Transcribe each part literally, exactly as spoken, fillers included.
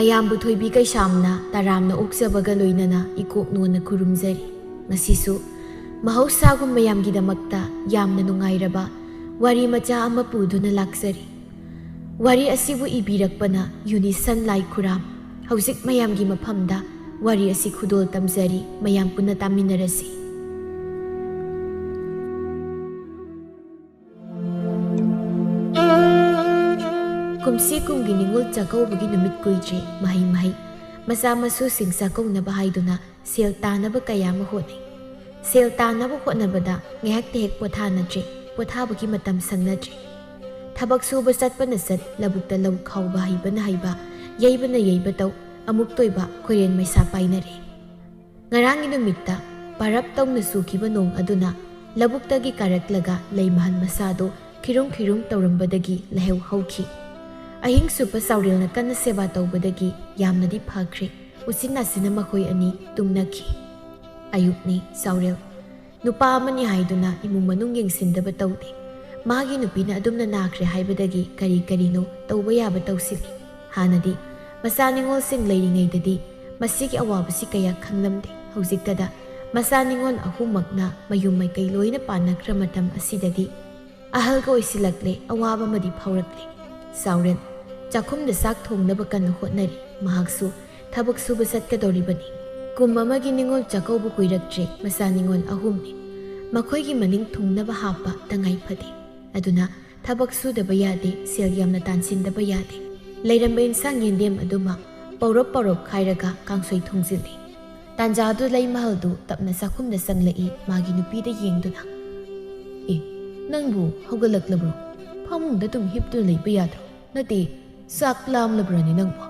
ꯃꯌꯥꯝꯕꯨ ꯊꯣꯏꯕꯤ ꯀꯩꯁꯥꯝꯅ ꯇꯔꯥꯝꯅ ꯑꯣꯛꯆꯕꯒ ꯂꯣꯏꯅꯅ ꯏꯀꯣꯛ ꯅꯣꯟꯅ ꯈꯨꯔꯨꯝꯖꯔꯤ꯫ ꯉꯁꯤꯁꯨ ꯃꯍꯧꯁꯥꯒꯨꯝ ꯃꯌꯥꯝꯒꯤꯗꯃꯛꯇ ꯌꯥꯝꯅ ꯅꯨꯡꯉꯥꯏꯔꯕ ꯋꯥꯔꯤ ꯃꯆꯥ ꯑꯃ ꯄꯨꯗꯨꯅ ꯂꯥꯛꯆꯔꯤ꯫ ꯋꯥꯔꯤ ꯑꯁꯤꯕꯨ ꯏꯕꯤꯔꯛꯄꯅ ꯌꯨꯅꯤꯁꯟ ꯂꯥꯏ ꯈꯨꯔꯥꯝ꯫ ꯍꯧꯖꯤꯛ ꯃꯌꯥꯝꯒꯤ ꯃꯐꯝꯗ ꯋꯥꯔꯤ ꯑꯁꯤ ꯈꯨꯗꯣꯜ ꯇꯝꯖꯔꯤ, ꯃꯌꯥꯝ ꯄꯨꯟꯅ ꯇꯥꯃꯤꯟꯅꯔꯁꯤ꯫ ꯀꯨꯝꯁꯤ ꯀꯨꯝꯒꯤ ꯅꯤꯉꯣꯜ ꯆꯥꯛꯀꯧꯕꯒꯤ ꯅꯨꯃꯤꯠ ꯀꯨꯏꯗ꯭ꯔꯦ꯫ ꯃꯍꯩ ꯃꯍꯩ ꯃꯆꯥ ꯃꯁꯨꯁꯤꯡ ꯆꯥꯛꯀꯧꯅꯕ ꯍꯥꯏꯗꯨꯅ ꯁꯦꯜ ꯇꯥꯅꯕ ꯀꯌꯥ ꯑꯃ ꯍꯣꯠꯅꯩ꯫ ꯁꯦꯜ ꯇꯥꯅꯕ ꯍꯣꯠꯅꯕꯗ ꯉꯥꯏꯍꯥꯛꯇ ꯍꯦꯛ ꯄꯣꯊꯥꯅꯗ꯭ꯔꯦ, ꯄꯣꯊꯥꯕꯒꯤ ꯃꯇꯝ ꯁꯪꯅꯗ꯭ꯔꯦ꯫ ꯊꯕꯛ ꯁꯨꯕ ꯆꯠꯄꯅ ꯆꯠ, ꯂꯧꯕꯨꯛꯇ ꯂꯧ ꯈꯥꯎꯕ ꯍꯩꯕꯅ ꯍꯩꯕ, ꯌꯩꯕꯅ ꯌꯩꯕ ꯇꯧ, ꯑꯃꯨꯛꯇꯣꯏꯕ ꯈꯣꯏꯔꯦꯟ ꯃꯩꯁꯥ ꯄꯥꯏꯅꯔꯦ꯫ ꯉꯔꯥꯡꯒꯤ ꯅꯨꯃꯤꯠꯇ ꯄꯥꯔꯞ ꯇꯧꯅ ꯆꯨꯈꯤꯕ ꯅꯣꯡ ꯑꯗꯨꯅ ꯂꯧꯕꯨꯛꯇꯒꯤ ꯀꯥꯔꯛꯂꯒ ꯂꯩ ꯃꯍꯟ ꯃꯁꯥꯗꯨ ꯈꯤꯔꯨꯝ ꯈꯤꯔꯨꯝ ꯇꯧꯔꯝꯕꯗꯒꯤ ꯂꯩꯍꯧ ꯍꯧꯈꯤ꯫ ꯑꯍꯤꯡ ꯆꯨꯞꯄ ꯆꯥꯎꯔꯦꯜꯅ ꯀꯟꯅ ꯁꯦꯕꯥ ꯇꯧꯕꯗꯒꯤ ꯌꯥꯝꯅꯗꯤ ꯐꯈ꯭ꯔꯦ꯫ ꯎꯆꯤꯟ ꯅꯥꯆꯤꯟꯅ ꯃꯈꯣꯏ ꯑꯅꯤ ꯇꯨꯝꯅꯈꯤ꯫ ꯑꯌꯨꯛꯅꯤ꯫ ꯆꯥꯎꯔꯦꯜ ꯅꯨꯄꯥ ꯑꯃꯅꯤ ꯍꯥꯏꯗꯨꯅ ꯏꯃꯨꯡ ꯃꯅꯨꯡ ꯌꯦꯡꯁꯤꯟꯗꯕ ꯇꯧꯗꯦ꯫ ꯃꯥꯒꯤ ꯅꯨꯄꯤꯅ ꯑꯗꯨꯝꯅ ꯅꯥꯈ꯭ꯔꯦ ꯍꯥꯏꯕꯗꯒꯤ ꯀꯔꯤ ꯀꯔꯤꯅꯣ ꯇꯧꯕ ꯌꯥꯕ ꯇꯧꯁꯤꯜꯂꯤ꯫ ꯍꯥꯟꯅꯗꯤ ꯃꯆꯥ ꯅꯤꯉꯣꯜꯁꯤꯡ ꯂꯩꯔꯤꯉꯩꯗꯗꯤ ꯃꯁꯤꯒꯤ ꯑꯋꯥꯕꯁꯤ ꯀꯌꯥ ꯈꯪꯂꯝꯗꯦ꯫ ꯍꯧꯖꯤꯛꯇꯗ ꯃꯆꯥ ꯅꯤꯉꯣꯜ ꯑꯍꯨꯝꯃꯛꯅ ꯃꯌꯨꯝ ꯃꯥꯏꯀꯩ ꯂꯣꯏꯅ ꯄꯥꯟꯅꯈ꯭ꯔ ꯃꯇꯝ ꯑꯁꯤꯗꯗꯤ ꯑꯍꯜꯒ ꯑꯣꯏꯁꯤꯜꯂꯛꯂꯦ, ꯑꯋꯥꯕ ꯑꯃꯗꯤ ꯐꯥꯎꯔꯛꯂꯦ꯫ ꯆꯥꯎꯔꯦꯜ ꯆꯥꯛꯈꯨꯝꯗ ꯆꯥꯛ ꯊꯣꯡꯅꯕ ꯀꯟꯅ ꯍꯣꯠꯅꯔꯤ꯫ ꯃꯍꯥꯛꯁꯨ ꯊꯕꯛ ꯁꯨꯕ ꯆꯠꯀꯗꯧꯔꯤꯕꯅꯤ꯫ ꯀꯨꯝ ꯑꯃꯒꯤ ꯅꯤꯉꯣꯜ ꯆꯥꯛꯀꯧꯕ ꯀꯨꯏꯔꯛꯇ꯭ꯔꯦ꯫ ꯃꯆꯥ ꯅꯤꯉꯣꯜ ꯑꯍꯨꯝꯅꯤ꯫ ꯃꯈꯣꯏꯒꯤ ꯃꯅꯤꯡ ꯊꯨꯡꯅꯕ ꯍꯥꯞꯄ ꯇꯉꯥꯏ ꯐꯗꯦ꯫ ꯑꯗꯨꯅ ꯊꯕꯛ ꯁꯨꯗꯕ ꯌꯥꯗꯦ, ꯁꯦꯜ ꯌꯥꯝꯅ ꯇꯥꯟꯁꯤꯟꯗꯕ ꯌꯥꯗꯦ꯫ ꯂꯩꯔꯝꯕ ꯏꯟꯁꯥꯡ ꯌꯦꯟꯗꯦꯝ ꯑꯗꯨꯃꯛ ꯄꯧꯔꯞ ꯄꯧꯔꯞ ꯈꯥꯏꯔꯒ ꯀꯥꯡꯁꯣꯏ ꯊꯣꯡꯖꯤꯜꯂꯤ꯫ ꯇꯥꯟꯖꯥꯗꯨ ꯂꯩꯃꯍꯜꯗꯨ ꯇꯞꯅ ꯆꯥꯛꯈꯨꯝꯗ ꯆꯪꯂꯛꯏ, ꯃꯥꯒꯤ ꯅꯨꯄꯤꯗ ꯌꯦꯡꯗꯨꯅ꯫ "ꯑꯦ, ꯅꯪꯕꯨ ꯍꯧꯒꯠꯂꯛꯂꯕ꯭ꯔꯣ? ꯐꯃꯨꯡꯗ ꯑꯗꯨꯝ ꯍꯤꯞꯇꯨꯅ ꯂꯩꯕ ꯌꯥꯗ꯭ꯔꯣ? ꯅꯠꯇꯦ, ꯆꯥꯛ ꯂꯥꯝꯂꯕ꯭ꯔꯅꯦ ꯅꯪꯕꯣ?"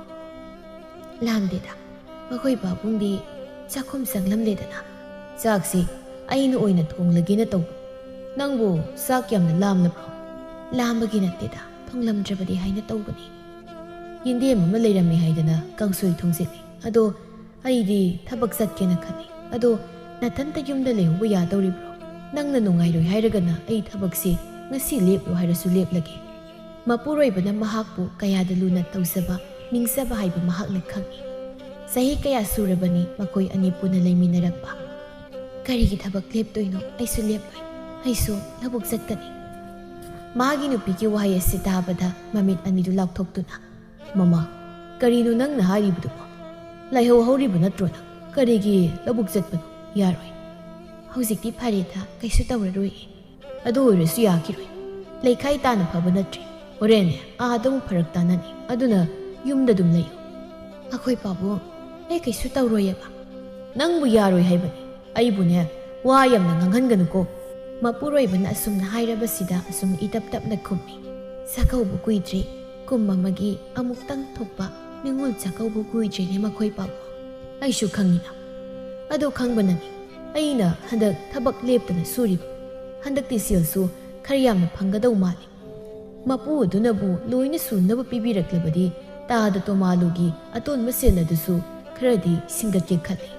"ꯂꯥꯝꯗꯦꯗ, ꯃꯈꯣꯏ ꯄꯥꯕꯨꯡꯗꯤ ꯆꯥꯛꯈꯨꯝ ꯆꯪꯂꯝꯂꯦꯗꯅ꯫ ꯆꯥꯛꯁꯤ ꯑꯩꯅ ꯑꯣꯏꯅ ꯊꯣꯡꯂꯒꯦꯅ ꯇꯧꯕ꯫ ꯅꯪꯕꯨ ꯆꯥꯛ ꯌꯥꯝꯅ ꯂꯥꯝꯂꯕ꯭ꯔꯣ?" "ꯂꯥꯝꯕꯒꯤ ꯅꯠꯇꯦꯗ, ꯊꯣꯡꯂꯝꯗ꯭ꯔꯕꯗꯤ ꯍꯥꯏꯅ ꯇꯧꯕꯅꯤ꯫ ꯌꯦꯟꯗꯦꯝ ꯑꯃ ꯂꯩꯔꯝꯃꯤ ꯍꯥꯏꯗꯅ ꯀꯥꯡꯁꯣꯏ ꯊꯣꯡꯖꯤꯜꯂꯤ꯫ ꯑꯗꯣ ꯑꯩꯗꯤ ꯊꯕꯛ ꯆꯠꯀꯦꯅ ꯈꯜꯂꯤ꯫ ꯑꯗꯣ ꯅꯊꯟꯇ ꯌꯨꯝꯗ ꯂꯩꯍꯧꯕ ꯌꯥꯗꯧꯔꯤꯕ꯭ꯔꯣ? ꯅꯪꯅ ꯅꯨꯡꯉꯥꯏꯔꯣꯏ ꯍꯥꯏꯔꯒꯅ ꯑꯩ ꯊꯕꯛꯁꯤ ꯉꯁꯤ ꯂꯦꯞꯂꯣ ꯍꯥꯏꯔꯁꯨ ꯂꯦꯞꯂꯒꯦ꯫" ꯃꯄꯨꯔꯣꯏꯕꯅ ꯃꯍꯥꯛꯄꯨ ꯀꯌꯥꯗ ꯂꯨꯅ ꯇꯧꯖꯕ, ꯅꯤꯡꯖꯕ ꯍꯥꯏꯕ ꯃꯍꯥꯛꯅ ꯈꯪꯏ꯫ ꯆꯍꯤ ꯀꯌꯥ ꯁꯨꯔꯕꯅꯤ ꯃꯈꯣꯏ ꯑꯅꯤ ꯄꯨꯟꯅ ꯂꯩꯃꯤꯟꯅꯔꯛꯄ꯫ "ꯀꯔꯤꯒꯤ ꯊꯕꯛ ꯂꯦꯞꯇꯣꯏꯅꯣ? ꯑꯩꯁꯨ ꯂꯦꯞꯂꯣꯏ꯫ ꯑꯩꯁꯨ ꯂꯧꯕꯨꯛ ꯆꯠꯀꯅꯤ꯫" ꯃꯥꯒꯤ ꯅꯨꯄꯤꯒꯤ ꯋꯥꯍꯩ ꯑꯁꯤ ꯇꯥꯕꯗ ꯃꯃꯤꯠ ꯑꯅꯤꯗꯨ ꯂꯥꯎꯊꯣꯛꯇꯨꯅ, "ꯃꯃꯥ, ꯀꯔꯤꯅꯣ ꯅꯪꯅ ꯍꯥꯏꯔꯤꯕꯗꯨꯕꯣ? ꯂꯥꯏꯍꯧ ꯍꯧꯔꯤꯕ ꯅꯠꯇ꯭ꯔꯣ ꯅꯪ? ꯀꯔꯤꯒꯤ ꯂꯧꯕꯨꯛ ꯆꯠꯄꯅꯣ? ꯌꯥꯔꯣꯏ꯫" "ꯍꯧꯖꯤꯛꯇꯤ ꯐꯔꯦꯗ, ꯀꯩꯁꯨ ꯇꯧꯔꯔꯣꯏꯌꯦ꯫" "ꯑꯗꯨ ꯑꯣꯏꯔꯁꯨ ꯌꯥꯈꯤꯔꯣꯏ꯫ ꯂꯩꯈꯥꯏ ꯇꯥꯅ ꯐꯕ ꯅꯠꯇ꯭ꯔꯦ꯫ ꯍꯣꯔꯦꯟꯅꯦ ꯑꯥꯗ ꯑꯃꯨꯛ ꯐꯔꯛ ꯇꯥꯅꯅꯤ꯫ ꯑꯗꯨꯅ ꯌꯨꯝꯗ ꯑꯗꯨꯝ ꯂꯩꯌꯨ꯫" "ꯑꯩꯈꯣꯏ ꯄꯥꯕꯨꯡ, ꯑꯩ ꯀꯩꯁꯨ ꯇꯧꯔꯣꯏꯌꯦꯕ꯫" "ꯅꯪꯕꯨ ꯌꯥꯔꯣꯏ ꯍꯥꯏꯕꯅꯤ꯫ ꯑꯩꯕꯨꯅꯦ ꯋꯥ ꯌꯥꯝꯅ ꯉꯥꯡꯍꯟꯒꯅꯨꯀꯣ꯫" ꯃꯄꯨꯔꯣꯏꯕꯅ ꯑꯁꯨꯝꯅ ꯍꯥꯏꯔꯕꯁꯤꯗ ꯑꯁꯨꯝ ꯏꯇꯞ ꯇꯞꯅ ꯈꯨꯝꯃꯤ꯫ ꯆꯥꯛꯀꯧꯕ ꯀꯨꯏꯗ꯭ꯔꯤ꯫ ꯀꯨꯝ ꯑꯃꯒꯤ ꯑꯃꯨꯛꯇꯪ ꯊꯣꯛꯄ ꯅꯤꯉꯣꯜ ꯆꯥꯛꯀꯧꯕ ꯀꯨꯏꯗ꯭ꯔꯤꯅꯦ ꯃꯈꯣꯏ ꯄꯥꯕꯨꯡ꯫ "ꯑꯩꯁꯨ ꯈꯪꯉꯤꯅ꯫ ꯑꯗꯣ ꯈꯪꯕꯅꯅꯤ ꯑꯩꯅ ꯍꯟꯗꯛ ꯊꯕꯛ ꯂꯦꯞꯇꯅ ꯁꯨꯔꯤꯕ꯫ ꯍꯟꯗꯛꯇꯤ ꯁꯦꯜꯁꯨ ꯈꯔ ꯌꯥꯝꯅ ꯐꯪꯒꯗꯧ ꯃꯥꯜꯂꯤ꯫ ꯃꯄꯨ ꯑꯗꯨꯅꯕꯨ ꯂꯣꯏꯅ ꯁꯨꯅꯕ ꯄꯤꯕꯤꯔꯛꯂꯕꯗꯤ ꯇꯥꯗ ꯇꯣꯃꯥꯂꯨꯒꯤ ꯑꯇꯣꯟꯕ ꯁꯦꯜ ꯑꯗꯨꯁꯨ ꯈꯔꯗꯤ ꯁꯤꯡꯒꯠꯀꯦ ꯈꯜꯂꯤ꯫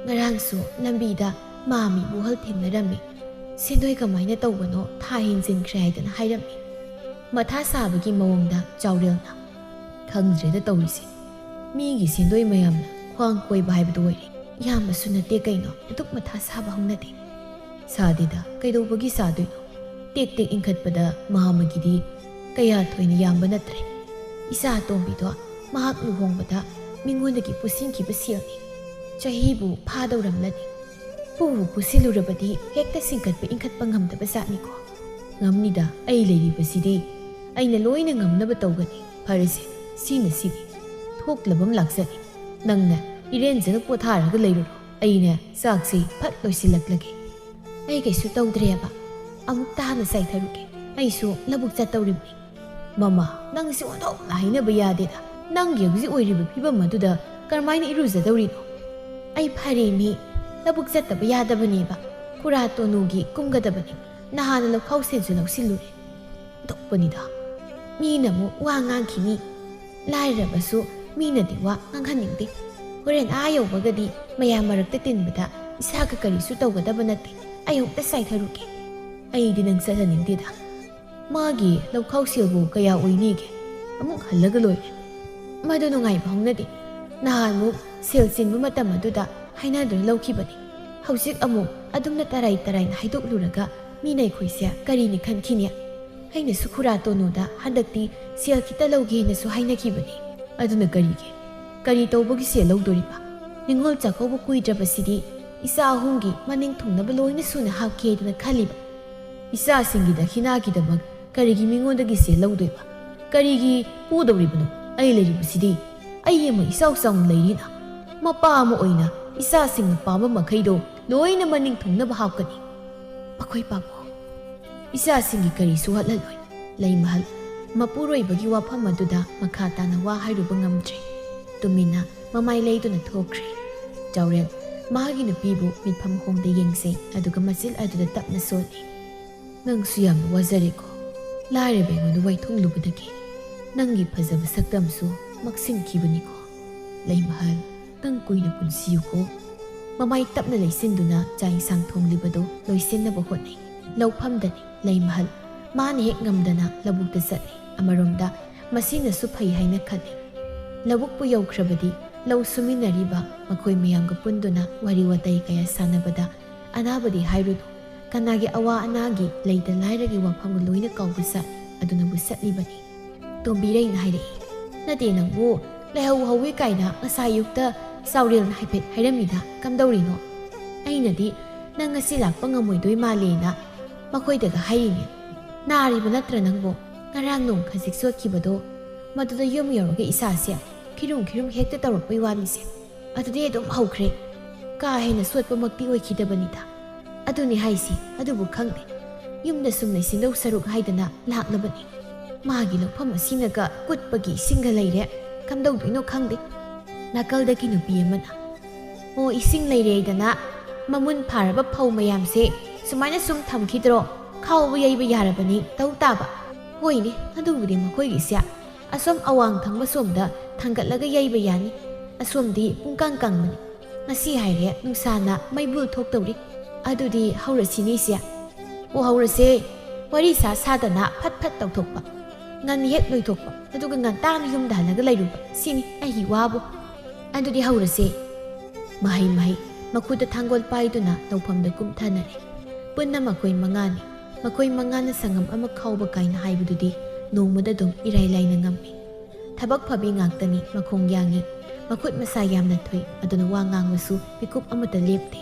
ꯉꯔꯥꯡꯁꯨ ꯂꯝꯕꯤꯗ ꯃꯥ ꯃꯤꯕꯨ ꯍꯜ ꯊꯦꯡꯅꯔꯝꯃꯤ꯫ ꯁꯦꯟꯗꯣꯏ ꯀꯃꯥꯏꯅ ꯇꯧꯕꯅꯣ ꯊꯥ ꯍꯦꯟꯖꯤꯟꯈ꯭ꯔꯦ ꯍꯥꯏꯗꯅ ꯍꯥꯏꯔꯝꯃꯤ꯫" ꯃꯊꯥ ꯁꯥꯕꯒꯤ ꯃꯑꯣꯡꯗ ꯆꯥꯎꯔꯦꯜꯅ, "ꯈꯪꯗ꯭ꯔꯦꯗ ꯇꯧꯔꯤꯁꯦ꯫ ꯃꯤꯒꯤ ꯁꯦꯟꯗꯣꯏ ꯃꯌꯥꯝꯅ ꯈ꯭ꯋꯥꯡ ꯀꯣꯏꯕ ꯍꯥꯏꯕꯗꯨ ꯑꯣꯏꯔꯦ꯫ ꯌꯥꯝꯕꯁꯨ ꯅꯠꯇꯦ ꯀꯩꯅꯣ, ꯑꯗꯨꯛ ꯃꯊꯥ ꯁꯥꯕ ꯍꯧꯅꯗꯦ꯫" "ꯁꯥꯗꯦꯗ, ꯀꯩꯗꯧꯕꯒꯤ ꯁꯥꯗꯣꯏꯅꯣ? ꯇꯦꯛ ꯇꯦꯛ ꯏꯟꯈꯠꯄꯗ ꯃꯍꯥꯃꯒꯤꯗꯤ ꯀꯌꯥ ꯊꯣꯏꯅ ꯌꯥꯝꯕ ꯅꯠꯇ꯭ꯔꯦ꯫ ꯏꯆꯥ ꯑꯇꯣꯝꯕꯤꯗꯣ ꯃꯍꯥꯛ ꯂꯨꯍꯣꯡꯕꯗ ꯃꯤꯉꯣꯟꯗꯒꯤ ꯄꯨꯁꯤꯟꯈꯤꯕ ꯁꯦꯜꯅꯤ꯫ ꯆꯍꯤꯕꯨ ꯐꯥꯗꯧꯔꯝꯂꯅꯤ꯫ ꯄꯨꯕꯨ ꯄꯨꯁꯤꯜꯂꯨꯔꯕꯗꯤ ꯍꯦꯛꯇ ꯁꯤꯡꯀꯠꯄ ꯏꯟꯈꯠꯄ ꯉꯝꯗꯕ ꯖꯥꯠꯅꯤꯀꯣ꯫" "ꯉꯝꯅꯤꯗ, ꯑꯩ ꯂꯩꯔꯤꯕꯁꯤꯗꯤ꯫ ꯑꯩꯅ ꯂꯣꯏꯅ ꯉꯝꯅꯕ ꯇꯧꯒꯅꯤ꯫ ꯐꯔꯦꯁꯦ, ꯁꯤꯅ ꯁꯤꯅꯤ꯫ ꯊꯣꯛꯂꯕ ꯑꯃ ꯂꯥꯛꯆꯅꯤ꯫ ꯅꯪꯅ ꯏꯔꯦꯟꯖꯅ ꯄꯣꯊꯥꯔꯒ ꯂꯩꯔꯨꯔꯣ꯫ ꯑꯩꯅ ꯆꯥꯛꯁꯤ ꯐꯠ ꯂꯣꯏꯁꯤꯜꯂꯛꯂꯒꯦ꯫" "ꯑꯩ ꯀꯩꯁꯨ ꯇꯧꯗ꯭ꯔꯦꯕ꯫ ꯑꯃꯨꯛꯇ ꯍꯥꯟꯅ ꯆꯥꯏꯊꯔꯨꯒꯦ꯫ ꯑꯩꯁꯨ ꯂꯧꯕꯨꯛ ꯆꯠꯇꯧꯔꯤꯕꯅꯤ꯫" "ꯃꯃꯥ, ꯅꯪꯁꯤ ꯑꯣꯟꯊꯣꯛꯅ ꯍꯥꯏꯅꯕ ꯌꯥꯗꯦꯗ꯫ ꯅꯪꯒꯤ ꯍꯧꯖꯤꯛ ꯑꯣꯏꯔꯤꯕ ꯐꯤꯕꯝ ꯑꯗꯨꯗ ꯀꯔꯝꯍꯥꯏꯅ ꯏꯔꯨꯖꯗꯧꯔꯤꯅꯣ?" "ꯑꯩ ꯐꯔꯦ ꯃꯤ, ꯂꯧꯕꯨꯛ ꯆꯠꯇꯕ ꯌꯥꯗꯕꯅꯦꯕ꯫ ꯈꯨꯔꯥ ꯇꯣꯅꯨꯒꯤ ꯀꯨꯝꯒꯗꯕꯅꯤ꯫ ꯅꯍꯥꯟꯅ ꯂꯧꯈꯥꯎ ꯁꯦꯟꯁꯨ ꯂꯧꯁꯤꯜꯂꯨꯔꯦ꯫" ꯑꯣꯟꯊꯣꯛꯄꯅꯤꯗ꯫ ꯃꯤꯅ ꯑꯃꯨꯛ ꯋꯥ ꯉꯥꯡꯈꯤꯅꯤ꯫ ꯂꯥꯏꯔꯕꯁꯨ ꯃꯤꯅꯗꯤ ꯋꯥ ꯉꯥꯡꯍꯟꯅꯤꯡꯗꯦ꯫ ꯍꯣꯔꯦꯟ ꯑꯥ ꯌꯧꯕꯒꯗꯤ ꯃꯌꯥꯝ ꯃꯔꯛꯇ ꯇꯤꯟꯕꯗ ꯏꯁꯥꯒ ꯀꯔꯤꯁꯨ ꯇꯧꯒꯗꯕ ꯅꯠꯇꯦ꯫ ꯑꯩ ꯑꯃꯨꯛꯇ ꯆꯥꯏꯊꯔꯨꯒꯦ꯫ "ꯑꯩꯗꯤ ꯅꯪ ꯆꯠꯍꯟꯅꯤꯡꯗꯦꯗ꯫ ꯃꯥꯒꯤ ꯂꯧꯈꯥꯎ ꯁꯦꯜꯕꯨ ꯀꯌꯥ ꯑꯣꯏꯅꯤꯒꯦ? ꯑꯃꯨꯛ ꯍꯜꯂꯒ ꯂꯣꯏꯔꯦ꯫" ꯃꯗꯨ ꯅꯨꯡꯉꯥꯏꯕ ꯍꯧꯅꯗꯦ꯫ ꯅꯍꯥꯟꯃꯨꯛ ꯁꯦꯜ ꯆꯤꯟꯕ ꯃꯇꯝ ꯑꯗꯨꯗ ꯍꯥꯏꯅꯗꯨꯅ ꯂꯧꯈꯤꯕꯅꯤ꯫ ꯍꯧꯖꯤꯛ ꯑꯃꯨꯛ ꯑꯗꯨꯝꯅ ꯇꯔꯥꯏ ꯇꯔꯥꯏꯅ ꯍꯥꯏꯗꯣꯛꯂꯨꯔꯒ ꯃꯤꯅ ꯑꯩꯈꯣꯏꯁꯦ ꯀꯔꯤꯅꯤ ꯈꯟꯈꯤꯅꯤ? ꯑꯩꯅꯁꯨ ꯈꯨꯔꯥ ꯇꯣꯅꯨꯗ ꯍꯟꯗꯛꯇꯤ ꯁꯦꯜ ꯈꯤꯇ ꯂꯧꯒꯦꯅꯁꯨ ꯍꯥꯏꯅꯈꯤꯕꯅꯤ꯫ ꯑꯗꯨꯅ ꯀꯔꯤꯒꯤ? ꯀꯔꯤ ꯇꯧꯕꯒꯤ ꯁꯦꯜ ꯂꯧꯗꯣꯔꯤꯕ? ꯅꯤꯉꯣꯜ ꯆꯥꯛꯀꯧꯕ ꯀꯨꯏꯗ꯭ꯔꯕꯁꯤꯗꯤ ꯏꯆꯥ ꯑꯍꯨꯝꯒꯤ ꯃꯅꯤꯡ ꯊꯨꯡꯅꯕ ꯂꯣꯏꯅ ꯁꯨꯅ ꯍꯥꯞꯀꯦꯗꯅ ꯈꯜꯂꯤꯕ꯫ ꯏꯆꯥꯁꯤꯡꯒꯤ ꯗꯈꯤꯅꯥꯒꯤꯗꯃꯛ ꯀꯔꯤꯒꯤ ꯃꯤꯉꯣꯟꯗꯒꯤ ꯁꯦꯜ ꯂꯧꯗꯣꯏꯕ? ꯀꯔꯤꯒꯤ ꯄꯨꯗꯧꯔꯤꯕꯅꯣ? ꯑꯩ ꯂꯩꯔꯤꯕꯁꯤꯗꯤ ꯑꯩ ꯑꯃ ꯏꯆꯥꯎ ꯆꯥꯎꯅ ꯂꯩꯔꯤꯅ꯫ ꯃꯄꯥ ꯑꯃ ꯑꯣꯏꯅ ꯏꯆꯥꯁꯤꯡꯅ ꯄꯥꯝꯕ ꯃꯈꯩꯗꯣ ꯂꯣꯏꯅ ꯃꯅꯤꯡ ꯊꯨꯡꯅꯕ ꯍꯥꯞꯀꯅꯤ꯫ ꯃꯈꯣꯏ ꯄꯥꯝꯃꯣ꯫ ꯏꯆꯥꯁꯤꯡꯒꯤ ꯀꯔꯤꯁꯨ ꯋꯥꯠꯍꯜꯂꯣꯏ꯫ ꯂꯩꯃꯍꯜ ꯃꯄꯨꯔꯣꯏꯕꯒꯤ ꯋꯥꯐꯝ ꯑꯗꯨꯗ ꯃꯈꯥ ꯇꯥꯅ ꯋꯥ ꯍꯥꯏꯔꯨꯕ ꯉꯝꯗ꯭ꯔꯦ꯫ ꯇꯨꯃꯤꯟꯅ ꯃꯃꯥꯏ ꯂꯩꯗꯨꯅ ꯊꯣꯛꯈ꯭ꯔꯦ꯫ ꯆꯥꯎꯔꯦꯜ ꯃꯍꯥꯛꯀꯤ ꯅꯨꯄꯤꯕꯨ ꯃꯤꯠꯐꯝ ꯍꯣꯡꯗ ꯌꯦꯡꯖꯩ, ꯑꯗꯨꯒ ꯃꯆꯤꯜ ꯑꯗꯨꯗ ꯇꯞꯅ ꯁꯣꯜꯂꯤ꯫ "ꯅꯪꯁꯨ ꯌꯥꯝꯅ ꯋꯥꯖꯔꯦꯀꯣ꯫ ꯂꯥꯏꯔꯕ ꯑꯩꯉꯣꯟꯗ ꯋꯥꯏꯊꯨꯡꯂꯨꯕꯗꯒꯤ ꯅꯪꯒꯤ ꯐꯖꯕ ꯁꯛꯇꯝꯁꯨ ꯃꯛꯁꯤꯟꯈꯤꯕꯅꯤꯀꯣ꯫ ꯂꯩꯃꯍꯜ, ꯅꯪ ꯀꯨꯏꯅ ꯄꯨꯟꯁꯤꯌꯨꯀꯣ"꯫ ꯃꯃꯥꯏ ꯇꯞꯅ ꯂꯩꯁꯤꯟꯗꯨꯅ ꯆꯥꯛ ꯏꯟꯁꯥꯡ ꯊꯣꯡꯂꯤꯕꯗꯨ ꯂꯣꯏꯁꯤꯟꯅꯕ ꯍꯣꯠꯅꯩ꯫ ꯂꯧꯐꯝꯗꯅꯤ ꯂꯩꯃꯍꯜ꯫ ꯃꯥꯅ ꯍꯦꯛ ꯉꯝꯗꯅ ꯂꯧꯕꯨꯛꯇ ꯆꯠꯂꯤ꯫ ꯑꯃꯔꯣꯝꯗ ꯃꯁꯤꯅꯁꯨ ꯐꯩ ꯍꯥꯏꯅ ꯈꯜꯂꯤ꯫ ꯂꯧꯕꯨꯛꯄꯨ ꯌꯧꯈ꯭ꯔꯕꯗꯤ ꯂꯧ ꯁꯨꯃꯤꯟꯅꯔꯤꯕ ꯃꯈꯣꯏ ꯃꯌꯥꯝꯒ ꯄꯨꯟꯗꯨꯅ ꯋꯥꯔꯤ ꯋꯥꯇꯥꯏ ꯀꯌꯥ ꯁꯥꯟꯅꯕꯗ ꯑꯅꯥꯕꯗꯤ ꯍꯥꯏꯔꯨꯅꯨ, ꯀꯅꯥꯒꯤ ꯑꯋꯥ ꯑꯅꯥꯒꯤ ꯂꯩꯇ ꯂꯥꯏꯔꯒꯤ ꯋꯥꯐꯝꯒ ꯂꯣꯏꯅ ꯀꯥꯎꯕ ꯆꯠꯂꯤ꯫ ꯑꯗꯨꯅꯕꯨ ꯆꯠꯂꯤꯕꯅꯤ꯫ ꯇꯣꯝꯕꯤꯔꯩꯅ ꯍꯥꯏꯔꯛꯏ꯫ "ꯅꯠꯇꯦ ꯅꯪꯕꯨ, ꯂꯥꯏꯍꯧ ꯍꯧꯋꯤ ꯀꯥꯏꯅ ꯉꯁꯥꯏ ꯑꯌꯨꯛꯇ ꯆꯥꯎꯔꯦꯜꯅ ꯍꯥꯏꯐꯦꯠ ꯍꯥꯏꯔꯝꯃꯤꯗ ꯀꯝꯗꯧꯔꯤꯅꯣ?" ꯑꯩꯅꯗꯤ ꯅꯪ ꯉꯁꯤ ꯂꯥꯛꯄ ꯉꯝꯃꯣꯏꯗꯣꯏ ꯃꯥꯜꯂꯦꯅ ꯃꯈꯣꯏꯗꯒ ꯍꯥꯏꯔꯤꯅꯦ꯫ "ꯅꯥꯔꯤꯕ ꯅꯠꯇ꯭ꯔ ꯅꯪꯕꯣ? ꯉꯔꯥꯡ ꯅꯣꯡ ꯈꯖꯤꯛ ꯆꯣꯠꯈꯤꯕꯗꯣ, ꯃꯗꯨꯗ ꯌꯨꯝ ꯌꯧꯔꯒ ꯏꯁꯥꯁꯦ ꯈꯤꯔꯨꯝ ꯈꯤꯔꯨꯝ ꯍꯦꯛꯇ ꯇꯧꯔꯛꯄꯩ ꯋꯥꯅꯤꯁꯦ꯫ ꯑꯗꯨꯗꯤ ꯑꯗꯨꯝ ꯍꯧꯈ꯭ꯔꯦ꯫ ꯀꯥ ꯍꯦꯟꯅ ꯁꯣꯠꯄꯃꯛꯇꯤ ꯑꯣꯏꯈꯤꯗꯕꯅꯤꯗ꯫ ꯑꯗꯨꯅꯤ ꯍꯥꯏꯁꯤ, ꯑꯗꯨꯕꯨ ꯈꯪꯗꯦ꯫ ꯌꯨꯝꯗ ꯁꯨꯝ ꯂꯩꯁꯤꯟꯗꯧ ꯁꯔꯨꯛ ꯍꯥꯏꯗꯅ ꯂꯥꯛꯂꯕꯅꯤ꯫ ꯃꯥꯒꯤ ꯂꯧꯐꯝ ꯑꯁꯤꯅꯒ ꯀꯨꯠꯄꯒꯤ ꯏꯁꯤꯡꯒ ꯂꯩꯔꯦ꯫ ꯀꯝꯗꯧꯗꯣꯏꯅꯣ ꯈꯪꯗꯦ"꯫ ꯅꯥꯀꯜꯗꯒꯤ ꯅꯨꯄꯤ ꯑꯃꯅ, "ꯑꯣ, ꯏꯁꯤꯡ ꯂꯩꯔꯦꯗꯅ ꯃꯃꯨꯟ ꯐꯥꯔꯕ ꯐꯧ ꯃꯌꯥꯝꯁꯦ ꯁꯨꯃꯥꯏꯅ ꯁꯨꯝ ꯊꯝꯈꯤꯗ꯭ꯔꯣ? ꯈꯥꯎꯕ ꯌꯩꯕ ꯌꯥꯔꯕꯅꯤ, ꯇꯧ ꯇꯥꯕ"꯫ "ꯍꯣꯏꯅꯦ, ꯑꯗꯨꯕꯨꯗꯤ ꯃꯈꯣꯏꯒꯤꯁꯦ ꯑꯁꯣꯝ ꯑꯋꯥꯡ ꯊꯪꯕ ꯁꯣꯝꯗ ꯊꯥꯡꯒꯠꯂꯒ ꯌꯩꯕ ꯌꯥꯅꯤ꯫ ꯑꯁꯣꯝꯗꯤ ꯄꯨꯡꯀꯪ ꯀꯪꯕꯅꯤ꯫ ꯉꯁꯤ ꯍꯥꯏꯔꯦ ꯅꯨꯡꯁꯥꯅ ꯃꯩꯕꯨꯜ ꯊꯣꯛꯇꯧꯔꯤ꯫ ꯑꯗꯨꯗꯤ ꯍꯧꯔꯁꯤꯅꯦ ꯏꯆꯦ"꯫ "ꯑꯣ, ꯍꯧꯔꯁꯦ"꯫ ꯋꯥꯔꯤ ꯁꯥ ꯁꯥꯗꯅ ꯐꯠ ꯐꯠ ꯇꯧꯊꯣꯛꯄ꯫ ꯉꯟꯅ ꯍꯦꯛ ꯂꯣꯏꯊꯣꯛꯄ, ꯑꯗꯨꯒ ꯉꯟꯇꯥꯅ ꯌꯨꯝꯗ ꯍꯜꯂꯒ ꯂꯩꯔꯨꯕ, ꯁꯤꯅꯤ ꯑꯩꯒꯤ ꯋꯥꯕꯨ꯫ ꯑꯗꯨꯗꯤ ꯍꯧꯔꯁꯦ꯫ ꯃꯍꯩ ꯃꯍꯩ ꯃꯈꯨꯠꯇ ꯊꯥꯡꯒꯣꯜ ꯄꯥꯏꯗꯨꯅ ꯇꯧꯐꯝꯗ ꯀꯨꯝꯊꯅꯔꯦ꯫ ꯄꯨꯟꯅ ꯃꯈꯣꯏ ꯃꯉꯥꯅꯤ꯫ ꯃꯈꯣꯏ ꯃꯉꯥꯅ ꯁꯪꯒꯝ ꯑꯃ ꯈꯥꯎꯕ ꯀꯥꯏꯅ ꯍꯥꯏꯕꯗꯨꯗꯤ ꯅꯣꯡꯃꯗ ꯑꯗꯨꯝ ꯏꯔꯥꯏ ꯂꯥꯏꯅ ꯉꯝꯃꯤ꯫ ꯊꯕꯛ ꯐꯕꯤ ꯉꯥꯛꯇꯅꯤ, ꯃꯈꯣꯡ ꯌꯥꯡꯏ, ꯃꯈꯨꯠ ꯃꯁꯥ ꯌꯥꯝꯅ ꯊꯨꯏ, ꯑꯗꯨꯅ ꯋꯥ ꯉꯥꯡꯕꯁꯨ ꯃꯤꯀꯨꯞ ꯑꯃꯠꯇ ꯂꯦꯞꯇꯦ꯫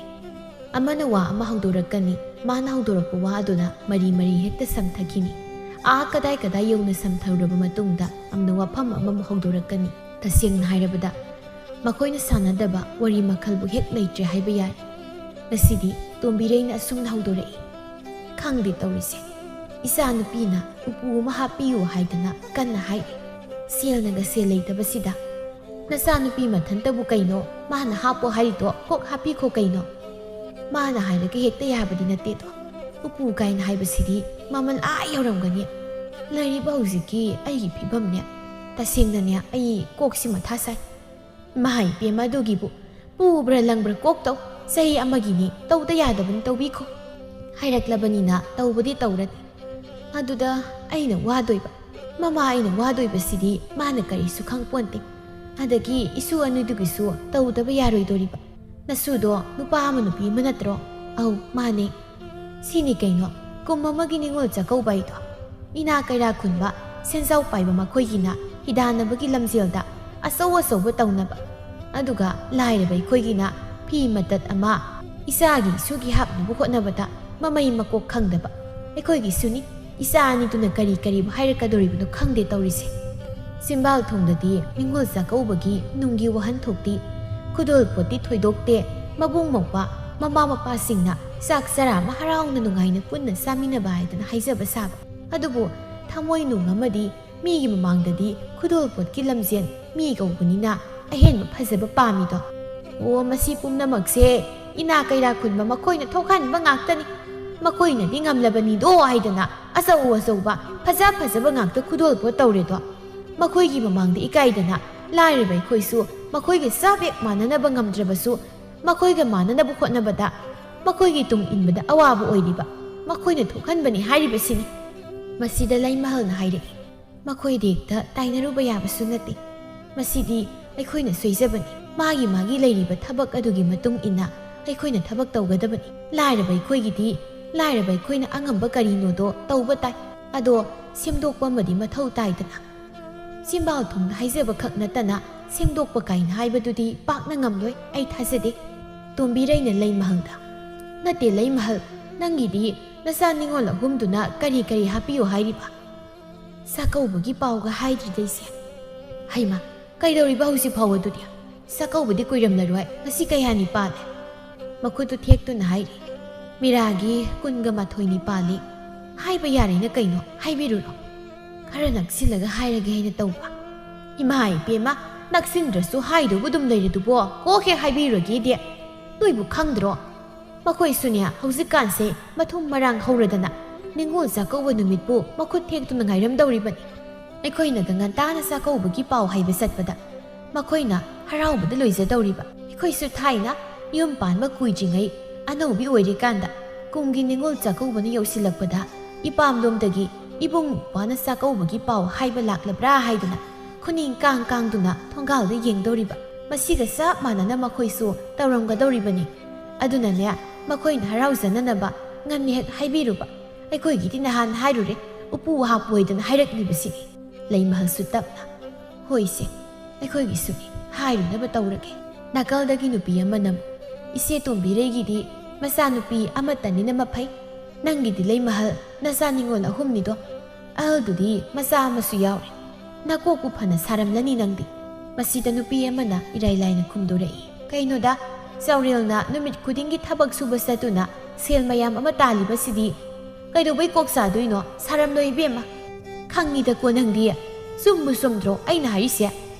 ꯑꯃꯅ ꯋꯥ ꯑꯃ ꯍꯧꯗꯣꯔꯛꯀꯅꯤ, ꯃꯥꯅ ꯍꯧꯗꯣꯔꯛꯄ ꯋꯥ ꯑꯗꯨꯅ ꯃꯔꯤ ꯃꯔꯤ ꯍꯦꯛꯇ ꯁꯝꯊꯈꯤꯅꯤ꯫ ꯑꯥ ꯀꯗꯥꯏ ꯀꯗꯥꯏ ꯌꯧꯅ ꯁꯝꯊꯔꯨꯔꯕ ꯃꯇꯨꯡꯗ ꯑꯃꯅ ꯋꯥꯐꯝ ꯑꯃꯃꯨꯛ ꯍꯧꯗꯣꯔꯛꯀꯅꯤ꯫ ꯇꯁꯦꯡꯅ ꯍꯥꯏꯔꯕꯗ, ꯃꯈꯣꯏꯅ ꯁꯥꯟꯅꯗꯕ ꯋꯥꯔꯤ ꯃꯈꯜꯕꯨ ꯍꯦꯛ ꯂꯩꯇ꯭ꯔꯦ ꯍꯥꯏꯕ ꯌꯥꯏ꯫ ꯉꯁꯤꯗꯤ ꯇꯣꯝꯕꯤꯔꯩꯅ ꯑꯁꯨꯝꯅ ꯍꯧꯗꯣꯔꯛꯏ, "ꯈꯪꯗꯦ ꯇꯧꯔꯤꯁꯦ, ꯏꯆꯥꯅꯨꯄꯤꯅ ꯎꯄꯨ ꯑꯃ ꯍꯥꯞꯄꯤꯌꯨ ꯍꯥꯏꯗꯅ ꯀꯟꯅ ꯍꯥꯏꯔꯤ꯫ ꯁꯦꯜꯅꯒ ꯁꯦꯜ ꯂꯩꯇꯕꯁꯤꯗ, ꯅꯆꯥꯅꯨꯄꯤ ꯃꯊꯟꯇꯕꯨ ꯀꯩꯅꯣ ꯃꯥꯅ ꯍꯥꯞꯄꯣ ꯍꯥꯏꯔꯤꯗꯣ, ꯀꯣꯛ ꯍꯥꯞꯄꯤꯈꯣ ꯀꯩꯅꯣ꯫ ꯃꯥꯅ ꯍꯥꯏꯔꯒ ꯍꯦꯛꯇ ꯌꯥꯕꯗꯤ ꯅꯠꯇꯦꯗꯣ꯫ ꯎꯄꯨ ꯀꯥꯏꯅ ꯍꯥꯏꯕꯁꯤꯗꯤ ꯃꯃꯜ ꯑꯥ ꯌꯧꯔꯝꯒꯅꯤ꯫ ꯂꯩꯔꯤꯕ ꯍꯧꯖꯤꯛꯀꯤ ꯑꯩꯒꯤ ꯐꯤꯕꯝꯅꯦ, ꯇꯁꯦꯡꯅꯅꯦ ꯑꯩ ꯀꯣꯛꯁꯤ ꯃꯊꯥ ꯁꯥꯏ꯫ ꯃꯍꯩ ꯄꯦꯝꯃ ꯑꯗꯨꯒꯤꯕꯨ ꯄꯨꯕ꯭ꯔꯥ ꯂꯪꯕ꯭ꯔꯥ ꯀꯣꯛ ꯇꯧ꯫ ꯆꯍꯤ ꯑꯃꯒꯤꯅꯤ, ꯇꯧꯗ ꯌꯥꯗꯕꯅꯤ ꯇꯧꯕꯤꯈꯣ꯫ ꯍꯥꯏꯔꯛꯂꯕꯅꯤꯅ ꯇꯧꯕꯗꯤ ꯇꯧꯔꯅꯤ꯫ ꯑꯗꯨꯗ ꯑꯩꯅ ꯋꯥꯗꯣꯏꯕ, ꯃꯃꯥ ꯑꯩꯅ ꯋꯥꯗꯣꯏꯕꯁꯤꯗꯤ ꯃꯥꯅ ꯀꯔꯤꯁꯨ ꯈꯪꯄꯣꯟꯇꯦ꯫ ꯑꯗꯒꯤ ꯏꯁꯨ ꯑꯅꯤꯗꯨꯒꯤꯁꯨ ꯇꯧꯗꯕ ꯌꯥꯔꯣꯏꯗꯣꯔꯤꯕ꯫ ꯅꯁꯨꯗꯣ ꯅꯨꯄꯥ ꯑꯃ ꯅꯨꯄꯤ ꯑꯃ ꯅꯠꯇ꯭ꯔꯣ?" "ꯑꯧ, ꯃꯥꯅꯦ꯫" "ꯁꯤꯅꯤ ꯀꯩꯅꯣ, ꯀꯨꯝ ꯑꯃꯒꯤ ꯅꯤꯉꯣꯜ ꯆꯥꯛꯀꯧꯕ ꯍꯥꯏꯗꯣ꯫ ꯏꯅꯥ ꯀꯩꯔꯥ ꯈꯨꯟꯕ, ꯁꯦꯟꯖꯥꯎ ꯄꯥꯏꯕ ꯃꯈꯣꯏꯒꯤꯅ ꯍꯤꯗꯥꯟꯅꯕꯒꯤ ꯂꯝꯖꯦꯜꯗ ꯑꯆꯧ ꯑꯆꯧꯕ ꯇꯧꯅꯕ, ꯑꯗꯨꯒ ꯂꯥꯏꯔꯕ ꯑꯩꯈꯣꯏꯒꯤꯅ ꯐꯤ ꯃꯇꯠ ꯑꯃ ꯏꯆꯥꯒꯤ ꯏꯁꯨꯒꯤ ꯍꯥꯞꯅꯕ ꯍꯣꯠꯅꯕꯗ ꯃꯃꯩ ꯃꯀꯣꯛ ꯈꯪꯗꯕ꯫ ꯑꯩꯈꯣꯏꯒꯤꯁꯨꯅꯤ, ꯏꯆꯥ ꯑꯅꯤꯗꯨꯅ ꯀꯔꯤ ꯀꯔꯤꯕꯨ ꯍꯥꯏꯔꯛꯀꯗꯣꯔꯤꯕꯅꯣ ꯈꯪꯗꯦ ꯇꯧꯔꯤꯁꯦ꯫" ꯆꯤꯝꯕꯥꯜ ꯊꯣꯡꯗꯗꯤ ꯅꯤꯉꯣꯜ ꯆꯥꯛꯀꯧꯕꯒꯤ ꯅꯨꯡꯒꯤ ꯋꯥꯍꯟꯊꯣꯛꯇꯤ, ꯈꯨꯗꯣꯜꯄꯣꯠꯇꯤ ꯊꯣꯏꯗꯣꯛꯇꯦ꯫ ꯃꯕꯨꯡ ꯃꯧꯄ꯭ꯋꯥ, ꯃꯃꯥ ꯃꯄꯥꯁꯤꯡꯅ ꯆꯥꯛ ꯆꯔꯥ ꯑꯃ ꯍꯔꯥꯎꯅ ꯅꯨꯡꯉꯥꯏꯅ ꯄꯨꯟꯅ ꯆꯥꯃꯤꯟꯅꯕ ꯍꯥꯏꯗꯅ ꯍꯥꯏꯖꯕ ꯁꯥꯕ꯫ ꯑꯗꯨꯕꯨ ꯊꯃꯣꯏ ꯅꯨꯡ ꯑꯃꯗꯤ ꯃꯤꯒꯤ ꯃꯃꯥꯡꯗꯗꯤ ꯈꯨꯗꯣꯜꯄꯣꯠꯀꯤ ꯂꯝꯖꯦꯜ, ꯃꯤ ꯀꯧꯕꯅꯤꯅ ꯑꯍꯦꯟꯕ ꯐꯖꯕ ꯄꯥꯝꯃꯤꯗꯣ꯫ ꯑꯣ, ꯃꯁꯤ ꯄꯨꯝꯅꯃꯛꯁꯦ ꯏꯅꯥ ꯀꯩꯔꯥ ꯈꯨꯟꯕ ꯃꯈꯣꯏꯅ ꯊꯣꯛꯍꯟꯕ ꯉꯥꯛꯇꯅꯤ꯫ ꯃꯈꯣꯏꯅꯗꯤ ꯉꯝꯂꯕꯅꯤꯗꯣ ꯍꯥꯏꯗꯅ ꯑꯆꯧ ꯑꯆꯧꯕ, ꯐꯖ ꯐꯖꯕ ꯉꯥꯛꯇ ꯈꯨꯗꯣꯜꯄꯣꯠ ꯇꯧꯔꯦꯗꯣ꯫ ꯃꯈꯣꯏꯒꯤ ꯃꯃꯥꯡꯗ ꯏꯀꯥꯏꯗꯅ ꯂꯥꯏꯔꯕ ꯑꯩꯈꯣꯏꯁꯨ ꯃꯈꯣꯏꯒ ꯆꯞ ꯍꯦꯛ ꯃꯥꯟꯅꯅꯕ ꯉꯝꯗ꯭ꯔꯕꯁꯨ, ꯃꯈꯣꯏꯒ ꯃꯥꯟꯅꯅꯕ ꯍꯣꯠꯅꯕꯗ ꯃꯈꯣꯏꯒꯤ ꯇꯨꯡ ꯏꯟꯕꯗ ꯑꯋꯥꯕ ꯑꯣꯏꯔꯤꯕ ꯃꯈꯣꯏꯅ ꯊꯣꯛꯍꯟꯕꯅꯤ ꯍꯥꯏꯔꯤꯕꯁꯤꯅꯤ꯫ ꯃꯁꯤꯗ ꯂꯩꯃꯍꯜꯅ ꯍꯥꯏꯔꯛꯏ, ꯃꯈꯣꯏꯗꯤ ꯍꯦꯛꯇ ꯇꯥꯏꯅꯔꯨꯕ ꯌꯥꯕꯁꯨ ꯅꯠꯇꯦ꯫ ꯃꯁꯤꯗꯤ ꯑꯩꯈꯣꯏꯅ ꯁꯣꯏꯖꯕꯅꯤ꯫ ꯃꯥꯒꯤ ꯃꯥꯒꯤ ꯂꯩꯔꯤꯕ ꯊꯕꯛ ꯑꯗꯨꯒꯤ ꯃꯇꯨꯡ ꯏꯟꯅ ꯑꯩꯈꯣꯏꯅ ꯊꯕꯛ ꯇꯧꯒꯗꯕꯅꯤ꯫ ꯂꯥꯏꯔꯕ ꯑꯩꯈꯣꯏꯒꯤꯗꯤ ꯂꯥꯏꯔꯕ ꯑꯩꯈꯣꯏꯅ ꯑꯉꯝꯕ ꯀꯔꯤꯅꯣꯗꯣ ꯇꯧꯕ ꯇꯥꯏ꯫ ꯑꯗꯣ ꯁꯦꯝꯗꯣꯛꯄ ꯑꯃꯗꯤ ꯃꯊꯧ ꯇꯥꯏꯗꯅ꯫ ꯆꯤꯝꯕꯥꯜ ꯊꯣꯡꯅ ꯍꯥꯏꯖꯕ ꯈꯛ ꯅꯠꯇꯅ ꯁꯦꯝꯗꯣꯛꯄ ꯀꯥꯏꯅ ꯍꯥꯏꯕꯗꯨꯗꯤ ꯄꯥꯛꯅ ꯉꯝꯂꯣꯏ, ꯑꯩ ꯊꯥꯖꯗꯦ꯫ ꯇꯣꯝꯕꯤꯔꯩꯅ ꯂꯩꯃꯍꯜꯗ, "ꯅꯠꯇꯦ ꯂꯩꯃꯍꯜ, ꯅꯪꯒꯤꯗꯤ ꯅꯆꯥ ꯅꯤꯉꯣꯜ ꯑꯍꯨꯝꯗꯨꯅ ꯀꯔꯤ ꯀꯔꯤ ꯍꯥꯞꯄꯤꯌꯨ ꯍꯥꯏꯔꯤꯕ? ꯆꯥꯛꯀꯧꯕꯒꯤ ꯄꯥꯎꯒ ꯍꯥꯏꯗ꯭ꯔꯤꯗꯩꯁꯦ꯫ ꯍꯩꯃꯥ, ꯀꯩꯗꯧꯔꯤꯕ ꯍꯧꯖꯤꯛ ꯐꯥꯎꯕꯗꯨꯗꯤ? ꯆꯥꯛꯀꯧꯕꯗꯤ ꯀꯨꯏꯔꯝꯂꯔꯣꯏ, ꯉꯁꯤ ꯀꯌꯥꯅꯤ ꯄꯥꯜꯂꯦ?" ꯃꯈꯨꯠꯇꯨ ꯊꯦꯛꯇꯨꯅ ꯍꯥꯏꯔꯤ꯫ "ꯃꯤꯔꯥꯒꯤ ꯀꯨꯟꯒ ꯃꯥꯊꯣꯏꯅꯤ ꯄꯥꯜꯂꯤ꯫ ꯍꯥꯏꯕ ꯌꯥꯔꯦꯅ ꯀꯩꯅꯣ, ꯍꯥꯏꯕꯤꯔꯨꯔꯣ꯫ ꯈꯔ ꯅꯛꯁꯤꯜꯂꯒ ꯍꯥꯏꯔꯒꯦ ꯍꯥꯏꯅ ꯇꯧꯕ꯫ ꯏꯃꯥ ꯏꯕꯦꯝꯃ, ꯅꯛꯁꯤꯟꯗ꯭ꯔꯁꯨ ꯍꯥꯏꯗꯧꯕ ꯑꯗꯨꯝ ꯂꯩꯔꯗꯨꯕꯣ, ꯀꯣꯛ ꯍꯦꯛ ꯍꯥꯏꯕꯤꯔꯨꯔꯒꯦꯗꯤ꯫ ꯅꯣꯏꯕꯨ ꯈꯪꯗ꯭ꯔꯣ? ꯃꯈꯣꯏꯁꯨꯅꯦ ꯍꯧꯖꯤꯛꯀꯥꯟꯁꯦ ꯃꯊꯨꯝ ꯃꯔꯥꯡ ꯍꯧꯔꯗꯅ ꯅꯤꯉꯣꯜ ꯆꯥꯛꯀꯧꯕ ꯅꯨꯃꯤꯠꯄꯨ ꯃꯈꯨꯠ ꯊꯦꯛꯇꯨꯅ ꯉꯥꯏꯔꯝꯗꯧꯔꯤꯕꯅꯤ꯫ ꯑꯩꯈꯣꯏꯅꯒ ꯉꯟꯇꯥꯅ ꯆꯥꯛꯀꯧꯕꯒꯤ ꯄꯥꯎ ꯍꯥꯏꯕ ꯆꯠꯄꯗ ꯃꯈꯣꯏꯅ ꯍꯔꯥꯎꯕꯗ ꯂꯣꯏꯖꯗꯧꯔꯤꯕ꯫ ꯑꯩꯈꯣꯏꯁꯨ ꯊꯥꯏꯅ ꯌꯨꯝ ꯄꯥꯟꯕ ꯀꯨꯏꯗ꯭ꯔꯤꯉꯩ ꯑꯅꯧꯕꯤ ꯑꯣꯏꯔꯤꯀꯥꯟꯗ ꯀꯨꯝꯒꯤ ꯅꯤꯉꯣꯜ ꯆꯥꯛꯀꯧꯕꯅ ꯌꯧꯁꯤꯜꯂꯛꯄꯗ ꯏꯄꯥꯝꯂꯣꯝꯗꯒꯤ ꯏꯕꯨꯡ ꯏꯄ꯭ꯋꯥꯅ ꯆꯥꯛꯀꯧꯕꯒꯤ ꯄꯥꯎ ꯍꯥꯏꯕ ꯂꯥꯛꯂꯕ꯭ꯔꯥ ꯍꯥꯏꯗꯨꯅ ꯈꯨꯅꯤꯡ ꯀꯥꯡ ꯀꯥꯡꯗꯨꯅ ꯊꯣꯡꯒꯥꯜꯗ ꯌꯦꯡꯗꯧꯔꯤꯕ꯫ ꯃꯁꯤꯒ ꯆꯞ ꯃꯥꯟꯅꯅ ꯃꯈꯣꯏꯁꯨ ꯇꯧꯔꯝꯒꯗꯧꯔꯤꯕꯅꯤ꯫ ꯑꯗꯨꯅꯅꯦ, ꯃꯈꯣꯏꯅ ꯍꯔꯥꯎꯖꯅꯅꯕ ꯉꯟꯅ ꯍꯦꯛ ꯍꯥꯏꯕꯤꯔꯨꯕ꯫ ꯑꯩꯈꯣꯏꯒꯤꯗꯤ ꯅꯍꯥꯟ ꯍꯥꯏꯔꯨꯔꯦ, ꯎꯄꯨ ꯍꯥꯞꯄꯣꯏꯗꯅ ꯍꯥꯏꯔꯛꯂꯤꯕꯁꯤꯅꯤ꯫ ꯂꯩꯃꯍꯜꯁꯨ ꯇꯞꯅ, "ꯍꯣꯏꯁꯦ, ꯑꯩꯈꯣꯏꯒꯤꯁꯨꯅꯤ, ꯍꯥꯏꯔꯨꯅꯕ ꯇꯧꯔꯒꯦ"꯫ ꯅꯥꯀꯜꯗꯒꯤ ꯅꯨꯄꯤ ꯑꯃꯅ ꯑꯃꯨꯛ, "ꯏꯆꯦ ꯇꯣꯝꯕꯤꯔꯩꯒꯤꯗꯤ ꯃꯆꯥꯅꯨꯄꯤ ꯑꯃꯠꯇꯅꯤꯅ ꯃꯐꯩ꯫ ꯅꯪꯒꯤꯗꯤ ꯂꯩꯃꯍꯜ, ꯅꯆꯥ ꯅꯤꯉꯣꯜ ꯑꯍꯨꯝꯅꯤꯗꯣ꯫ ꯑꯍꯜꯗꯨꯗꯤ ꯃꯆꯥ ꯑꯃꯁꯨ ꯌꯥꯎꯔꯦ꯫ ꯅꯀꯣꯛꯄꯨ ꯐꯅ ꯁꯥꯔꯝꯂꯅꯤ ꯅꯪꯗꯤ"꯫ ꯃꯁꯤꯗ ꯅꯨꯄꯤ ꯑꯃꯅ ꯏꯔꯥꯏ ꯂꯥꯏꯅ ꯈꯨꯝꯗꯣꯔꯛꯏ꯫ "ꯀꯩꯅꯣꯗ, ꯆꯥꯎꯔꯦꯜꯅ ꯅꯨꯃꯤꯠ ꯈꯨꯗꯤꯡꯒꯤ ꯊꯕꯛ ꯁꯨꯕ ꯆꯠꯇꯨꯅ ꯁꯦꯜ ꯃꯌꯥꯝ ꯑꯃ ꯇꯥꯜꯂꯤꯕꯁꯤꯗꯤ ꯀꯩꯗꯧꯕꯩ ꯀꯣꯛ ꯆꯥꯗꯣꯏꯅꯣ? ꯁꯥꯔꯝꯂꯣꯏ ꯏꯕꯦꯝꯃ꯫ ꯈꯪꯉꯤꯗꯀꯣ ꯅꯪꯗꯤ꯫ ꯆꯨꯝꯕꯨ ꯆꯨꯝꯗ꯭ꯔꯣ ꯑꯩꯅ ꯍꯥꯏꯔꯤꯁꯦ?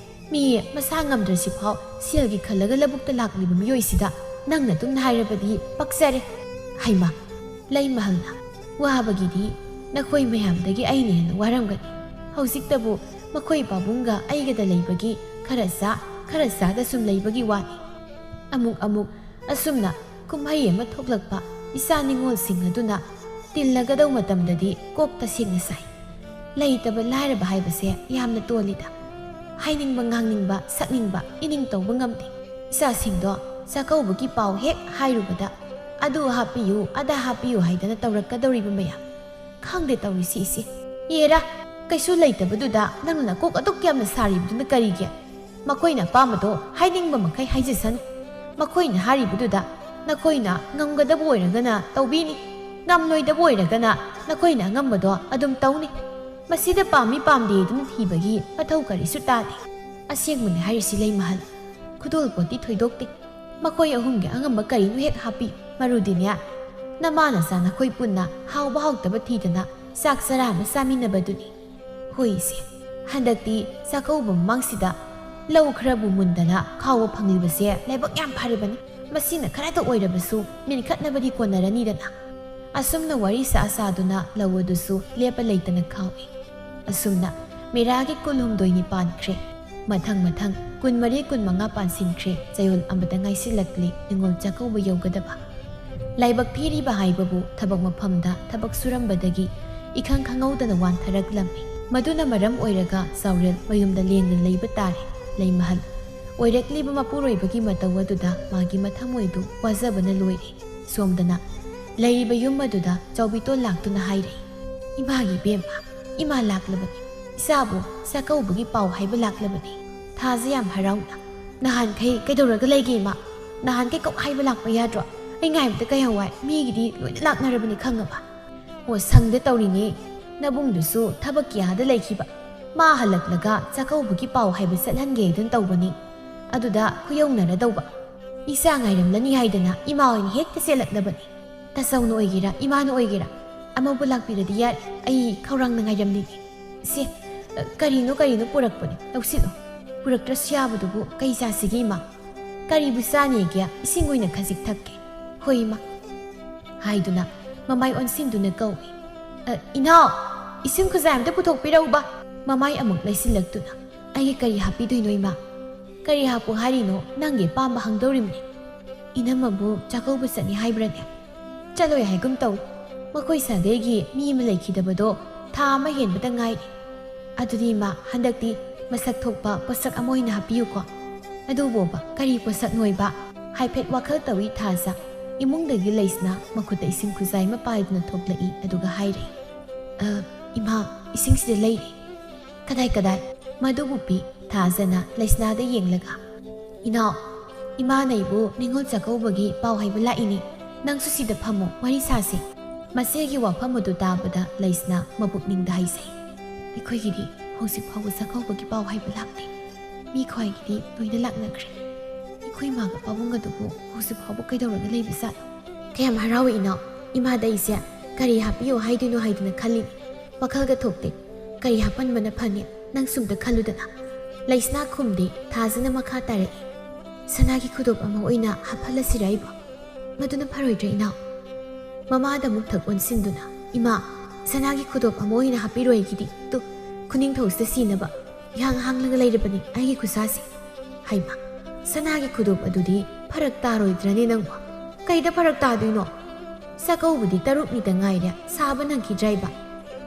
ꯃꯤ ꯃꯁꯥ ꯉꯝꯗ꯭ꯔꯁꯤꯐꯥꯎ ꯁꯦꯜꯒꯤ ꯈꯜꯂꯒ ꯂꯧꯕꯨꯛꯇ ꯂꯥꯛꯂꯤꯕ ꯃꯤꯑꯣꯏꯁꯤꯗ ꯅꯪꯅ ꯑꯗꯨꯝꯅ ꯍꯥꯏꯔꯕꯗꯤ ꯄꯛꯆꯔꯦ"꯫ ꯍꯩꯃꯥ, ꯂꯩꯃꯍꯜꯅ, "ꯋꯥꯕꯒꯤꯗꯤ ꯅꯈꯣꯏ ꯃꯌꯥꯝꯗꯒꯤ ꯑꯩꯅ ꯍꯦꯟꯅ ꯋꯥꯔꯝꯒꯅꯤ꯫ ꯍꯧꯖꯤꯛꯇꯕꯨ ꯃꯈꯣꯏ ꯄꯥꯕꯨꯡꯒ ꯑꯩꯒꯗ ꯂꯩꯕꯒꯤ ꯈꯔ ꯆꯥ, ꯈꯔ ꯆꯥꯗ ꯁꯨꯝ ꯂꯩꯕꯒꯤ ꯋꯥꯅꯤ"꯫ ꯑꯃꯨꯛ ꯑꯃꯨꯛ ꯑꯁꯨꯝꯅ ꯀꯨꯝꯍꯩ ꯑꯃ ꯊꯣꯛꯂꯛꯄ ꯏꯆꯥ ꯅꯤꯉꯣꯜꯁꯤꯡ ꯑꯗꯨꯅ ꯇꯤꯜꯂꯒꯗꯧ ꯃꯇꯝꯗꯗꯤ ꯀꯣꯛ ꯇꯁꯦꯡꯅ ꯁꯥꯏ꯫ ꯂꯩꯇꯕ ꯂꯥꯏꯔꯕ ꯍꯥꯏꯕꯁꯦ ꯌꯥꯝꯅ ꯇꯣꯜꯂꯤꯗ꯫ ꯍꯥꯏꯅꯤꯡꯕ, ꯉꯥꯡꯅꯤꯡꯕ, ꯁꯛꯅꯤꯡꯕ, ꯏꯅꯤꯡ ꯇꯧꯕ ꯉꯝꯗꯦ꯫ ꯏꯆꯥꯁꯤꯡꯗꯣ ꯆꯥꯛꯀꯧꯕꯒꯤ ꯄꯥꯎ ꯍꯦꯛ ꯍꯥꯏꯔꯨꯕꯗ, "ꯑꯗꯨ ꯍꯥꯞꯄꯤꯌꯨ, ꯑꯗꯥ ꯍꯥꯞꯄꯤꯌꯨ" ꯍꯥꯏꯗꯅ ꯇꯧꯔꯛꯀꯗꯧꯔꯤꯕ ꯃꯌꯥꯝ꯫ ꯈꯪꯗꯦ ꯇꯧꯔꯤꯁꯤ ꯏꯆꯦ꯫ ꯌꯦꯔꯥ, ꯀꯩꯁꯨ ꯂꯩꯇꯕꯗꯨꯗ ꯅꯪꯅ ꯅꯀꯣꯛ ꯑꯗꯨꯛ ꯌꯥꯝꯅ ꯁꯥꯔꯤꯕꯗꯨꯅ ꯀꯔꯤꯒꯤ? ꯃꯈꯣꯏꯅ ꯑꯄꯥꯝꯕꯗꯣ ꯍꯥꯏꯅꯤꯡꯕ ꯃꯈꯩ ꯍꯥꯏꯖꯁꯅꯨ꯫ ꯃꯈꯣꯏꯅ ꯍꯥꯏꯔꯤꯕꯗꯨꯗ ꯅꯈꯣꯏꯅ ꯉꯝꯒꯗꯕ ꯑꯣꯏꯔꯒꯅ ꯇꯧꯕꯤꯅꯤ, ꯉꯝꯂꯣꯏꯗꯕ ꯑꯣꯏꯔꯒꯅ ꯅꯈꯣꯏꯅ ꯑꯉꯝꯕꯗꯣ ꯑꯗꯨꯝ ꯇꯧꯅꯤ꯫ ꯃꯁꯤꯗ ꯄꯥꯝꯃꯤ ꯄꯥꯝꯗꯦ ꯑꯗꯨꯝ ꯊꯤꯕꯒꯤ ꯃꯊꯧ ꯀꯔꯤꯁꯨ ꯇꯥꯗꯦ꯫ ꯑꯁꯦꯡꯕꯅꯤ ꯍꯥꯏꯔꯤꯁꯤ ꯂꯩꯃꯍꯜ, ꯈꯨꯗꯣꯜꯄꯣꯠꯇꯤ ꯊꯣꯏꯗꯣꯛꯇꯦ꯫ ꯃꯈꯣꯏ ꯑꯍꯨꯝꯒꯤ ꯑꯉꯝꯕ ꯀꯔꯤꯅꯣ ꯍꯦꯛ ꯍꯥꯞꯄꯤ꯫ ꯃꯔꯨꯗꯤꯅꯦ, ꯅꯃꯥ ꯅꯆꯥ ꯅꯈꯣꯏ ꯄꯨꯟꯅ ꯍꯥꯎꯕ ꯍꯥꯎꯇꯕ ꯊꯤꯗꯅ ꯆꯥꯛ ꯆꯔꯥ ꯑꯃ ꯆꯥꯃꯤꯟꯅꯕꯗꯨꯅꯤ꯫ ꯍꯣꯏ ꯏꯆꯦ, ꯍꯟꯗꯛꯇꯤ ꯆꯥꯛꯀꯧꯕ ꯃꯃꯥꯡꯁꯤꯗ ꯂꯧ ꯈꯔꯕꯨ ꯃꯨꯟꯗꯅ ꯈꯥꯎꯕ ꯐꯪꯂꯤꯕꯁꯦ ꯂꯥꯏꯕꯛ ꯌꯥꯝ ꯐꯔꯤꯕꯅꯤ꯫ ꯃꯁꯤꯅ ꯈꯔꯇ ꯑꯣꯏꯔꯕꯁꯨ ꯃꯤꯟꯈꯠꯅꯕꯗꯤ ꯀꯣꯟꯅꯔꯅꯤꯗꯅ꯫ ꯑꯁꯨꯝꯅ ꯋꯥꯔꯤ ꯁꯥ ꯁꯥꯗꯨꯅ ꯂꯧ ꯑꯗꯨꯁꯨ ꯂꯦꯞꯄ ꯂꯩꯇꯅ ꯈꯥꯎꯏ꯫ ꯑꯁꯨꯝꯅ ꯃꯤꯔꯥꯒꯤ ꯀꯨꯟꯍꯨꯝꯗꯣꯏꯅꯤ ꯄꯥꯟꯈ꯭ꯔꯦ꯫ ꯃꯊꯪ ꯃꯊꯪ ꯀꯨꯟꯃꯔꯤ, ꯀꯨꯟꯃꯉꯥ ꯄꯥꯟꯁꯤꯟꯈ꯭ꯔꯦ꯫ ꯆꯌꯣꯜ ꯑꯃꯗ ꯉꯥꯏꯁꯤꯜꯂꯛꯂꯤ ꯅꯤꯉꯣꯜ ꯆꯥꯛꯀꯧꯕ ꯌꯧꯒꯗꯕ꯫ ꯂꯥꯏꯕꯛ ꯊꯤꯔꯤꯕ ꯍꯥꯏꯕꯕꯨ ꯊꯕꯛ ꯃꯐꯝꯗ ꯊꯕꯛ ꯁꯨꯔꯝꯕꯗꯒꯤ ꯏꯈꯪ ꯈꯪꯍꯧꯗꯅ ꯋꯥꯟꯊꯔꯛꯂꯝꯃꯤ꯫ ꯃꯗꯨꯅ ꯃꯔꯝ ꯑꯣꯏꯔꯒ ꯆꯥꯎꯔꯦꯜ ꯃꯌꯨꯝꯗ ꯂꯦꯡꯗꯅ ꯂꯩꯕ ꯇꯥꯔꯦ꯫ ꯂꯩꯃꯍꯜ ꯑꯣꯏꯔꯛꯂꯤꯕ ꯃꯄꯨꯔꯣꯏꯕꯒꯤ ꯃꯇꯧ ꯑꯗꯨꯗ ꯃꯥꯒꯤ ꯃꯊꯃꯣꯏꯗꯨ ꯋꯥꯖꯕꯅ ꯂꯣꯏꯔꯦ꯫ ꯁꯣꯝꯗꯅ ꯂꯩꯔꯤꯕ ꯌꯨꯝ ꯑꯗꯨꯗ ꯆꯥꯎꯕꯤꯇꯣꯟ ꯂꯥꯛꯇꯨꯅ ꯍꯥꯏꯔꯛꯏ, "ꯏꯃꯥꯒꯤ ꯏꯕꯦꯝꯃ, ꯏꯃꯥ ꯂꯥꯛꯂꯕꯅꯤ꯫ ꯏꯆꯥꯕꯨ ꯆꯥꯛꯀꯧꯕꯒꯤ ꯄꯥꯎ ꯍꯥꯏꯕ ꯂꯥꯛꯂꯕꯅꯤ꯫ ꯊꯥꯖ ꯌꯥꯝ ꯍꯔꯥꯎꯅ꯫ ꯅꯍꯥꯟꯈꯩ ꯀꯩꯗꯧꯔꯒ ꯂꯩꯒꯦ ꯏꯃꯥ? ꯅꯍꯥꯟꯈꯩ ꯀꯣꯛ ꯍꯥꯏꯕ ꯂꯥꯛꯄ ꯌꯥꯗ꯭ꯔꯣ? ꯑꯩ ꯉꯥꯏꯕꯗ ꯀꯌꯥꯝ ꯋꯥꯏ꯫ ꯃꯤꯒꯤꯗꯤ ꯂꯣꯏꯅ ꯂꯥꯛꯅꯔꯕꯅꯤ ꯈꯪꯉꯕ?" "ꯑꯣ, ꯁꯪꯗ ꯇꯧꯔꯤꯅꯦ꯫ ꯅꯕꯨꯡꯗꯨꯁꯨ ꯊꯕꯛꯀꯤ ꯑꯥꯗ ꯂꯩꯈꯤꯕ꯫ ꯃꯥ ꯍꯜꯂꯛꯂꯒ ꯆꯥꯛꯀꯧꯕꯒꯤ ꯄꯥꯎ ꯍꯥꯏꯕ ꯆꯠꯍꯟꯒꯦ ꯑꯗꯨꯝ ꯇꯧꯕꯅꯤ꯫ ꯑꯗꯨꯗ ꯈꯨꯌꯧꯅꯔꯗꯧꯕ꯫ ꯏꯆꯥ ꯉꯥꯏꯔꯝꯂꯅꯤ ꯍꯥꯏꯗꯅ ꯏꯃꯥ ꯑꯣꯏꯅ ꯍꯦꯛꯇ ꯆꯦꯜꯂꯛꯂꯕꯅꯤ꯫ ꯇꯥꯆꯧꯅ ꯑꯣꯏꯒꯦꯔꯥ, ꯏꯃꯥꯅ ꯑꯣꯏꯒꯦꯔꯥ, ꯑꯃꯕꯨ ꯂꯥꯛꯄꯤꯔꯗꯤ ꯌꯥꯔꯦ꯫ ꯑꯩ ꯈꯧꯔꯥꯡꯅ ꯉꯥꯏꯔꯝꯂꯤꯅꯦ꯫ ꯁꯦ, ꯀꯔꯤꯅꯣ ꯀꯔꯤꯅꯣ ꯄꯨꯔꯛꯄꯅꯦ, ꯂꯧꯁꯤꯜꯂꯣ꯫ ꯄꯨꯔꯛꯇ꯭ꯔꯁꯨ ꯌꯥꯕꯗꯨꯕꯨ ꯀꯩ ꯆꯥꯁꯤꯒꯦ ꯏꯃꯥ? ꯀꯔꯤꯕꯨ ꯆꯥꯅꯦꯒꯦ? ꯏꯁꯤꯡ ꯑꯣꯏꯅ ꯈꯖꯤꯛ ꯊꯛꯀꯦ꯫ ꯍꯣꯏ ꯏꯃꯥ" ꯍꯥꯏꯗꯨꯅ ꯃꯃꯥꯏ ꯑꯣꯟꯁꯤꯟꯗꯨꯅ ꯀꯧꯏ꯫ "ꯑ, ꯏꯅꯥꯎ, ꯏꯁꯤꯡ ꯈꯨꯖꯥꯏ ꯑꯝꯇ ꯄꯨꯊꯣꯛꯄꯤꯔꯛꯎꯕ꯫" ꯃꯃꯥꯏ ꯑꯃꯨꯛ ꯂꯩꯁꯤꯜꯂꯛꯇꯨꯅ, "ꯑꯩꯒꯤ ꯀꯔꯤ ꯍꯥꯞꯄꯤꯗꯣꯏꯅꯣ ꯏꯃꯥ?" "ꯀꯔꯤ ꯍꯥꯞꯄꯨ ꯍꯥꯏꯔꯤꯅꯣ? ꯅꯪꯒꯤ ꯑꯄꯥꯝꯕ ꯍꯪꯗꯧꯔꯤꯕꯅꯤ꯫" "ꯏꯅꯝꯃꯕꯨ ꯆꯥꯛꯀꯧꯕ ꯆꯠꯅꯤ ꯍꯥꯏꯕ꯭ꯔꯅꯦ?" "ꯆꯠꯂꯣꯏ ꯍꯥꯏꯒꯨꯝ ꯇꯧꯏ꯫ ꯃꯈꯣꯏ ꯁꯥꯒꯩꯒꯤ ꯃꯤ ꯑꯃ ꯂꯩꯈꯤꯗꯕꯗꯣ ꯊꯥ ꯑꯃ ꯍꯦꯟꯕꯗ ꯉꯥꯏꯔꯤ꯫ ꯑꯗꯨꯗꯤ ꯏꯃꯥ, ꯍꯟꯗꯛꯇꯤ ꯃꯁꯛ ꯊꯣꯛꯄ ꯄꯣꯠꯁꯛ ꯑꯃ ꯑꯣꯏꯅ ꯍꯥꯞꯄꯤꯌꯨꯀꯣ꯫ ꯑꯗꯨꯕꯣꯕ, ꯀꯔꯤ ꯄꯣꯠꯁꯛꯅꯣꯏꯕ? ꯍꯥꯏꯐꯦꯠ ꯋꯥꯈꯜ ꯇꯧꯏ ꯊꯥꯖ꯫ ꯏꯃꯨꯡꯗꯒꯤ ꯂꯩꯁꯅꯥ ꯃꯈꯨꯠꯇ ꯏꯁꯤꯡ ꯈꯨꯖꯥꯏ ꯑꯃ ꯄꯥꯏꯗꯨꯅ ꯊꯣꯛꯂꯛꯏ, ꯑꯗꯨꯒ ꯍꯥꯏꯔꯛꯏ, "ꯑ, ꯏꯃꯥ, ꯏꯁꯤꯡꯁꯤꯗ ꯂꯩꯔꯦ"꯫ "ꯀꯗꯥꯏ, ꯀꯗꯥꯏ?" ꯃꯗꯨꯕꯨ ꯄꯤ ꯊꯥꯖꯅ ꯂꯩꯁꯅꯥꯗ ꯌꯦꯡꯂꯒ, "ꯏꯅꯥꯎ, ꯏꯃꯥꯅ ꯑꯩꯕꯨ ꯅꯤꯉꯣꯜ ꯆꯥꯛꯀꯧꯕꯒꯤ ꯄꯥꯎ ꯍꯥꯏꯕ ꯂꯥꯛꯏꯅꯦ꯫ ꯅꯪꯁꯨ ꯁꯤꯗ ꯐꯝꯃꯣ, ꯋꯥꯔꯤ ꯁꯥꯁꯦ"꯫ ꯃꯆꯦꯒꯤ ꯋꯥꯐꯝ ꯑꯗꯨ ꯇꯥꯕꯗ ꯂꯩꯁꯅꯥ ꯃꯄꯨꯛꯅꯤꯡꯗ ꯍꯥꯏꯖꯩ, "ꯑꯩꯈꯣꯏꯒꯤꯗꯤ ꯍꯧꯖꯤꯛ ꯐꯥꯎꯕ ꯆꯥꯛꯀꯧꯕꯒꯤ ꯄꯥꯎ ꯍꯥꯏꯕ ꯂꯥꯛꯇꯦ꯫ ꯃꯤ ꯈ꯭ꯋꯥꯏꯒꯤꯗꯤ ꯂꯣꯏꯅ ꯂꯥꯛꯅꯈ꯭ꯔꯦ꯫ ꯑꯩꯈꯣꯏ ꯏꯃꯥꯒ ꯄꯥꯕꯨꯡ ꯑꯗꯨꯕꯨ ꯍꯧꯖꯤꯛ ꯐꯥꯎꯕ ꯀꯩꯗꯧꯔꯒ ꯂꯩꯕꯖꯥꯠꯅꯣ?" "ꯀꯌꯥꯝ ꯍꯔꯥꯎꯏ ꯏꯅꯥꯎ꯫ ꯏꯃꯥꯗ ꯑꯩꯁꯦ ꯀꯔꯤ ꯍꯥꯞꯄꯤꯌꯣ ꯍꯥꯏꯗꯣꯏꯅꯣ ꯍꯥꯏꯗꯅ ꯈꯜꯂꯤꯅꯤ꯫ ꯋꯥꯈꯜꯒ ꯊꯣꯛꯇꯦ꯫ ꯀꯔꯤ ꯍꯥꯞꯄꯟꯕꯅ ꯐꯅꯤ? ꯅꯪ ꯁꯨꯝꯇ ꯈꯜꯂꯨꯗꯅ"꯫ ꯂꯩꯁꯅꯥ ꯈꯨꯝꯗꯦ꯫ ꯊꯥꯖꯅ ꯃꯈꯥ ꯇꯥꯔꯛꯏ, "ꯁꯅꯥꯒꯤ ꯈꯨꯗꯣꯞ ꯑꯃ ꯑꯣꯏꯅ ꯍꯥꯞꯍꯜꯂꯁꯤꯔ ꯑꯩꯕꯨ? ꯃꯗꯨꯅ ꯐꯔꯣꯏꯗ꯭ꯔꯥ ꯏꯅꯥꯎ?" ꯃꯃꯥꯗ ꯑꯃꯨꯛ ꯊꯛ ꯑꯣꯟꯁꯤꯟꯗꯨꯅ, "ꯏꯃꯥ, ꯁꯅꯥꯒꯤ ꯈꯨꯗꯣꯞ ꯑꯃ ꯑꯣꯏꯅ ꯍꯥꯞꯄꯤꯔꯣ ꯑꯩꯒꯤꯗꯤ꯫ ꯇꯨ, ꯈꯨꯅꯤꯡꯊꯧꯁꯤꯗ ꯁꯤꯅꯕ ꯏꯍꯥꯡ ꯍꯥꯡꯂꯒ ꯂꯩꯔꯕꯅꯤ ꯑꯩꯒꯤ ꯈꯨꯠꯁꯥꯁꯦ"꯫ "ꯍꯩꯃꯥ, ꯁꯅꯥꯒꯤ ꯈꯨꯗꯣꯞ ꯑꯗꯨꯗꯤ ꯐꯔꯛ ꯇꯥꯔꯣꯏꯗ꯭ꯔꯅꯦ ꯅꯪꯕꯣ?" "ꯀꯩꯗ ꯐꯔꯛ ꯇꯥꯗꯣꯏꯅꯣ? ꯆꯥꯛꯀꯧꯕꯗꯤ ꯇꯔꯨꯛꯅꯤꯗ ꯉꯥꯏꯔꯦ, ꯁꯥꯕ ꯅꯪꯈꯤꯗ꯭ꯔꯥ ꯏꯕ?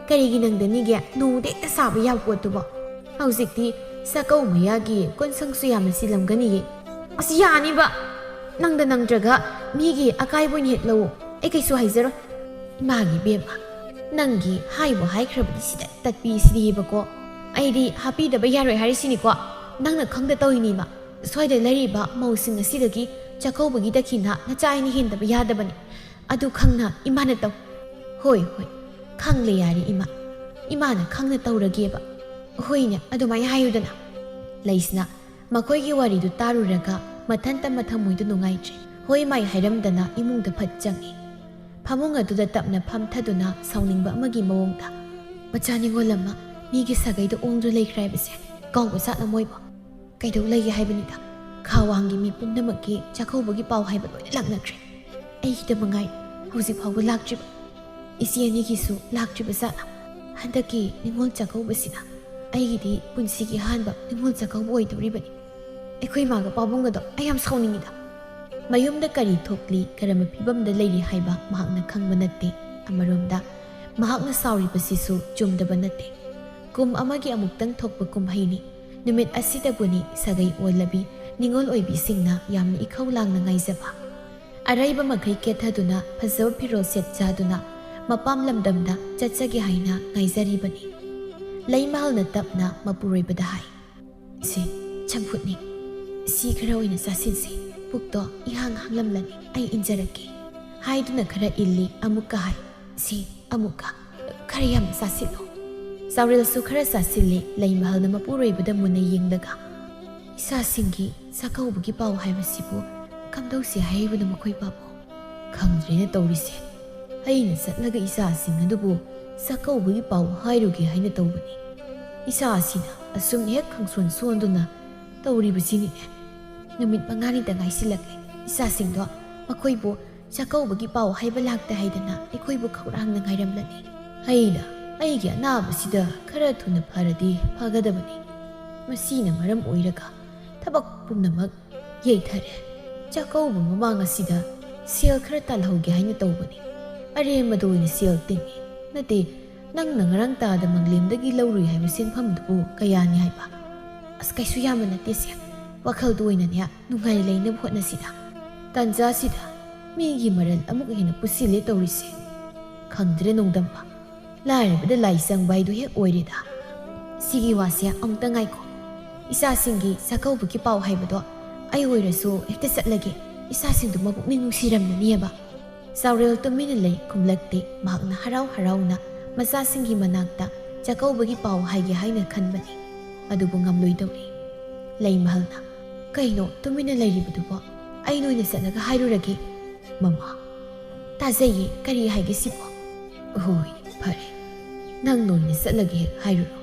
ꯀꯔꯤꯒꯤ ꯅꯪꯗꯅꯤꯒꯦ ꯅꯣꯡꯃꯗ ꯍꯦꯛꯇ ꯁꯥꯕ ꯌꯥꯕ ꯄꯣꯠꯇꯨꯕꯣ? ꯍꯧꯖꯤꯛꯇꯤ ꯆꯥꯛꯀꯧ ꯃꯌꯥꯒꯤ ꯀꯣꯟꯁꯪꯁꯨ ꯌꯥꯝꯅ ꯁꯤꯜꯂꯝꯒꯅꯤꯌꯦ"꯫ "ꯑꯁ, ꯌꯥꯅꯤꯕ! ꯅꯪꯗ ꯅꯪꯗ꯭ꯔꯒ ꯃꯤꯒꯤ ꯑꯀꯥꯏꯕ ꯑꯣꯏꯅ ꯍꯦꯛ ꯂꯧꯑꯣ, ꯑꯩ ꯀꯩꯁꯨ ꯍꯥꯏꯖꯔꯣꯏ"꯫ "ꯏꯃꯥꯒꯤ ꯏꯕꯦꯝꯃ, ꯅꯪꯒꯤ ꯍꯥꯏꯕꯨ ꯍꯥꯏꯈ꯭ꯔꯕꯗꯤ ꯁꯤꯗ ꯇꯠꯄꯤꯁꯤꯗꯤꯕꯀꯣ꯫ ꯑꯩꯗꯤ ꯍꯥꯞꯄꯤꯗꯕ ꯌꯥꯔꯣꯏ ꯍꯥꯏꯔꯤꯁꯤꯅꯤꯀꯣ꯫ ꯅꯪꯅ ꯈꯪꯗ ꯇꯧꯔꯤꯅꯤꯃ꯫ ꯁ꯭ꯋꯥꯏꯗ ꯂꯩꯔꯤꯕ ꯃꯧꯁꯤꯡ ꯑꯁꯤꯗꯒꯤ ꯆꯥꯛꯀꯧꯕꯒꯤ ꯗꯈꯤꯅ ꯅꯆꯥ ꯑꯩꯅ ꯍꯦꯟꯗꯕ ꯌꯥꯗꯕꯅꯤ꯫ ꯑꯗꯨ ꯈꯪꯅ ꯏꯃꯥꯅ ꯇꯧ"꯫ "ꯍꯣꯏ, ꯍꯣꯏ, ꯈꯪꯂꯦ ꯌꯥꯔꯦ ꯏꯃꯥ꯫ ꯏꯃꯥꯅ ꯈꯪꯅ ꯇꯧꯔꯒꯦꯕ"꯫ "ꯍꯣꯏꯅꯦ, ꯑꯗꯨꯃꯥꯏꯅ ꯍꯥꯏꯌꯨꯗꯅ"꯫ ꯂꯩꯁꯅꯥ ꯃꯈꯣꯏꯒꯤ ꯋꯥꯔꯤꯗꯨ ꯇꯥꯔꯨꯔꯒ ꯃꯊꯟꯇ ꯃꯊꯃꯣꯏꯗꯨ ꯅꯨꯡꯉꯥꯏꯇ꯭ꯔꯦ꯫ ꯍꯣꯏ ꯃꯥꯏ ꯍꯥꯏꯔꯝꯗꯅ ꯏꯃꯨꯡꯗ ꯐꯠ ꯆꯪꯉꯤ꯫ ꯐꯃꯨꯡ ꯑꯗꯨꯗ ꯇꯞꯅ ꯐꯝꯊꯗꯨꯅ ꯁꯥꯎꯅꯤꯡꯕ ꯑꯃꯒꯤ ꯃꯑꯣꯡꯗ, "ꯃꯆꯥ ꯅꯤꯉꯣꯜ ꯑꯃ ꯃꯤꯒꯤ ꯁꯥꯒꯩꯗ ꯑꯣꯡꯗꯨꯅ ꯂꯩꯈ꯭ꯔꯦ ꯍꯥꯏꯕꯁꯦ ꯀꯥꯎꯕ ꯖꯥꯠꯂ ꯃꯣꯏꯕꯣ? ꯀꯩꯗꯧ ꯂꯩꯒꯦ ꯍꯥꯏꯕꯅꯤꯗ? ꯈꯥ ꯋꯥꯡꯒꯤ ꯃꯤ ꯄꯨꯝꯅꯃꯛꯀꯤ ꯆꯥꯛꯀꯧꯕꯒꯤ ꯄꯥꯎ ꯍꯥꯏꯕ ꯂꯣꯏꯅ ꯂꯥꯛꯅꯈ꯭ꯔꯦ꯫ ꯑꯩꯒꯤꯗ ꯃꯉꯥꯏ ꯍꯧꯖꯤꯛ ꯐꯥꯎꯕ ꯂꯥꯛꯇ꯭ꯔꯤꯕ꯫ ꯏꯆꯦ ꯑꯅꯤꯒꯤꯁꯨ ꯂꯥꯛꯇ꯭ꯔꯤꯕ ꯖꯥꯠꯂ? ꯍꯟꯗꯛꯀꯤ ꯅꯤꯉꯣꯜ ꯆꯥꯛꯀꯧꯕꯁꯤꯅ ꯑꯩꯒꯤꯗꯤ ꯄꯨꯟꯁꯤꯒꯤ ꯑꯍꯥꯟꯕ ꯅꯤꯉꯣꯜ ꯆꯥꯛꯀꯧꯕ ꯑꯣꯏꯗꯧꯔꯤꯕꯅꯤ꯫ ꯑꯩꯈꯣꯏ ꯏꯃꯥꯒ ꯄꯥꯕꯨꯡꯒꯗꯣ ꯑꯩ ꯌꯥꯝ ꯁꯥꯎꯅꯤꯡꯉꯤꯗ"꯫ ꯃꯌꯨꯝꯗ ꯀꯔꯤ ꯊꯣꯛꯂꯤ, ꯀꯔꯝꯕ ꯐꯤꯕꯝꯗ ꯂꯩꯔꯤ ꯍꯥꯏꯕ ꯃꯍꯥꯛꯅ ꯈꯪꯕ ꯅꯠꯇꯦ꯫ ꯑꯃꯔꯣꯝꯗ ꯃꯍꯥꯛꯅ ꯁꯥꯎꯔꯤꯕꯁꯤꯁꯨ ꯆꯨꯝꯗꯕ ꯅꯠꯇꯦ꯫ ꯀꯨꯝ ꯑꯃꯒꯤ ꯑꯃꯨꯛꯇꯪ ꯊꯣꯛꯄ ꯀꯨꯝꯍꯩꯅꯤ꯫ ꯅꯨꯃꯤꯠ ꯑꯁꯤꯗꯕꯨꯅꯤ ꯁꯥꯒꯩ ꯑꯣꯜꯂꯕꯤ ꯅꯤꯉꯣꯜ ꯑꯣꯏꯕꯤꯁꯤꯡꯅ ꯌꯥꯝꯅ ꯏꯈꯧ ꯂꯥꯡꯅ ꯉꯥꯏꯖꯕ꯫ ꯑꯔꯩꯕ ꯃꯈꯩ ꯀꯦꯊꯗꯨꯅ ꯐꯖꯕ ꯐꯤꯔꯣꯜ ꯁꯦꯠ ꯆꯥꯗꯨꯅ ꯃꯄꯥꯝ ꯂꯝꯗꯝꯗ ꯆꯠꯆꯒꯦ ꯍꯥꯏꯅ ꯉꯥꯏꯖꯔꯤꯕꯅꯤ꯫ ꯂꯩꯃꯍꯜꯅ ꯇꯞꯅ ꯃꯄꯨꯔꯣꯏꯕꯗ ꯍꯥꯏ, "ꯁꯤ ꯆꯝꯐꯨꯠꯅꯤ꯫ ꯁꯤ ꯈꯔ ꯑꯣꯏꯅ ꯆꯥꯁꯤꯟꯁꯤ꯫ ꯄꯨꯛꯇꯣ ꯏꯍꯥꯡ ꯍꯥꯡꯂꯝꯂꯅꯤ꯫ ꯑꯩ ꯏꯟꯖꯔꯛꯀꯦ," ꯍꯥꯏꯗꯨꯅ ꯈꯔ ꯏꯜꯂꯤ꯫ ꯑꯃꯨꯛꯀ ꯍꯥꯏ, "ꯁꯤ ꯑꯃꯨꯛꯀ ꯈꯔ ꯌꯥꯝꯅ ꯆꯥꯁꯤꯜꯂꯣ꯫" ꯆꯥꯎꯔꯦꯜꯁꯨ ꯈꯔ ꯆꯥꯁꯤꯜꯂꯤ꯫ ꯂꯩꯃꯍꯜꯅ ꯃꯄꯨꯔꯣꯏꯕꯗ ꯃꯨꯟꯅ ꯌꯦꯡꯂꯒ, "ꯏꯆꯥꯁꯤꯡꯒꯤ ꯆꯥꯛꯀꯧꯕꯒꯤ ꯄꯥꯎ ꯍꯥꯏꯕꯁꯤꯕꯨ ꯀꯝꯗꯧꯁꯤ ꯍꯥꯏꯔꯤꯕꯅꯣ ꯃꯈꯣꯏ ꯄꯥꯕꯨꯡ? ꯈꯪꯗ꯭ꯔꯦꯅ ꯇꯧꯔꯤꯁꯦ꯫ ꯑꯩꯅ ꯆꯠꯂꯒ ꯏꯆꯥꯁꯤꯡ ꯑꯗꯨꯕꯨ ꯆꯥꯛꯀꯧꯕꯒꯤ ꯄꯥꯎ ꯍꯥꯏꯔꯨꯒꯦ ꯍꯥꯏꯅ ꯇꯧꯕꯅꯤ꯫ ꯏꯆꯥ ꯑꯁꯤꯅ ꯑꯁꯨꯝ ꯍꯦꯛ ꯈꯪꯁꯣꯟ ꯁꯣꯟꯗꯨꯅ ꯇꯧꯔꯤꯕꯁꯤꯅꯤꯅꯦ꯫ ꯅꯨꯃꯤꯠ ꯃꯉꯥꯅꯤꯗ ꯉꯥꯏꯁꯤꯜꯂꯛꯂꯦ꯫ ꯏꯆꯥꯁꯤꯡꯗꯣ ꯃꯈꯣꯏꯕꯨ ꯆꯥꯛꯀꯧꯕꯒꯤ ꯄꯥꯎ ꯍꯥꯏꯕ ꯂꯥꯛꯇꯦ ꯍꯥꯏꯗꯅ ꯑꯩꯈꯣꯏꯕꯨ ꯈꯧꯔꯥꯡꯅ ꯉꯥꯏꯔꯝꯂꯅꯤ꯫ ꯑꯩꯅ ꯑꯩꯒꯤ ꯑꯅꯥꯕꯁꯤꯗ ꯈꯔ ꯊꯨꯅ ꯐꯔꯗꯤ ꯐꯒꯗꯕꯅꯤ꯫ ꯃꯁꯤꯅ ꯃꯔꯝ ꯑꯣꯏꯔꯒ ꯊꯕꯛ ꯄꯨꯝꯅꯃꯛ ꯌꯩꯊꯔꯦ꯫ ꯆꯥꯛꯀꯧꯕ ꯃꯃꯥꯡ ꯑꯁꯤꯗ ꯁꯦꯜ ꯈꯔ ꯇꯥꯜꯍꯧꯒꯦ ꯍꯥꯏꯅ ꯇꯧꯕꯅꯤ꯫ ꯑꯔꯦꯝꯕꯗ ꯑꯣꯏꯅ ꯁꯦꯜ ꯇꯤꯡꯉꯤ꯫ ꯅꯠꯇꯦ, ꯅꯪꯅ ꯉꯔꯥꯡ ꯇꯥꯗ ꯃꯪꯂꯦꯝꯗꯒꯤ ꯂꯧꯔꯨꯏ ꯍꯥꯏꯕ ꯁꯦꯟꯐꯝꯗꯨꯕꯨ ꯀꯌꯥꯅꯤ ꯍꯥꯏꯕ?" "ꯑꯁ, ꯀꯩꯁꯨ ꯌꯥꯝꯕ ꯅꯠꯇꯦ ꯁꯦ꯫ ꯋꯥꯈꯜꯗ ꯑꯣꯏꯅꯅꯦ ꯅꯨꯡꯉꯥꯏꯅ ꯂꯩꯅꯕ ꯍꯣꯠꯅꯁꯤꯗ꯫ ꯇꯥꯟꯖꯥꯁꯤꯗ ꯃꯤꯒꯤ ꯃꯔꯜ ꯑꯃꯨꯛ ꯍꯦꯟꯅ ꯄꯨꯁꯤꯜꯂꯦ ꯇꯧꯔꯤꯁꯦ꯫ ꯈꯪꯗ꯭ꯔꯦ ꯅꯣꯡꯗꯝꯕ, ꯂꯥꯏꯔꯕꯗ ꯂꯥꯏ ꯆꯪꯕ ꯍꯥꯏꯗꯨ ꯍꯦꯛ ꯑꯣꯏꯔꯦꯗ꯫ ꯁꯤꯒꯤ ꯋꯥꯁꯦ ꯑꯃꯨꯛꯇ ꯉꯥꯏꯈꯣ꯫ ꯏꯆꯥꯁꯤꯡꯒꯤ ꯆꯥꯛꯀꯧꯕꯒꯤ ꯄꯥꯎ ꯍꯥꯏꯕꯗꯣ ꯑꯩ ꯑꯣꯏꯔꯁꯨ ꯍꯦꯛꯇ ꯆꯠꯂꯒꯦ꯫ ꯏꯆꯥꯁꯤꯡꯗꯨ ꯃꯄꯨꯛꯅꯤꯡ ꯅꯨꯡꯁꯤꯔꯝꯂꯅꯤꯑꯕ꯫" ꯆꯥꯎꯔꯦꯜ ꯇꯨꯃꯤꯟꯅ ꯂꯩ, ꯈꯨꯝꯂꯛꯇꯦ꯫ ꯃꯍꯥꯛꯅ ꯍꯔꯥꯎ ꯍꯔꯥꯎꯅ ꯃꯆꯥꯁꯤꯡꯒꯤ ꯃꯅꯥꯛꯇ ꯆꯥꯛꯀꯧꯕꯒꯤ ꯄꯥꯎ ꯍꯥꯏꯒꯦ ꯍꯥꯏꯅ ꯈꯟꯕꯅꯤ, ꯑꯗꯨꯕꯨ ꯉꯝꯂꯣꯏꯗꯧꯔꯤ꯫ ꯂꯩꯃꯍꯜꯅ, "ꯀꯩꯅꯣ ꯇꯨꯃꯤꯟꯅ ꯂꯩꯔꯤꯕꯗꯨꯕꯣ? ꯑꯩ ꯅꯣꯏꯅ ꯆꯠꯂꯒ ꯍꯥꯏꯔꯨꯔꯒꯦ꯫" "ꯃꯃꯥ, ꯇꯥꯖꯩꯌꯦ, ꯀꯔꯤ ꯍꯥꯏꯒꯦ ꯁꯤꯕꯣ?" "ꯍꯣꯏ, ꯐꯔꯦ, ꯅꯪ ꯅꯣꯏꯅ ꯆꯠꯂꯒꯦ ꯍꯦꯛ ꯍꯥꯏꯔꯨꯔꯣ꯫"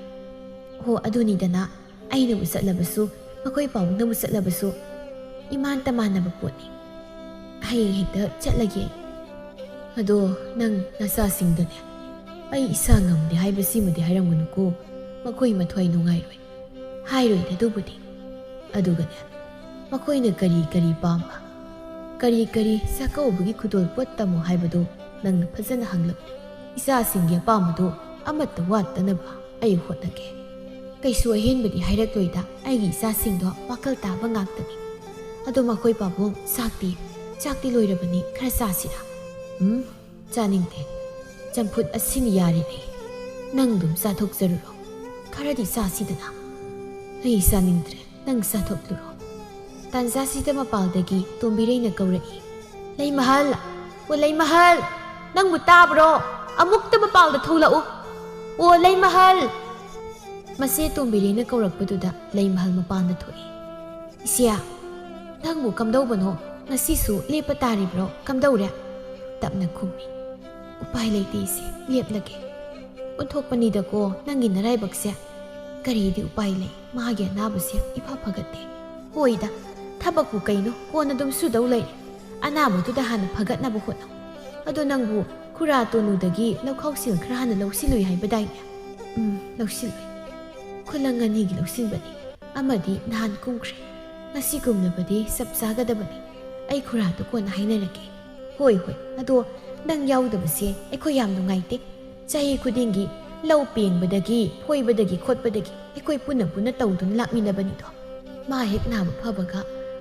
"ꯍꯣ, ꯑꯗꯨꯅꯤꯗꯅ, ꯑꯩꯅꯕꯨ ꯆꯠꯂꯕꯁꯨ, ꯃꯈꯣꯏ ꯄꯥꯕꯨꯡꯅꯕꯨ ꯆꯠꯂꯕꯁꯨ, ꯏꯃꯥꯟꯇ ꯃꯥꯟꯅꯕ ꯄꯣꯠꯅꯤ꯫ ꯍꯌꯦꯡ ꯍꯦꯛꯇ ꯆꯠꯂꯒꯦ꯫ ꯑꯗꯣ ꯅꯪ ꯅꯆꯥꯁꯤꯡꯗꯅꯦ, ꯑꯩ ꯏꯁꯥ ꯉꯝꯗꯦ ꯍꯥꯏꯕꯁꯤꯃꯗꯤ ꯍꯥꯏꯔꯝꯒꯅꯨꯀꯣ, ꯃꯈꯣꯏ ꯃꯊ꯭ꯋꯥꯏ ꯅꯨꯡꯉꯥꯏꯔꯣꯏ꯫ ꯍꯥꯏꯔꯣꯏꯗ ꯑꯗꯨꯕꯨꯗꯤ꯫ ꯑꯗꯨꯒꯅꯦ, ꯃꯈꯣꯏꯅ ꯀꯔꯤ ꯀꯔꯤ ꯄꯥꯝꯕ, ꯀꯔꯤ ꯀꯔꯤ ꯆꯥꯛꯀꯧꯕꯒꯤ ꯈꯨꯗꯣꯜ ꯄꯣꯠ ꯇꯝꯃꯣ ꯍꯥꯏꯕꯗꯨ ꯅꯪꯅ ꯐꯖꯅ ꯍꯪꯂꯛꯎ꯫ ꯏꯆꯥꯁꯤꯡꯒꯤ ꯑꯄꯥꯝꯕꯗꯨ ꯑꯃꯠꯇ ꯋꯥꯠꯇꯅꯕ ꯑꯩ ꯍꯣꯠꯅꯒꯦ꯫ ꯀꯩꯁꯨ ꯑꯍꯦꯟꯕꯗꯤ ꯍꯥꯏꯔꯛꯂꯣꯏꯗ, ꯑꯩꯒꯤ ꯏꯆꯥꯁꯤꯡꯗꯣ ꯋꯥꯈꯜ ꯇꯥꯕ ꯉꯥꯛꯇꯅꯤ꯫ ꯑꯗꯣ ꯃꯈꯣꯏ ꯄꯥꯕꯨꯡ, ꯆꯥꯛꯇꯤ, ꯆꯥꯛꯇꯤ ꯂꯣꯏꯔꯕꯅꯤ, ꯈꯔ ꯆꯥꯁꯤꯔꯥ? ꯎꯝ, ꯆꯥꯅꯤꯡꯗꯦ꯫ ꯆꯝꯐꯨꯠ ꯑꯁꯤꯅ ꯌꯥꯔꯦꯅꯦ꯫ ꯅꯪ ꯑꯗꯨꯝ ꯆꯥꯊꯣꯛꯆꯔꯨꯔꯣ꯫ ꯈꯔꯗꯤ ꯆꯥꯁꯤꯗꯅ꯫ ꯑꯩ ꯆꯥꯅꯤꯡꯗ꯭ꯔꯦ꯫ ꯅꯪ ꯆꯥꯊꯣꯛꯂꯨꯔꯣ꯫ ꯇꯥꯟꯖꯥꯁꯤꯗ ꯃꯄꯥꯜꯗꯒꯤ ꯇꯣꯝꯕꯤꯔꯩꯅ ꯀꯧꯔꯛꯏ, "ꯂꯩꯃꯍꯜ! ꯑꯣ ꯂꯩꯃꯍꯜ! ꯅꯪꯕꯨ ꯇꯥꯕ꯭ꯔꯣ? ꯑꯃꯨꯛꯇ ꯃꯄꯥꯜꯗ ꯊꯣꯛꯂꯛꯎ꯫ ꯑꯣ ꯂꯩꯃꯍꯜ!" ꯃꯆꯦ ꯇꯣꯝꯕꯤꯔꯩꯅ ꯀꯧꯔꯛꯄꯗꯨꯗ ꯂꯩꯃꯍꯜ ꯃꯄꯥꯟꯗ ꯊꯣꯛꯏ꯫ "ꯏꯆꯦ, ꯅꯪꯕꯨ ꯀꯝꯗꯧꯕꯅꯣ? ꯉꯁꯤꯁꯨ ꯂꯦꯞꯄ ꯇꯥꯔꯤꯕ꯭ꯔꯣ? ꯀꯝꯗꯧꯔꯦ?" ꯇꯞꯅ ꯈꯨꯝꯃꯤ꯫ "ꯎꯄꯥꯏ ꯂꯩꯇꯦ ꯏꯆꯦ, ꯂꯦꯞꯂꯒꯦ꯫ ꯑꯣꯟꯊꯣꯛꯄꯅꯤꯗꯀꯣ ꯅꯪꯒꯤ ꯅꯔꯥꯏꯕꯛꯁꯦ꯫ ꯀꯔꯤꯗꯤ ꯎꯄꯥꯏ ꯂꯩ, ꯃꯥꯒꯤ ꯑꯅꯥꯕꯁꯦ ꯏꯐ ꯐꯒꯠꯇꯦ꯫ ꯍꯣꯏꯗ, ꯊꯕꯛꯄꯨ ꯀꯩꯅꯣ, ꯀꯣꯟꯅ ꯑꯗꯨꯝ ꯁꯨꯗꯧ ꯂꯩꯔꯦ꯫ ꯑꯅꯥꯕꯗꯨꯗ ꯍꯥꯟꯅ ꯐꯒꯠꯅꯕ ꯍꯣꯠꯅꯧ꯫ ꯑꯗꯣ ꯅꯪꯕꯨ ꯈꯨꯔꯥ ꯇꯣꯅꯨꯗꯒꯤ ꯂꯧꯈꯥꯎꯁꯤꯜ ꯈꯔ ꯍꯥꯟꯅ ꯂꯧꯁꯤꯜꯂꯨꯏ ꯍꯥꯏꯕꯗꯥꯏꯅꯦ?" "ꯎꯝ, ꯂꯧꯁꯤꯜꯂꯨꯏ꯫ ꯈꯨꯂꯪ ꯑꯅꯤꯒꯤ ꯂꯧꯁꯤꯟꯕꯅꯤ꯫ ꯑꯃꯗꯤ ꯅꯍꯥꯟ ꯀꯨꯝꯈ꯭ꯔꯦ꯫ ꯉꯁꯤꯒꯨꯝꯂꯕꯗꯤ ꯆꯞ ꯆꯥꯒꯗꯕꯅꯤ꯫ ꯑꯩ ꯈꯨꯔꯥꯗꯨ ꯀꯣꯟꯅ ꯍꯥꯏꯅꯔꯒꯦ꯫" "ꯍꯣꯏ, ꯍꯣꯏ꯫ ꯑꯗꯣ ꯅꯪ ꯌꯥꯎꯗꯕꯁꯦ ꯑꯩꯈꯣꯏ ꯌꯥꯝ ꯅꯨꯡꯉꯥꯏꯇꯦ꯫ ꯆꯍꯤ ꯈꯨꯗꯤꯡꯒꯤ ꯂꯧ ꯄꯦꯡꯕꯗꯒꯤ, ꯐꯣꯏꯕꯗꯒꯤ, ꯈꯣꯠꯄꯗꯒꯤ ꯑꯩꯈꯣꯏ ꯄꯨꯟꯅ ꯄꯨꯟꯅ ꯇꯧꯗꯨꯅ ꯂꯥꯛꯃꯤꯟꯅꯕꯅꯤꯗꯣ꯫ ꯃꯥ ꯍꯦꯛ ꯅꯥꯕ ꯐꯕꯒ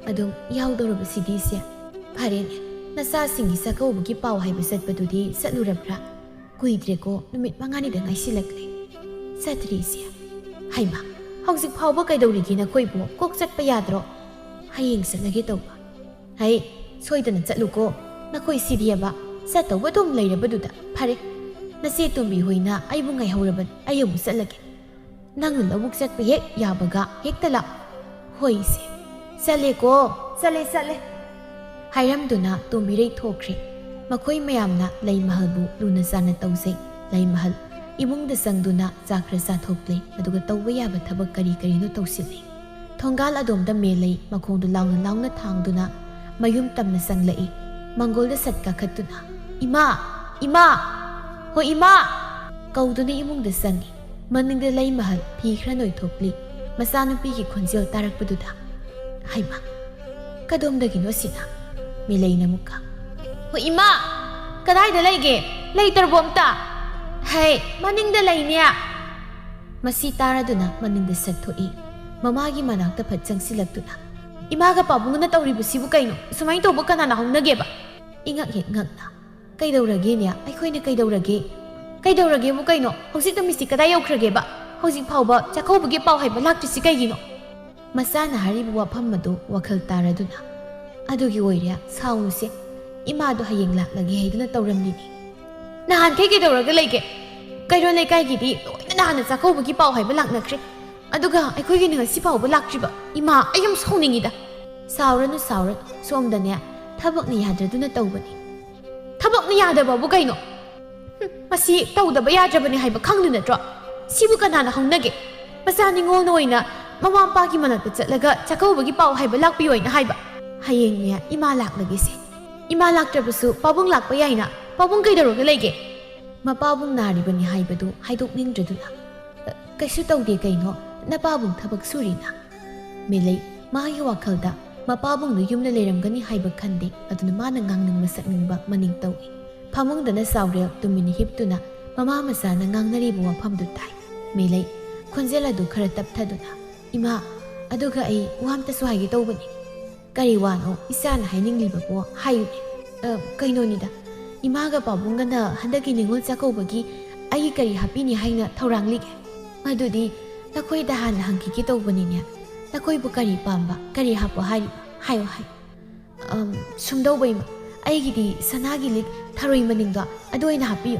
ꯑꯗꯨꯝ ꯌꯥꯎꯗꯧꯔꯕꯁꯤꯗꯤ ꯏꯆꯦ꯫ ꯐꯔꯦꯅꯦ, ꯅꯆꯥꯁꯤꯡꯒꯤ ꯆꯥꯛꯀꯧꯕꯒꯤ ꯄꯥꯎ ꯍꯥꯏꯕ ꯆꯠꯄꯗꯨꯗꯤ ꯆꯠꯂꯨꯔꯕ꯭ꯔꯥ? ꯀꯨꯏꯗ꯭ꯔꯦꯀꯣ, ꯅꯨꯃꯤꯠ ꯃꯉꯥꯅꯤꯗ ꯉꯥꯏꯁꯤꯜꯂꯛꯂꯦ꯫" "ꯆꯠꯇ꯭ꯔꯤ ꯏꯆꯦ꯫" "ꯍꯩꯃꯥ, ꯍꯧꯖꯤꯛ ꯐꯥꯎꯕ ꯀꯩꯗꯧꯔꯤꯒꯦ ꯅꯈꯣꯏꯕꯨ? ꯀꯣꯛ ꯆꯠꯄ ꯌꯥꯗ꯭ꯔꯣ?" "ꯍꯌꯦꯡ ꯆꯠꯂꯒꯦ ꯇꯧꯕ꯫" "ꯍꯩ, ꯁꯣꯏꯗꯅ ꯆꯠꯂꯨꯀꯣ꯫ ꯅꯈꯣꯏ ꯁꯤꯗꯤꯑꯕ ꯆꯠꯇꯧꯕ ꯑꯗꯨꯝ ꯂꯩꯔꯕꯗꯨꯗ꯫ ꯐꯔꯦ, ꯅꯆꯦ ꯇꯣꯝꯕꯤ ꯍꯣꯏꯅ ꯑꯩꯕꯨ ꯉꯥꯏꯍꯧꯔꯕꯅꯤ, ꯑꯩ ꯑꯃꯨꯛ ꯆꯠꯂꯒꯦ꯫ ꯅꯪꯅ ꯂꯧꯕꯨꯛ ꯆꯠꯄ ꯍꯦꯛ ꯌꯥꯕꯒ ꯍꯦꯛꯇ ꯂꯥꯛ꯫" "ꯍꯣꯏ ꯏꯆꯦ, ꯆꯠꯂꯦꯀꯣ, ꯆꯠꯂꯦ, ꯆꯠꯂꯦ꯫" ꯍꯥꯏꯔꯝꯗꯨꯅ ꯇꯣꯝꯕꯤꯔꯩ ꯊꯣꯛꯈ꯭ꯔꯦ꯫ ꯃꯈꯣꯏ ꯃꯌꯥꯝꯅ ꯂꯩꯃꯍꯜꯕꯨ ꯂꯨꯅ ꯆꯥꯅ ꯇꯧꯖꯩ꯫ ꯂꯩꯃꯍꯜ ꯏꯃꯨꯡꯗ ꯆꯪꯗꯨꯅ ꯆꯥ ꯈꯔ ꯆꯥꯊꯣꯛꯂꯦ, ꯑꯗꯨꯒ ꯇꯧꯕ ꯌꯥꯕ ꯊꯕꯛ ꯀꯔꯤ ꯀꯔꯤꯅꯣ ꯇꯧꯁꯤꯜꯂꯦ꯫ ꯊꯣꯡꯒꯥꯜ ꯑꯗꯣꯝꯗ ꯃꯦꯂꯩ ꯃꯈꯣꯡꯗꯨ ꯂꯥꯎꯅ ꯂꯥꯎꯅ ꯊꯥꯡꯗꯨꯅ ꯃꯌꯨꯝ ꯇꯝꯅ ꯆꯪꯂꯛꯏ꯫ ꯃꯪꯒꯣꯜꯗ ꯁꯠ ꯀꯥꯈꯠꯇꯨꯅ, "ꯏꯃꯥ! ꯏꯃꯥ! ꯍꯣ ꯏꯃꯥ!" ꯀꯧꯗꯨꯅ ꯏꯃꯨꯡꯗ ꯆꯪꯏ꯫ ꯃꯅꯤꯡꯗ ꯂꯩꯃꯍꯜ ꯐꯤ ꯈꯔ ꯅꯣꯏꯊꯣꯛꯂꯤ꯫ ꯃꯆꯥꯅꯨꯄꯤꯒꯤ ꯈꯣꯟꯖꯦꯜ ꯇꯥꯔꯛꯄꯗꯨꯗ, "ꯍꯩꯃꯥ! ꯀꯗꯣꯝꯗꯒꯤꯅꯣ ꯁꯤꯅ?" ꯃꯦꯂꯩꯅ ꯑꯃꯨꯛꯀ, "ꯍꯣ ꯏꯃꯥ! ꯀꯗꯥꯏꯗ ꯂꯩꯒꯦ?" ꯂꯩꯇ꯭ꯔꯕꯣ ꯑꯝꯇ? ꯍꯩ, ꯃꯅꯤꯡꯗ ꯂꯩꯅꯦ꯫ ꯃꯁꯤ ꯇꯥꯔꯗꯨꯅ ꯃꯅꯤꯡꯗ ꯁꯠꯊꯣꯛꯏ꯫ ꯃꯃꯥꯒꯤ ꯃꯅꯥꯛꯇ ꯐꯠ ꯆꯪꯁꯤꯜꯂꯛꯇꯨꯅ, "ꯏꯃꯥꯒ ꯄꯥꯕꯨꯡꯒꯅ ꯇꯧꯔꯤꯕꯁꯤꯕꯨ ꯀꯩꯅꯣ? ꯁꯨꯃꯥꯏꯅ ꯇꯧꯕ ꯀꯅꯥꯅ ꯍꯧꯅꯒꯦꯕ?" ꯏꯉꯛ ꯍꯦꯛ ꯉꯛꯅ, "ꯀꯩꯗꯧꯔꯒꯦꯅꯦ? ꯑꯩꯈꯣꯏꯅ ꯀꯩꯗꯧꯔꯒꯦ? ꯀꯩꯗꯧꯔꯒꯦꯕꯨ ꯀꯩꯅꯣ? ꯍꯧꯖꯤꯛꯇ ꯃꯤꯁꯤ ꯀꯗꯥꯏ ꯌꯧꯈ꯭ꯔꯒꯦꯕ? ꯍꯧꯖꯤꯛ ꯐꯥꯎꯕ ꯆꯥꯛꯀꯧꯕꯒꯤ ꯄꯥꯎ ꯍꯥꯏꯕ ꯂꯥꯛꯇ꯭ꯔꯤꯁꯤ ꯀꯩꯒꯤꯅꯣ?" ꯃꯆꯥꯅ ꯍꯥꯏꯔꯤꯕ ꯋꯥꯐꯝ ꯑꯗꯨ ꯋꯥꯈꯜ ꯇꯥꯔꯗꯨꯅ, "ꯑꯗꯨꯒꯤ ꯑꯣꯏꯔꯦ, ꯁꯥꯎꯅꯨꯁꯦ꯫ ꯏꯃꯥꯗꯣ ꯍꯌꯦꯡ ꯂꯥꯛꯂꯒꯦ ꯍꯥꯏꯗꯨꯅ ꯇꯧꯔꯝꯂꯤꯅꯤ꯫ ꯅꯍꯥꯟꯈꯩ ꯀꯩꯗꯧꯔꯒ ꯂꯩꯒꯦ? ꯀꯩꯔꯣꯜ ꯂꯩꯀꯥꯏꯒꯤꯗꯤ ꯂꯣꯏꯅ ꯅꯍꯥꯟꯅ ꯆꯥꯛꯀꯧꯕꯒꯤ ꯄꯥꯎ ꯍꯥꯏꯕ ꯂꯥꯛꯅꯈ꯭ꯔꯦ꯫ ꯑꯗꯨꯒ ꯑꯩꯈꯣꯏꯒꯤꯅ ꯉꯁꯤ ꯐꯥꯎꯕ ꯂꯥꯛꯇ꯭ꯔꯤꯕ꯫ ꯏꯃꯥ, ꯑꯩ ꯌꯥꯝ ꯁꯥꯎꯅꯤꯡꯉꯤꯗ꯫" "ꯁꯥꯎꯔꯅꯨ, ꯁꯥꯎꯔꯅꯨ꯫ ꯁꯣꯝꯗꯅꯦ ꯊꯕꯛꯅ ꯌꯥꯗ꯭ꯔꯗꯨꯅ ꯇꯧꯕꯅꯤ꯫" "ꯊꯕꯛꯅ ꯌꯥꯗꯕꯕꯨ ꯀꯩꯅꯣ? ꯍꯨꯝ, ꯃꯁꯤ ꯇꯧꯗꯕ ꯌꯥꯗ꯭ꯔꯕꯅꯤ ꯍꯥꯏꯕ ꯈꯪꯗꯨ ꯅꯠꯇ꯭ꯔꯣ? ꯁꯤꯕꯨ ꯀꯅꯥꯅ ꯍꯧꯅꯒꯦ? ꯃꯆꯥ ꯅꯤꯉꯣꯜꯅ ꯑꯣꯏꯅ ꯃꯃꯥ ꯃꯄꯥꯒꯤ ꯃꯅꯥꯛꯇ ꯆꯠꯂꯒ ꯆꯥꯛꯀꯧꯕꯒꯤ ꯄꯥꯎ ꯍꯥꯏꯕ ꯂꯥꯛꯄꯤꯌꯣ ꯍꯥꯏꯅ ꯍꯥꯏꯕ꯫ ꯍꯌꯦꯡꯅꯦ ꯏꯃꯥ ꯂꯥꯛꯂꯒꯦꯁꯦ꯫ ꯏꯃꯥ ꯂꯥꯛꯇ꯭ꯔꯕꯁꯨ ꯄꯥꯕꯨꯡ ꯂꯥꯛꯄ ꯌꯥꯏꯅ꯫ ꯄꯥꯕꯨꯡ ꯀꯩꯗꯧꯔꯒ ꯂꯩꯒꯦ?" ꯃꯄꯥꯕꯨꯡ ꯅꯥꯔꯤꯕꯅꯤ ꯍꯥꯏꯕꯗꯨ ꯍꯥꯏꯗꯣꯛꯅꯤꯡꯗ꯭ꯔꯗꯨꯅ, "ꯀꯩꯁꯨ ꯇꯧꯗꯦ ꯀꯩꯅꯣ, ꯅꯄꯥꯕꯨꯡ ꯊꯕꯛ ꯁꯨꯔꯤꯅ꯫" ꯃꯦꯂꯩ, ꯃꯥꯒꯤ ꯋꯥꯈꯜꯗ ꯃꯄꯥꯕꯨꯡꯗꯨ ꯌꯨꯝꯗ ꯂꯩꯔꯝꯒꯅꯤ ꯍꯥꯏꯕ ꯈꯟꯗꯦ, ꯑꯗꯨꯅ ꯃꯥꯅ ꯉꯥꯡꯅꯤꯡꯕ ꯁꯛꯅꯤꯡꯕ ꯃꯅꯤꯡ ꯇꯧꯏ꯫ ꯐꯃꯨꯡꯗꯅ ꯆꯥꯎꯔꯦꯜ ꯇꯨꯃꯤꯟꯅ ꯍꯤꯞꯇꯨꯅ ꯃꯃꯥ ꯃꯆꯥꯅ ꯉꯥꯡꯅꯔꯤꯕ ꯋꯥꯐꯝꯗꯨ ꯇꯥꯏ꯫ ꯃꯦꯂꯩ, ꯈꯣꯟꯖꯦꯜ ꯑꯗꯨ ꯈꯔ ꯇꯞꯊꯗꯨꯅ, "ꯏꯃꯥ, ꯑꯗꯨꯒ ꯑꯩ ꯋꯥ ꯑꯝꯇꯁꯨ ꯍꯥꯏꯒꯦ ꯇꯧꯕꯅꯤ꯫" "ꯀꯔꯤ ꯋꯥꯅꯣ ꯏꯆꯥꯅ ꯍꯥꯏꯅꯤꯡꯂꯤꯕꯕꯣ? ꯍꯥꯏꯌꯨꯅꯦ꯫" "ꯑ, ꯀꯩꯅꯣꯅꯤꯗ, ꯏꯃꯥꯒ ꯄꯥꯕꯨꯡꯒꯅ ꯍꯟꯗꯛꯀꯤ ꯅꯤꯉꯣꯜ ꯆꯥꯛꯀꯧꯕꯒꯤ ꯑꯩꯒꯤ ꯀꯔꯤ ꯍꯥꯞꯄꯤꯅꯤ ꯍꯥꯏꯅ ꯊꯧꯔꯥꯡꯂꯤꯒꯦ? ꯃꯗꯨꯗꯤ ꯅꯈꯣꯏꯗ ꯍꯥꯟꯅ ꯍꯪꯈꯤꯒꯦ ꯇꯧꯕꯅꯤꯅꯦ꯫ ꯅꯈꯣꯏꯕꯨ ꯀꯔꯤ ꯄꯥꯝꯕ, ꯀꯔꯤ ꯍꯥꯞꯄꯣ ꯍꯥꯏꯔꯤꯕ? ꯍꯥꯏꯌꯨ, ꯍꯥꯏꯌꯨ꯫" "ꯑꯝ, ꯁꯨꯝꯗꯧꯕ ꯏꯃꯥ, ꯑꯩꯒꯤꯗꯤ ꯁꯅꯥꯒꯤ ꯂꯤꯛ ꯊꯔꯣꯏ ꯃꯅꯤꯡꯗꯣ ꯑꯗꯨ ꯑꯣꯏꯅ ꯍꯥꯞꯄꯤꯌꯨ꯫"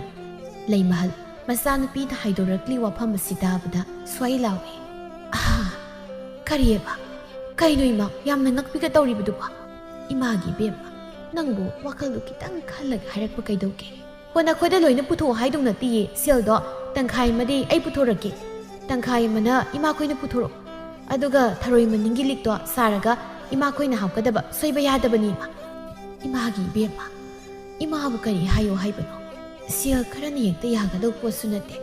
ꯂꯩꯃꯍꯜ, ꯃꯆꯥꯅꯨꯄꯤꯅ ꯍꯥꯏꯗꯣꯔꯛꯂꯤ ꯋꯥꯐꯝ ꯑꯁꯤ ꯇꯥꯕꯗ ꯁ꯭ꯋꯥꯏ ꯂꯥꯎꯏ꯫ "ꯑꯍꯥ, ꯀꯔꯤꯑꯕ? ꯀꯩꯅꯣ ꯏꯃꯥ, ꯌꯥꯝꯅ ꯉꯛꯄꯤꯒ ꯇꯧꯔꯤꯕꯗꯨꯕꯣ?" "ꯏꯃꯥꯒꯤ ꯏꯕꯦꯝꯃ, ꯅꯪꯕꯨ ꯋꯥꯈꯜꯗꯨ ꯈꯤꯇꯪ ꯈꯜꯂꯒ ꯍꯥꯏꯔꯛꯄ ꯀꯩꯗꯧꯒꯦ? ꯍꯣ, ꯅꯈꯣꯏꯗ ꯂꯣꯏꯅ ꯄꯨꯊꯣꯛꯑꯣ ꯍꯥꯏꯗꯧ ꯅꯠꯇꯤꯌꯦ, ꯁꯦꯜꯗꯣ ꯇꯪꯈꯥꯏ ꯑꯃꯗꯤ ꯑꯩ ꯄꯨꯊꯣꯔꯛꯀꯦ, ꯇꯪꯈꯥꯏ ꯑꯃꯅ ꯏꯃꯥꯈꯣꯏꯅ ꯄꯨꯊꯣꯔꯛꯑꯣ, ꯑꯗꯨꯒ ꯊꯔꯣꯏ ꯃꯅꯤꯡꯒꯤ ꯂꯤꯛꯇꯣ ꯁꯥꯔꯒ ꯏꯃꯥꯈꯣꯏꯅ ꯍꯥꯞꯀꯗꯕ ꯁꯣꯏꯕ ꯌꯥꯗꯕꯅꯤ ꯏꯃꯥ꯫" "ꯏꯃꯥꯒꯤ ꯏꯕꯦꯝꯃ, ꯏꯃꯥꯕꯨ ꯀꯔꯤ ꯍꯥꯏꯌꯣ ꯍꯥꯏꯕꯅꯣ? ꯁꯦꯜ ꯈꯔꯅ ꯍꯦꯛꯇ ꯌꯥꯒꯗꯧꯕ ꯄꯣꯠꯁꯨ ꯅꯠꯇꯦ꯫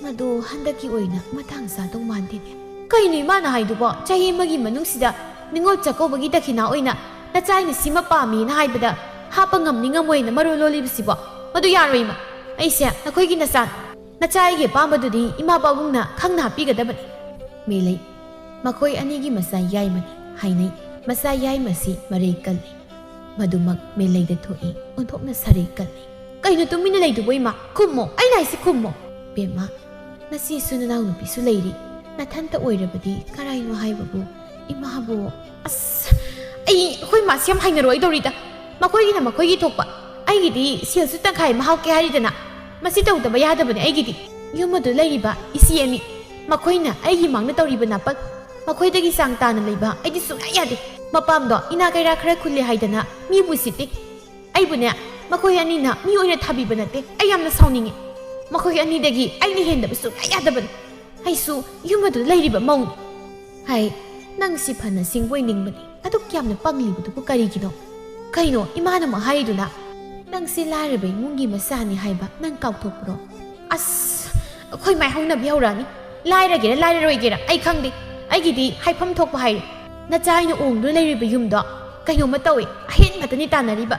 ꯃꯗꯨ ꯍꯟꯗꯛꯀꯤ ꯑꯣꯏꯅ ꯃꯇꯥꯡ ꯆꯥꯗꯧ ꯃꯥꯟꯗꯦꯅꯦ꯫" "ꯀꯩꯅꯣ ꯏꯃꯥꯅ ꯍꯥꯏꯗꯨꯕꯣ? ꯆꯍꯤ ꯑꯃꯒꯤ ꯃꯅꯨꯡꯁꯤꯗ ꯅꯤꯉꯣꯜ ꯆꯥꯛꯀꯧꯕꯒꯤ ꯗꯈꯤꯅꯥ ꯑꯣꯏꯅ ꯅꯆꯥ ꯑꯩꯅ ꯁꯤꯃ ꯄꯥꯝꯃꯤꯅ ꯍꯥꯏꯕꯗ ꯍꯥꯞꯄ ꯉꯝꯅꯤ ꯉꯝꯃꯣꯏꯅ ꯃꯔꯣꯜ ꯂꯣꯜꯂꯤꯕꯁꯤꯕꯣ?" ꯃꯗꯨ ꯌꯥꯔꯣꯏ, ꯏꯃꯥ꯫ ꯑꯩꯁꯦ ꯅꯈꯣꯏꯒꯤ ꯅꯆꯥ꯫ ꯅꯆꯥ ꯑꯩꯒꯤ ꯑꯄꯥꯝꯕꯗꯨꯗꯤ ꯏꯃꯥ ꯄꯥꯕꯨꯡꯅ ꯈꯪꯅ ꯍꯥꯞꯄꯤꯒꯗꯕꯅꯤ꯫ ꯃꯦꯂꯩ, ꯃꯈꯣꯏ ꯑꯅꯤꯒꯤ ꯃꯆꯥ ꯌꯥꯏꯃꯅꯤ ꯍꯥꯏꯅꯩ꯫ ꯃꯆꯥ ꯌꯥꯏꯃꯁꯤ ꯃꯔꯩ ꯀꯜꯂꯤ꯫ ꯃꯗꯨꯃꯛ ꯃꯦꯂꯩꯗ ꯊꯣꯛꯏ꯫ ꯑꯣꯟꯊꯣꯛꯅ ꯁꯥꯔꯩ ꯀꯜꯂꯤ꯫ ꯀꯩꯅꯣ ꯇꯨꯃꯤꯟꯅ ꯂꯩꯗꯨꯕꯣ, ꯏꯃꯥ? ꯈꯨꯝꯃꯣ, ꯑꯩꯅ ꯍꯥꯏꯁꯤ ꯈꯨꯝꯃꯣ꯫ ꯕꯦꯝꯃ, ꯅꯆꯦꯁꯨ ꯅꯅꯥꯎꯅꯨꯄꯤꯁꯨ ꯂꯩꯔꯤ꯫ ꯅꯊꯟꯇ ꯑꯣꯏꯔꯕꯗꯤ ꯀꯔꯥꯏꯅꯣ ꯍꯥꯏꯕꯕꯨ? ꯏꯃꯥꯕꯨ꯫ ꯑꯁ, ꯑꯩ ꯑꯩꯈꯣꯏ ꯃꯥꯁꯤ ꯌꯥꯝ ꯍꯩꯅꯔꯣꯏꯗꯧꯔꯤꯗ꯫ ꯃꯈꯣꯏꯒꯤꯅ ꯃꯈꯣꯏꯒꯤ ꯊꯣꯛꯄ, ꯑꯩꯒꯤꯗꯤ ꯁꯦꯜꯁꯨ ꯇꯪꯈꯥꯏ ꯑꯃ ꯍꯥꯞꯀꯦ ꯍꯥꯏꯔꯤꯗꯅ꯫ ꯃꯁꯤ ꯇꯧꯗꯕ ꯌꯥꯗꯕꯅꯤ ꯑꯩꯒꯤꯗꯤ꯫ ꯌꯨꯝ ꯑꯗꯨ ꯂꯩꯔꯤꯕ ꯏꯆꯦ ꯑꯅꯤ, ꯃꯈꯣꯏꯅ ꯑꯩꯒꯤ ꯃꯥꯡꯗ ꯇꯧꯔꯤꯕ ꯅꯥꯄꯜ, ꯃꯈꯣꯏꯗꯒꯤ ꯆꯥꯡ ꯇꯥꯅ ꯂꯩꯕ ꯑꯩꯗꯤ ꯁꯨꯡꯌꯥ ꯌꯥꯗꯦ꯫ ꯃꯄꯥꯝꯗꯣ ꯏꯅꯥ ꯀꯩꯔꯥ ꯈꯔ ꯈꯨꯜꯂꯦ ꯍꯥꯏꯗꯅ ꯃꯤꯕꯨ ꯎꯁꯤꯠꯇꯦ꯫ ꯑꯩꯕꯨꯅꯦ, ꯃꯈꯣꯏ ꯑꯅꯤꯅ ꯃꯤ ꯑꯣꯏꯅ ꯊꯥꯕꯤꯕ ꯅꯠꯇꯦ꯫ ꯑꯩ ꯌꯥꯝꯅ ꯁꯥꯎꯅꯤꯡꯉꯤ꯫ ꯃꯈꯣꯏ ꯑꯅꯤꯗꯒꯤ ꯑꯩꯅ ꯍꯦꯟꯗꯕ ꯁꯨꯡꯌꯥ ꯌꯥꯗꯕꯅꯤ꯫ ꯑꯩꯁꯨ ꯌꯨꯝ ꯑꯗꯨꯗ ꯂꯩꯔꯤꯕ ꯃꯧꯅꯤ꯫ ꯍꯥꯏ, ꯅꯪꯁꯤ ꯐꯅ ꯁꯤꯡꯕ ꯑꯣꯏꯅꯤꯡꯕꯅꯤ꯫ ꯑꯗꯨꯛ ꯌꯥꯝꯅ ꯄꯪꯂꯤꯕꯗꯨꯕꯨ ꯀꯔꯤꯒꯤꯅꯣ? ꯀꯩꯅꯣ, ꯏꯃꯥꯅ ꯑꯃꯨꯛ ꯍꯥꯏꯔꯤꯗꯨꯅ? ꯅꯪꯁꯤ ꯂꯥꯏꯔꯕ ꯏꯃꯨꯡꯒꯤ ꯃꯆꯥꯅꯤ ꯍꯥꯏꯕ ꯅꯪ ꯀꯥꯎꯊꯣꯛꯄ꯭ꯔꯣ? ꯑꯁ, ꯑꯩꯈꯣꯏ ꯃꯥꯏ ꯍꯧꯅꯕꯤ ꯍꯧꯔꯛꯑꯅꯤ꯫ ꯂꯥꯏꯔꯒꯦꯔꯥ ꯂꯥꯏꯔꯔꯣꯏꯒꯦꯔꯥ ꯑꯩ ꯈꯪꯗꯦ꯫ ꯑꯩꯒꯤꯗꯤ ꯍꯥꯏꯐꯝ ꯊꯣꯛꯄ ꯍꯥꯏꯔꯦ꯫ ꯅꯆꯥ ꯑꯩꯅ ꯑꯣꯡꯗꯨꯅ ꯂꯩꯔꯤꯕ ꯌꯨꯝꯗꯣ ꯀꯩꯅꯣꯝꯃ ꯇꯧꯏ꯫ ꯑꯍꯦꯟꯕꯇꯅꯤ ꯇꯥꯟꯅꯔꯤꯕ꯫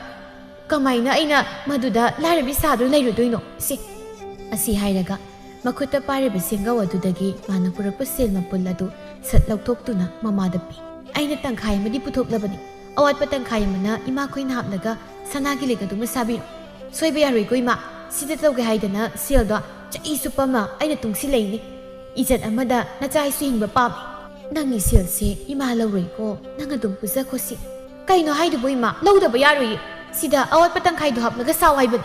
ꯀꯃꯥꯏꯅ ꯑꯩꯅ ꯃꯗꯨꯗ ꯂꯥꯏꯔꯕꯤ ꯁꯥꯗꯨꯅ ꯂꯩꯔꯨꯗꯣꯏꯅꯣ? ꯁꯤ꯫ ꯑꯁꯤ ꯍꯥꯏꯔꯒ ꯃꯈꯨꯠꯇ ꯄꯥꯏꯔꯤꯕ ꯁꯦꯡꯒꯧ ꯑꯗꯨꯗꯒꯤ ꯃꯥꯅ ꯄꯨꯔꯛꯄ ꯁꯦꯜ ꯃꯄꯨꯜ ꯑꯗꯨ ꯁꯠ ꯂꯧꯊꯣꯛꯇꯨꯅ ꯃꯃꯥꯗ ꯄꯤ꯫ ꯑꯩꯅ ꯇꯪꯈꯥꯏ ꯑꯃꯗꯤ ꯄꯨꯊꯣꯛꯂꯕꯅꯤ꯫ ꯑꯋꯥꯠꯄ ꯇꯪꯈꯥꯏ ꯑꯃꯅ ꯏꯃꯥꯈꯣꯏꯅ ꯍꯥꯞꯂꯒ ꯁꯅꯥꯒꯤ ꯂꯤꯛ ꯑꯗꯨꯃ ꯁꯥꯕꯤꯔꯣ꯫ ꯁꯣꯏꯕ ꯌꯥꯔꯣꯏꯀꯣ ꯏꯃꯥ꯫ ꯁꯤꯗ ꯇꯧꯒꯦ ꯍꯥꯏꯗꯅ ꯁꯦꯜꯗꯣ ꯆꯍꯤ ꯆꯨꯞꯄ ꯑꯃ ꯑꯩꯅ ꯇꯨꯡꯁꯤꯜꯂꯛꯏꯅꯤ꯫ ꯏꯖꯠ ꯑꯃꯗ ꯅꯆꯥ ꯑꯩꯁꯨ ꯍꯤꯡꯕ ꯄꯥꯝꯃꯤ꯫ ꯅꯪꯒꯤ ꯁꯦꯜꯁꯦ ꯏꯃꯥ ꯂꯧꯔꯣꯏꯀꯣ, ꯅꯪ ꯑꯗꯨꯝ ꯄꯨꯖꯈꯣꯁꯤ꯫ ꯀꯩꯅꯣ ꯍꯥꯏꯗꯨꯕꯨ ꯏꯃꯥ? ꯂꯧꯗꯕ ꯌꯥꯔꯣꯏꯌꯦ꯫ ꯁꯤꯗ ꯑꯋꯥꯠꯄ ꯇꯪꯈꯥꯏꯗꯣ ꯍꯥꯞꯂꯒ ꯁꯥꯎ ꯍꯥꯏꯕꯅꯤ꯫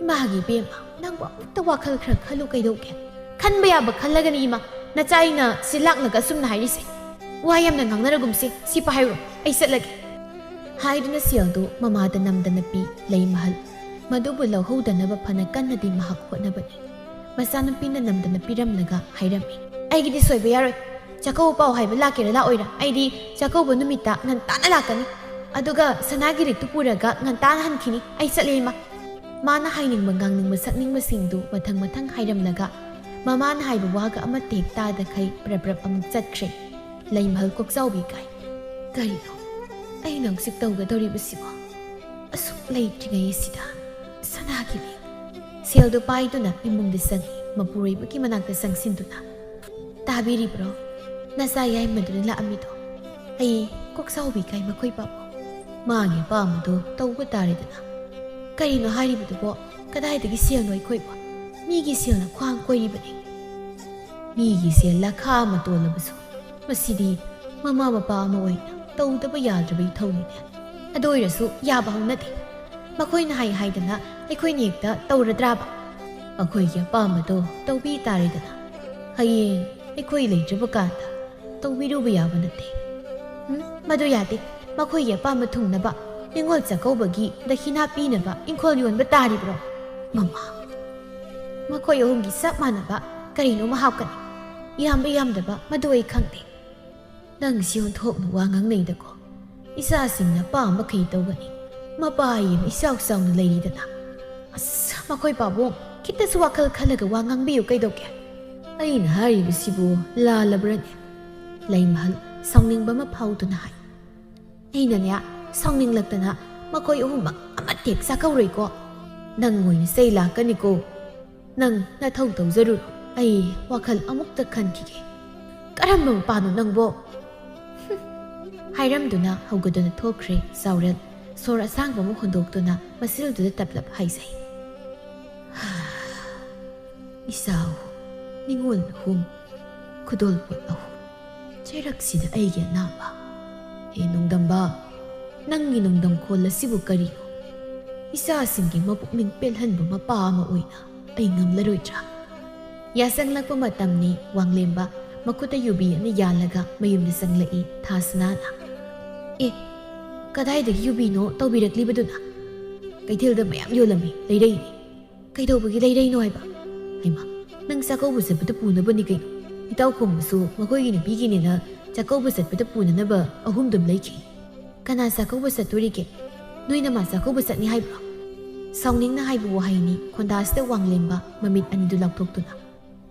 ꯏꯃꯥꯒꯤ ꯏꯕꯦꯝꯃ, ꯅꯪꯕꯨ ꯑꯃꯨꯛꯇ ꯋꯥꯈꯜ ꯈꯔ ꯈꯜꯂꯨ ꯀꯩꯗꯧꯒꯦ? ꯈꯟꯕ ꯌꯥꯕ ꯈꯜꯂꯒꯅꯤ ꯏꯃꯥ꯫ ꯅꯆꯥ ꯑꯩꯅ ꯁꯤ ꯂꯥꯛꯂꯒ ꯑꯁꯨꯝꯅ ꯍꯥꯏꯔꯤꯁꯦ꯫ ꯋꯥ ꯌꯥꯝꯅ ꯉꯥꯡꯅꯔꯒꯨꯝꯁꯦ, ꯁꯤ ꯄꯥꯏꯔꯣ, ꯑꯩ ꯆꯠꯂꯒꯦ꯫ ꯍꯥꯏꯗꯨꯅ ꯁꯦꯜꯗꯨ ꯃꯃꯥꯗ ꯅꯝꯗꯅ ꯄꯤ꯫ ꯂꯩꯃꯍꯜ ꯃꯗꯨꯕꯨ ꯂꯧꯍꯧꯗꯅꯕ ꯐꯅ ꯀꯟꯅꯗꯤ ꯃꯍꯥꯛ ꯍꯣꯠꯅꯕꯅꯤ꯫ ꯃꯆꯥꯅꯨꯄꯤꯅ ꯅꯝꯗꯅ ꯄꯤꯔꯝꯂꯒ ꯍꯥꯏꯔꯝꯃꯤ, "ꯑꯩꯒꯤꯗꯤ ꯁꯣꯏꯕ ꯌꯥꯔꯣꯏ꯫ ꯆꯥꯛꯀꯧꯕ ꯄꯥꯎ ꯍꯥꯏꯕ ꯂꯥꯛꯀꯦꯔꯥ ꯂꯥꯛꯑꯣꯏꯔꯥ, ꯑꯩꯗꯤ ꯆꯥꯛꯀꯧꯕ ꯅꯨꯃꯤꯠꯇ ꯉꯟꯇꯥꯅ ꯂꯥꯛꯀꯅꯤ꯫ ꯑꯗꯨꯒ ꯁꯅꯥꯒꯤ ꯂꯤꯛꯇꯨ ꯄꯨꯔꯒ ꯉꯟꯇꯥꯅ ꯍꯟꯈꯤꯅꯤ꯫ ꯑꯩ ꯆꯠꯂꯦ ꯏꯃꯥ꯫" ꯃꯥꯅ ꯍꯥꯏꯅꯤꯡꯕ ꯉꯥꯡꯅꯤꯡꯕ ꯁꯛꯅꯤꯡꯕꯁꯤꯡꯗꯨ ꯃꯊꯪ ꯃꯊꯪ ꯍꯥꯏꯔꯝꯂꯒ ꯃꯃꯥꯅ ꯍꯥꯏꯕ ꯋꯥꯒ ꯑꯃꯠꯇ ꯍꯦꯛ ꯇꯥꯗꯈꯩ ꯄ꯭ꯔꯞ ꯄ꯭ꯔꯞ ꯑꯃꯨꯛ ꯆꯠꯈ꯭ꯔꯦ꯫ ꯂꯩꯃꯍꯜ ꯀꯣꯛꯆꯥꯎꯕꯤ ꯀꯥꯏ꯫ ꯀꯔꯤꯅꯣ ꯑꯩꯅ ꯍꯧꯖꯤꯛ ꯇꯧꯒꯗꯧꯔꯤꯕꯁꯤꯕꯣ? ꯑꯁꯨꯛ ꯂꯩꯇ꯭ꯔꯤꯉꯩ ꯑꯁꯤꯗ ꯁꯅꯥꯒꯤ ꯕꯦꯒ꯫ ꯁꯦꯜꯗꯨ ꯄꯥꯏꯗꯨꯅ ꯏꯃꯨꯡꯗ ꯆꯪꯉꯤ꯫ ꯃꯄꯨꯔꯣꯏꯕꯒꯤ ꯃꯅꯥꯛꯇ ꯆꯪꯁꯤꯟꯗꯨꯅ, "ꯇꯥꯕꯤꯔꯤꯕ꯭ꯔꯣ? ꯅꯆꯥ ꯌꯥꯏꯃꯗꯨꯅ ꯂꯥꯛꯑꯝꯃꯤꯗꯣ꯫ ꯑꯩ ꯀꯣꯛ ꯁꯥꯎꯕꯤ ꯀꯥꯏ ꯃꯈꯣꯏ ꯄꯥꯕꯨꯡ꯫ ꯃꯥꯒꯤ ꯑꯄꯥꯝꯕꯗꯣ ꯇꯧꯕ ꯇꯥꯔꯦꯗꯅ꯫ ꯀꯔꯤꯅꯣ ꯍꯥꯏꯔꯤꯕꯗꯨꯕꯣ? ꯀꯗꯥꯏꯗꯒꯤ ꯁꯦꯜꯅꯣ ꯑꯩꯈꯣꯏꯕꯣ? ꯃꯤꯒꯤ ꯁꯦꯜꯅ ꯈ꯭ꯋꯥꯡ ꯀꯣꯏꯔꯤꯕꯅꯤ꯫ ꯃꯤꯒꯤ ꯁꯦꯜ ꯂꯈꯥ ꯑꯃ ꯇꯣꯜꯂꯕꯁꯨ ꯃꯁꯤꯗꯤ ꯃꯃꯥ ꯃꯄꯥ ꯑꯃ ꯑꯣꯏꯅ ꯇꯧꯗꯕ ꯌꯥꯗ꯭ꯔꯕ ꯏꯊꯧꯅꯤꯅꯦ꯫ ꯑꯗꯨ ꯑꯣꯏꯔꯁꯨ ꯌꯥꯕ ꯍꯧꯅꯗꯦ꯫ ꯃꯈꯣꯏꯅ ꯍꯥꯏ ꯍꯥꯏꯗꯅ ꯑꯩꯈꯣꯏꯅ ꯍꯦꯛꯇ ꯇꯧꯔꯗ꯭ꯔꯥꯕ? ꯃꯈꯣꯏꯒꯤ ꯑꯄꯥꯝꯕꯗꯣ ꯇꯧꯕꯤ ꯇꯥꯔꯦꯗꯅ꯫ ꯍꯌꯦꯡ ꯑꯩꯈꯣꯏ ꯂꯩꯇ꯭ꯔꯕ ꯀꯥꯟꯗ ꯇꯧꯕꯤꯔꯨꯕ ꯌꯥꯕ ꯅꯠꯇꯦ꯫ ꯎꯝ, ꯃꯗꯨ ꯌꯥꯗꯦ꯫ ꯃꯈꯣꯏꯒꯤ ꯑꯄꯥꯝꯕ ꯊꯨꯡꯅꯕ ꯅꯤꯉꯣꯜ ꯆꯥꯛꯀꯧꯕꯒꯤ ꯗꯈꯤꯅꯥ ꯄꯤꯅꯕ ꯏꯪꯈꯣꯜ ꯌꯣꯟꯕ ꯇꯥꯔꯤꯕ꯭ꯔꯣ? ꯃꯃꯥ, ꯃꯈꯣꯏ ꯑꯍꯨꯝꯒꯤ ꯆꯞ ꯃꯥꯟꯅꯕ ꯀꯔꯤꯅꯣꯃ ꯍꯥꯞꯀꯅꯤ꯫ ꯌꯥꯝꯕ ꯌꯥꯝꯗꯕ ꯃꯗꯨ ꯑꯩ ꯈꯪꯗꯦ꯫ ꯅꯪꯁꯤ ꯑꯣꯟꯊꯣꯛꯅ ꯋꯥ ꯉꯥꯡꯅꯩꯗꯀꯣ꯫ ꯏꯆꯥꯁꯤꯡꯅ ꯑꯄꯥꯝꯕꯈꯩ ꯇꯧꯒꯅꯤ꯫ ꯃꯄꯥ ꯍꯥꯏꯅ ꯏꯆꯥꯎ ꯆꯥꯎꯅ ꯂꯩꯔꯤꯗꯅ꯫ ꯑꯁ, ꯃꯈꯣꯏ ꯄꯥꯕꯨꯡ, ꯈꯤꯇꯁꯨ ꯋꯥꯈꯜ ꯈꯜꯂꯒ ꯋꯥ ꯉꯥꯡꯕꯤꯌꯨ ꯀꯩꯗꯧꯒꯦ? ꯑꯩꯅ ꯍꯥꯏꯔꯤꯕꯁꯤꯕꯨ ꯂꯥꯜꯂꯕ꯭ꯔꯅꯦ? ꯂꯩꯃꯍꯜ ꯁꯥꯎꯅꯤꯡꯕ ꯑꯃ ꯐꯥꯎꯗꯨꯅ ꯍꯥꯏ꯫ ꯑꯩꯅꯅꯦ, ꯁꯥꯎꯅꯤꯡꯂꯛꯇꯅ ꯃꯈꯣꯏ ꯑꯍꯨꯝꯃꯛ ꯑꯃꯠꯇ ꯍꯦꯛ ꯆꯥꯛꯀꯧꯔꯣꯏꯀꯣ꯫ ꯅꯪ ꯑꯣꯏꯅ ꯆꯩ ꯂꯥꯛꯀꯅꯤꯀꯣ꯫ ꯅꯪ ꯅꯊꯧ ꯇꯧꯖꯔꯨꯔꯣ꯫ ꯑꯩ ꯋꯥꯈꯜ ꯑꯃꯨꯛꯇ ꯈꯟꯈꯤꯒꯦ꯫ ꯀꯔꯝꯕ ꯃꯄꯥꯅꯣ ꯅꯪꯕꯣ? ꯍꯥꯏꯔꯝꯗꯨꯅ ꯍꯧꯒꯠꯇꯨꯅ ꯊꯣꯛꯈ꯭ꯔꯦ ꯆꯥꯎꯔꯦꯜ꯫ ꯁꯣꯔ ꯑꯁꯥꯡꯕ ꯑꯃ ꯍꯣꯟꯗꯣꯛꯇꯨꯅ ꯃꯁꯤꯜꯗꯨꯗ ꯇꯞꯂꯞ ꯍꯥꯏꯖꯩ꯫ ꯏꯆꯥ ꯑꯍꯨꯝ, ꯅꯤꯉꯣꯜ ꯑꯍꯨꯝ, ꯈꯨꯗꯣꯜꯄꯣꯠ ꯑꯍꯨꯝ, ꯆꯩꯔꯛꯁꯤꯗ ꯑꯩꯒꯤ ꯑꯅꯥꯕ꯫ ꯍꯦ ꯅꯣꯡꯗꯝꯕ, ꯅꯪꯒꯤ ꯅꯣꯡꯗꯝ ꯈꯣꯜ ꯑꯁꯤꯕꯨ ꯀꯔꯤꯅꯣ? ꯏꯆꯥꯁꯤꯡꯒꯤ ꯃꯄꯨꯛꯅꯤꯡ ꯄꯦꯜꯍꯟꯕ ꯃꯄꯥ ꯑꯃ ꯑꯣꯏꯅ ꯑꯩ ꯉꯝꯂꯔꯣꯏꯗ꯭ꯔꯥ? ꯌꯥꯆꯪꯂꯛꯄ ꯃꯇꯝꯅꯤ꯫ ꯋꯥꯡꯂꯦꯝꯕ ꯃꯈꯨꯠꯇ ꯌꯨꯕꯤ ꯑꯃ ꯌꯥꯜꯂꯒ ꯃꯌꯨꯝꯗ ꯆꯪꯂꯛꯏ ꯊꯥꯁꯅꯥꯅ꯫ "ꯑꯦ, ꯀꯗꯥꯏꯗꯒꯤ ꯌꯨꯕꯤꯅꯣ ꯇꯧꯕꯤꯔꯛꯂꯤꯕꯗꯨꯅ? ꯀꯩꯊꯦꯜꯗ ꯃꯌꯥꯝ ꯌꯣꯜꯂꯝꯃꯤ, ꯂꯩꯔꯛꯏꯅꯤ꯫ ꯀꯩꯗꯧꯕꯒꯤ ꯂꯩꯔꯛꯏꯅꯣ ꯍꯥꯏꯕ? ꯍꯩꯃꯥ, ꯅꯪ ꯆꯥꯛꯀꯧꯕ ꯆꯠꯄꯗ ꯄꯨꯅꯕꯅꯤ ꯀꯩꯅꯣ꯫ ꯏꯇꯥꯎ ꯈꯣꯝꯕꯁꯨ ꯃꯈꯣꯏꯒꯤ ꯅꯨꯄꯤꯒꯤꯅꯦꯅ ꯆꯥꯛꯀꯧꯕ ꯆꯠꯄꯗ ꯄꯨꯅꯅꯕ ꯑꯍꯨꯝꯗꯨꯝ ꯂꯩꯈꯤ꯫ ꯀꯅꯥ ꯆꯥꯛꯀꯧꯕ ꯆꯠꯇꯣꯔꯤꯒꯦ? ꯅꯣꯏ ꯅꯃꯥ ꯆꯥꯛꯀꯧꯕ ꯆꯠꯅꯤ ꯍꯥꯏꯕ꯭ꯔꯣ?" ꯁꯥꯎꯅꯤꯡꯅ ꯍꯥꯏꯕ ꯋꯥꯍꯩꯅꯤ꯫ ꯈꯣꯟꯗꯥꯁꯤꯗ ꯋꯥꯡꯂꯦꯝꯕ ꯃꯃꯤꯠ ꯑꯅꯤꯗꯨ ꯂꯥꯎꯊꯣꯛꯇꯨꯅ,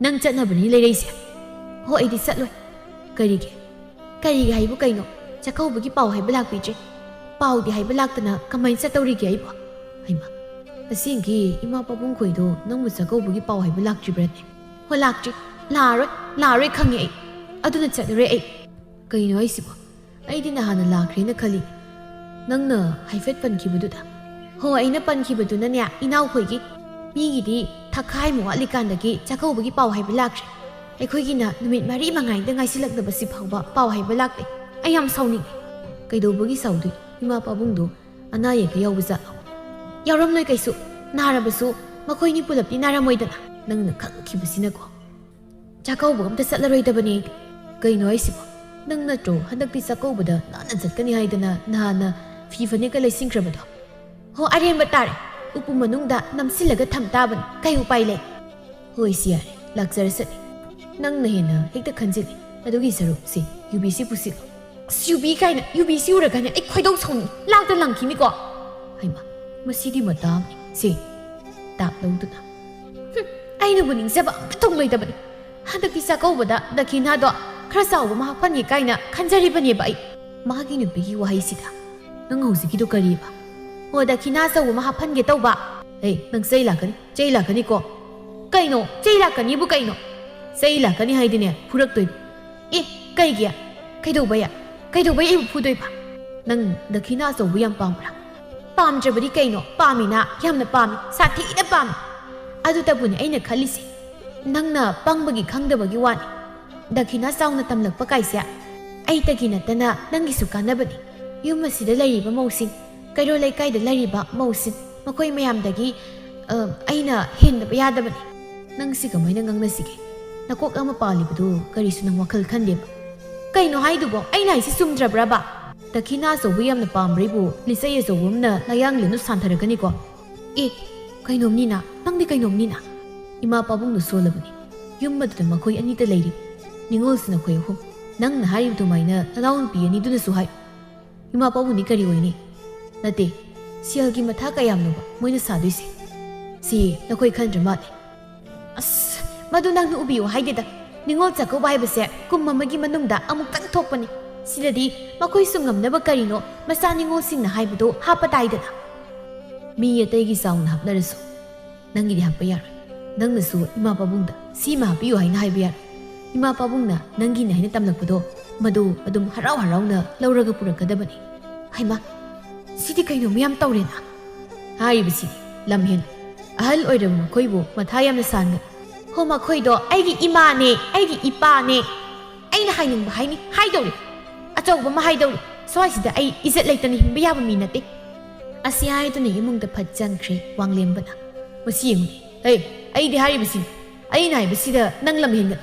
"ꯅꯪ ꯆꯠꯅꯕꯅꯤ ꯂꯩꯔꯛꯏꯁꯦ?" "ꯍꯣ, ꯑꯩꯗꯤ ꯆꯠꯂꯣꯏ꯫" "ꯀꯔꯤꯒꯤ? ꯀꯔꯤꯒꯤ ꯍꯥꯏꯕꯨ ꯀꯩꯅꯣ? ꯆꯥꯛꯀꯧꯕꯒꯤ ꯄꯥꯎ ꯍꯥꯏꯕ ꯂꯥꯛꯄꯤꯗ꯭ꯔꯦ꯫ ꯄꯥꯎꯗꯤ ꯍꯥꯏꯕ ꯂꯥꯛꯇꯅ ꯀꯃꯥꯏꯅ ꯆꯠꯇꯧꯔꯤꯒꯦ ꯑꯩꯕꯣ?" ꯍꯩꯃꯥ, ꯑꯁꯦꯡꯒꯤ ꯏꯃꯥ ꯄꯥꯕꯨꯡꯈꯣꯏꯗꯣ ꯅꯪꯕꯨ ꯆꯥꯛꯀꯧꯕꯒꯤ ꯄꯥꯎ ꯍꯥꯏꯕ ꯂꯥꯛꯇ꯭ꯔꯤꯕ꯭ꯔꯅꯦ? ꯍꯣ, ꯂꯥꯛꯇ꯭ꯔꯤ꯫ ꯂꯥꯛꯑꯔꯣꯏ, ꯂꯥꯛꯑꯔꯣꯏ ꯈꯪꯉꯦ ꯑꯩ꯫ ꯑꯗꯨꯅ ꯆꯠꯂꯔꯣꯏ ꯑꯩ꯫ ꯀꯩꯅꯣ ꯍꯥꯏꯁꯤꯕꯣ? ꯑꯩꯗꯤ ꯅꯍꯥꯟꯅ ꯂꯥꯛꯈ꯭ꯔꯦꯅ ꯈꯜꯂꯤ꯫ ꯅꯪꯅ ꯍꯥꯏꯐꯦꯠ ꯄꯟꯈꯤꯕꯗꯨꯗ꯫ ꯍꯣ, ꯑꯩꯅ ꯄꯟꯈꯤꯕꯗꯨꯅꯅꯦ, ꯏꯅꯥꯎꯈꯣꯏꯒꯤ꯫ ꯃꯤꯒꯤꯗꯤ ꯊꯥꯈꯥꯏꯃꯨꯛ ꯋꯥꯠꯂꯤꯀꯥꯟꯗꯒꯤ ꯆꯥꯛꯀꯧꯕꯒꯤ ꯄꯥꯎ ꯍꯥꯏꯕ ꯂꯥꯛꯇ꯭ꯔꯦ꯫ ꯑꯩꯈꯣꯏꯒꯤꯅ ꯅꯨꯃꯤꯠ ꯃꯔꯤ ꯃꯉꯥꯏꯗ ꯉꯥꯏꯁꯤꯜꯂꯛꯇꯕꯁꯤ ꯐꯥꯎꯕ ꯄꯥꯎ ꯍꯥꯏꯕ ꯂꯥꯛꯇꯦ꯫ ꯑꯩ ꯌꯥꯝ ꯁꯥꯎꯅꯤꯡꯉꯤ꯫ ꯀꯩꯗꯧꯕꯒꯤ ꯁꯥꯎꯗꯣꯏ? ꯏꯃꯥ ꯄꯥꯕꯨꯡꯗꯣ ꯑꯅꯥ ꯑꯌꯦꯛꯀ ꯌꯥꯎꯕ ꯖꯥꯠꯂꯣ? ꯌꯥꯎꯔꯝꯂꯣꯏ ꯀꯩꯁꯨ꯫ ꯅꯥꯔꯕꯁꯨ ꯃꯈꯣꯏꯅꯤ ꯄꯨꯂꯞꯇꯤ ꯅꯥꯔꯝꯃꯣꯏꯗꯅ꯫ ꯅꯪꯅ ꯈꯪꯈꯤꯕꯁꯤꯅꯀꯣ꯫ ꯆꯥꯛꯀꯧꯕ ꯑꯝꯇ ꯆꯠꯂꯔꯣꯏꯗꯕꯅꯦ ꯑꯩꯗꯤ꯫ ꯀꯩꯅꯣ ꯍꯥꯏꯁꯤꯕꯣ? ꯅꯪ ꯅꯠꯇ꯭ꯔꯣ ꯍꯟꯗꯛꯇꯤ ꯆꯥꯛꯀꯧꯕꯗ ꯅꯥꯟꯅ ꯆꯠꯀꯅꯤ ꯍꯥꯏꯗꯅ ꯅꯍꯥꯟꯅ ꯐꯤ ꯐꯅꯦꯛꯀ ꯂꯩꯁꯤꯟꯈ꯭ꯔꯕꯗꯣ? ꯍꯣ, ꯑꯔꯦꯝꯕ ꯇꯥꯔꯦ꯫ ꯎꯄꯨ ꯃꯅꯨꯡꯗ ꯅꯝꯁꯤꯜꯂꯒ ꯊꯝ ꯇꯥꯕꯅꯤ꯫ ꯀꯩ ꯎꯄꯥꯏ ꯂꯩ? ꯍꯣꯏ, ꯁꯤ ꯌꯥꯔꯦ꯫ ꯂꯥꯛꯆꯔꯁꯅꯤ꯫ ꯅꯪꯅ ꯍꯦꯟꯅ ꯍꯦꯛꯇ ꯈꯟꯖꯤꯜꯂꯤ꯫ ꯑꯗꯨꯒꯤ ꯁꯔꯨꯛ ꯁꯤ ꯌꯨꯕꯤꯁꯤ ꯄꯨꯁꯤꯜꯂꯣ꯫ ꯑꯁ, ꯌꯨꯕꯤ ꯀꯥꯏꯅ, ꯌꯨꯕꯤꯁꯤ ꯎꯔꯒꯅꯦ ꯑꯩ ꯈꯣꯏꯗꯧ ꯁꯥꯎꯅꯤꯡ ꯂꯥꯛꯇ ꯂꯪꯈꯤꯅꯤꯀꯣ꯫ ꯍꯩꯃꯥ, ꯃꯁꯤꯗꯤ ꯃꯇꯥ ꯑꯃꯅꯤ꯫ ꯁꯦ, ꯇꯥꯛ ꯂꯧꯗꯨꯅ꯫ ꯍꯨꯝ, ꯑꯩꯅꯕꯨ ꯅꯤꯡꯖꯕ ꯑꯝꯇ ꯊꯨꯡꯂꯣꯏꯗꯕꯅꯤ꯫ ꯍꯟꯗꯛꯇꯤ ꯆꯥꯛꯀꯧꯕꯗ ꯗꯈꯤꯅꯥꯗꯣ ꯈꯔ ꯆꯥꯎꯕ ꯑꯃ ꯍꯥꯞꯍꯟꯒꯦ ꯀꯥꯏꯅ ꯈꯟꯖꯔꯤꯕꯅꯦꯕ ꯑꯩ꯫ ꯃꯥꯒꯤ ꯅꯨꯄꯤꯒꯤ ꯋꯥꯍꯩꯁꯤꯗ꯫ ꯅꯪ ꯍꯧꯖꯤꯛꯀꯤꯗꯣ ꯀꯔꯤꯕ? ꯑꯣ, ꯗꯈꯤꯅꯥ ꯑꯆꯧꯕ ꯑꯃ ꯍꯥꯞꯍꯟꯒꯦ ꯇꯧꯕ꯫ ꯑꯦ, ꯅꯪ ꯆꯩ ꯂꯥꯛꯀꯅꯤ, ꯆꯩ ꯂꯥꯛꯀꯅꯤꯀꯣ꯫ ꯀꯩꯅꯣ? ꯆꯩ ꯂꯥꯛꯀꯅꯤꯕꯨ ꯀꯩꯅꯣ? ꯆꯩ ꯂꯥꯛꯀꯅꯤ ꯍꯥꯏꯗꯤꯅꯦ, ꯐꯨꯔꯛꯇꯣꯏꯕ꯫ ꯑꯦ, ꯀꯩꯒꯤ? ꯀꯩꯗꯧꯕꯩ? ꯀꯩꯗꯧꯕꯩ ꯑꯩꯕꯨ ꯐꯨꯗꯣꯏꯕ? ꯅꯪ ꯗꯈꯤꯅꯥ ꯑꯆꯧꯕ ꯌꯥꯝ ꯄꯥꯝꯕ꯭ꯔꯥ? ꯄꯥꯝꯗ꯭ꯔꯕꯗꯤ ꯀꯩꯅꯣ? ꯄꯥꯝꯃꯤꯅ, ꯌꯥꯝꯅ ꯄꯥꯝꯃꯤ, ꯁꯥꯊꯤꯅ ꯄꯥꯝꯃꯤ꯫ ꯑꯗꯨꯇꯕꯨꯅꯦ ꯑꯩꯅ ꯈꯜꯂꯤꯁꯦ꯫ ꯅꯪꯅ ꯄꯪꯕꯒꯤ ꯈꯪꯗꯕꯒꯤ ꯋꯥꯅꯤ꯫ ꯗꯈꯤꯅꯥ ꯆꯥꯎꯅ ꯇꯝꯂꯛꯄ ꯀꯥꯏꯁꯦ ꯑꯩꯇꯒꯤ ꯅꯠꯇꯅ ꯅꯪꯒꯤꯁꯨ ꯀꯥꯟꯅꯕꯅꯤ꯫ ꯌꯨꯝ ꯑꯁꯤꯗ ꯂꯩꯔꯤꯕ ꯃꯧꯁꯤꯡ, ꯀꯩꯔꯣꯜ ꯂꯩꯀꯥꯏꯗ ꯂꯩꯔꯤꯕ ꯃꯧꯁꯤꯡ, ꯃꯈꯣꯏ ꯃꯌꯥꯝꯗꯒꯤ, ꯑ, ꯑꯩꯅ ꯍꯦꯟꯗꯕ ꯌꯥꯗꯕꯅꯤ꯫ ꯅꯪ ꯁꯤ ꯀꯃꯥꯏꯅ ꯉꯥꯡꯅꯁꯤꯒꯦ? ꯅꯀꯣꯛ ꯑꯃ ꯄꯥꯜꯂꯤꯕꯗꯨ ꯀꯔꯤꯁꯨ ꯅꯪ ꯋꯥꯈꯜ ꯈꯟꯗꯦꯕ꯫ ꯀꯩꯅꯣ ꯍꯥꯏꯗꯨꯕꯣ? ꯑꯩꯅ ꯍꯥꯏꯁꯤ ꯆꯨꯝꯗ꯭ꯔꯕ꯭ꯔꯕ? ꯗꯈꯤꯅꯥ ꯑꯆꯧꯕ ꯌꯥꯝꯅ ꯄꯥꯝꯕ꯭ꯔꯩꯕꯨ ꯂꯤꯆꯩ ꯑꯆꯧꯕ ꯑꯃꯅ ꯅꯌꯥꯡꯂꯦꯟꯗꯨ ꯁꯥꯟꯊꯔꯛꯀꯅꯤꯀꯣ꯫ ꯑꯦ, ꯀꯩꯅꯣꯝꯅꯤꯅ, ꯅꯪꯗꯤ ꯀꯩꯅꯣꯝꯅꯤꯅ꯫ ꯏꯃꯥ ꯄꯥꯕꯨꯡꯗꯨ ꯁꯣꯜꯂꯕꯅꯤ꯫ ꯌꯨꯝ ꯑꯗꯨꯗ ꯃꯈꯣꯏ ꯑꯅꯤꯇ ꯂꯩꯔꯤ꯫ ꯅꯤꯉꯣꯜꯁꯤꯅ ꯑꯩꯈꯣꯏ ꯑꯍꯨꯝ꯫ ꯅꯪꯅ ꯍꯥꯏꯔꯤꯕ ꯑꯗꯨꯃꯥꯏꯅ ꯅꯅꯥꯎꯅꯨꯄꯤ ꯑꯅꯤꯗꯨꯅꯁꯨ ꯍꯥꯏ꯫ ꯏꯃꯥ ꯄꯥꯕꯨꯡꯗꯤ ꯀꯔꯤ ꯑꯣꯏꯅꯤ? ꯅꯠꯇꯦ, ꯁꯦꯜꯒꯤ ꯃꯊꯥ ꯀꯌꯥꯝꯅꯣꯕ ꯃꯣꯏꯅ ꯁꯥꯗꯣꯏꯁꯦ? ꯁꯤ ꯅꯈꯣꯏ ꯈꯟꯗ꯭ꯔ ꯃꯥꯜꯂꯦ꯫ ꯑꯁ, ꯃꯗꯨ ꯅꯪꯅ ꯎꯕꯤꯌꯨ ꯍꯥꯏꯗꯦꯗ꯫ ꯅꯤꯉꯣꯜ ꯆꯥꯛꯀꯧꯕ ꯍꯥꯏꯕꯁꯦ ꯀꯨꯝ ꯑꯃꯒꯤ ꯃꯅꯨꯡꯗ ꯑꯃꯨꯛꯇꯪ ꯊꯣꯛꯄꯅꯤ꯫ ꯁꯤꯗꯗꯤ ꯃꯈꯣꯏꯁꯨ ꯉꯝꯅꯕ ꯀꯔꯤꯅꯣ ꯃꯆꯥ ꯅꯤꯉꯣꯜꯁꯤꯡꯅ ꯍꯥꯏꯕꯗꯨ ꯍꯥꯞꯄ ꯇꯥꯏꯗꯅ꯫ ꯃꯤ ꯑꯇꯩꯒꯤ ꯆꯥꯎꯅ ꯍꯥꯞꯅꯔꯁꯨ ꯅꯪꯒꯤꯗꯤ ꯍꯥꯞꯄ ꯌꯥꯔꯣꯏ꯫ ꯅꯪꯅꯁꯨ ꯏꯃꯥ ꯄꯥꯕꯨꯡꯗ ꯁꯤꯃ ꯍꯥꯞꯄꯤꯌꯨ ꯍꯥꯏꯅ ꯍꯥꯏꯕ ꯌꯥꯔꯣꯏ꯫ ꯏꯃꯥ ꯄꯥꯕꯨꯡꯅ ꯅꯪꯒꯤꯅꯤ ꯍꯥꯏꯅ ꯇꯝꯂꯛꯄꯗꯣ ꯃꯗꯨ ꯑꯗꯨꯝ ꯍꯔꯥꯎ ꯍꯔꯥꯎꯅ ꯂꯧꯔꯒ ꯄꯨꯔꯛꯀꯗꯕꯅꯤ꯫ ꯍꯩꯃꯥ, ꯁꯤꯗꯤ ꯀꯩꯅꯣꯝ ꯌꯥꯝ ꯇꯧꯔꯦꯅ꯫ ꯍꯥꯏꯔꯤꯕꯁꯤꯗꯤ ꯂꯝꯍꯦꯟ꯫ ꯑꯍꯜ ꯑꯣꯏꯔꯕ ꯃꯈꯣꯏꯕꯨ ꯃꯊꯥ ꯌꯥꯝꯅ ꯁꯥꯟꯒꯅꯨ꯫ ꯍꯣ, ꯃꯈꯣꯏꯗꯣ ꯑꯩꯒꯤ ꯏꯃꯥꯅꯦ, ꯑꯩꯒꯤ ꯏꯄꯥꯅꯦ꯫ ꯑꯩꯅ ꯍꯥꯏꯅꯤꯡꯕ ꯍꯥꯏꯅꯤ, ꯍꯥꯏꯗꯧꯔꯤ꯫ ꯑꯆꯧꯕ ꯑꯃ ꯍꯥꯏꯗꯧꯔꯤ꯫ ꯁ꯭ꯋꯥꯏꯁꯤꯗ ꯑꯩ ꯏꯖꯠ ꯂꯩꯇꯅ ꯍꯤꯡꯕ ꯌꯥꯕ ꯃꯤ ꯅꯠꯇꯦ꯫ ꯑꯁꯤ ꯍꯥꯏꯗꯨꯅ ꯏꯃꯨꯡꯗ ꯐꯠ ꯆꯪꯈ꯭ꯔꯦ ꯋꯥꯡꯂꯦꯝꯕꯅ꯫ ꯃꯁꯤ ꯌꯦꯡꯉꯨꯅꯦ꯫ ꯍꯦ, ꯑꯩꯗꯤ ꯍꯥꯏꯔꯤꯕꯁꯤꯅꯤ꯫ ꯑꯩꯅ ꯍꯥꯏꯕꯁꯤꯗ ꯅꯪ ꯂꯝꯍꯦꯟꯒꯅꯨ꯫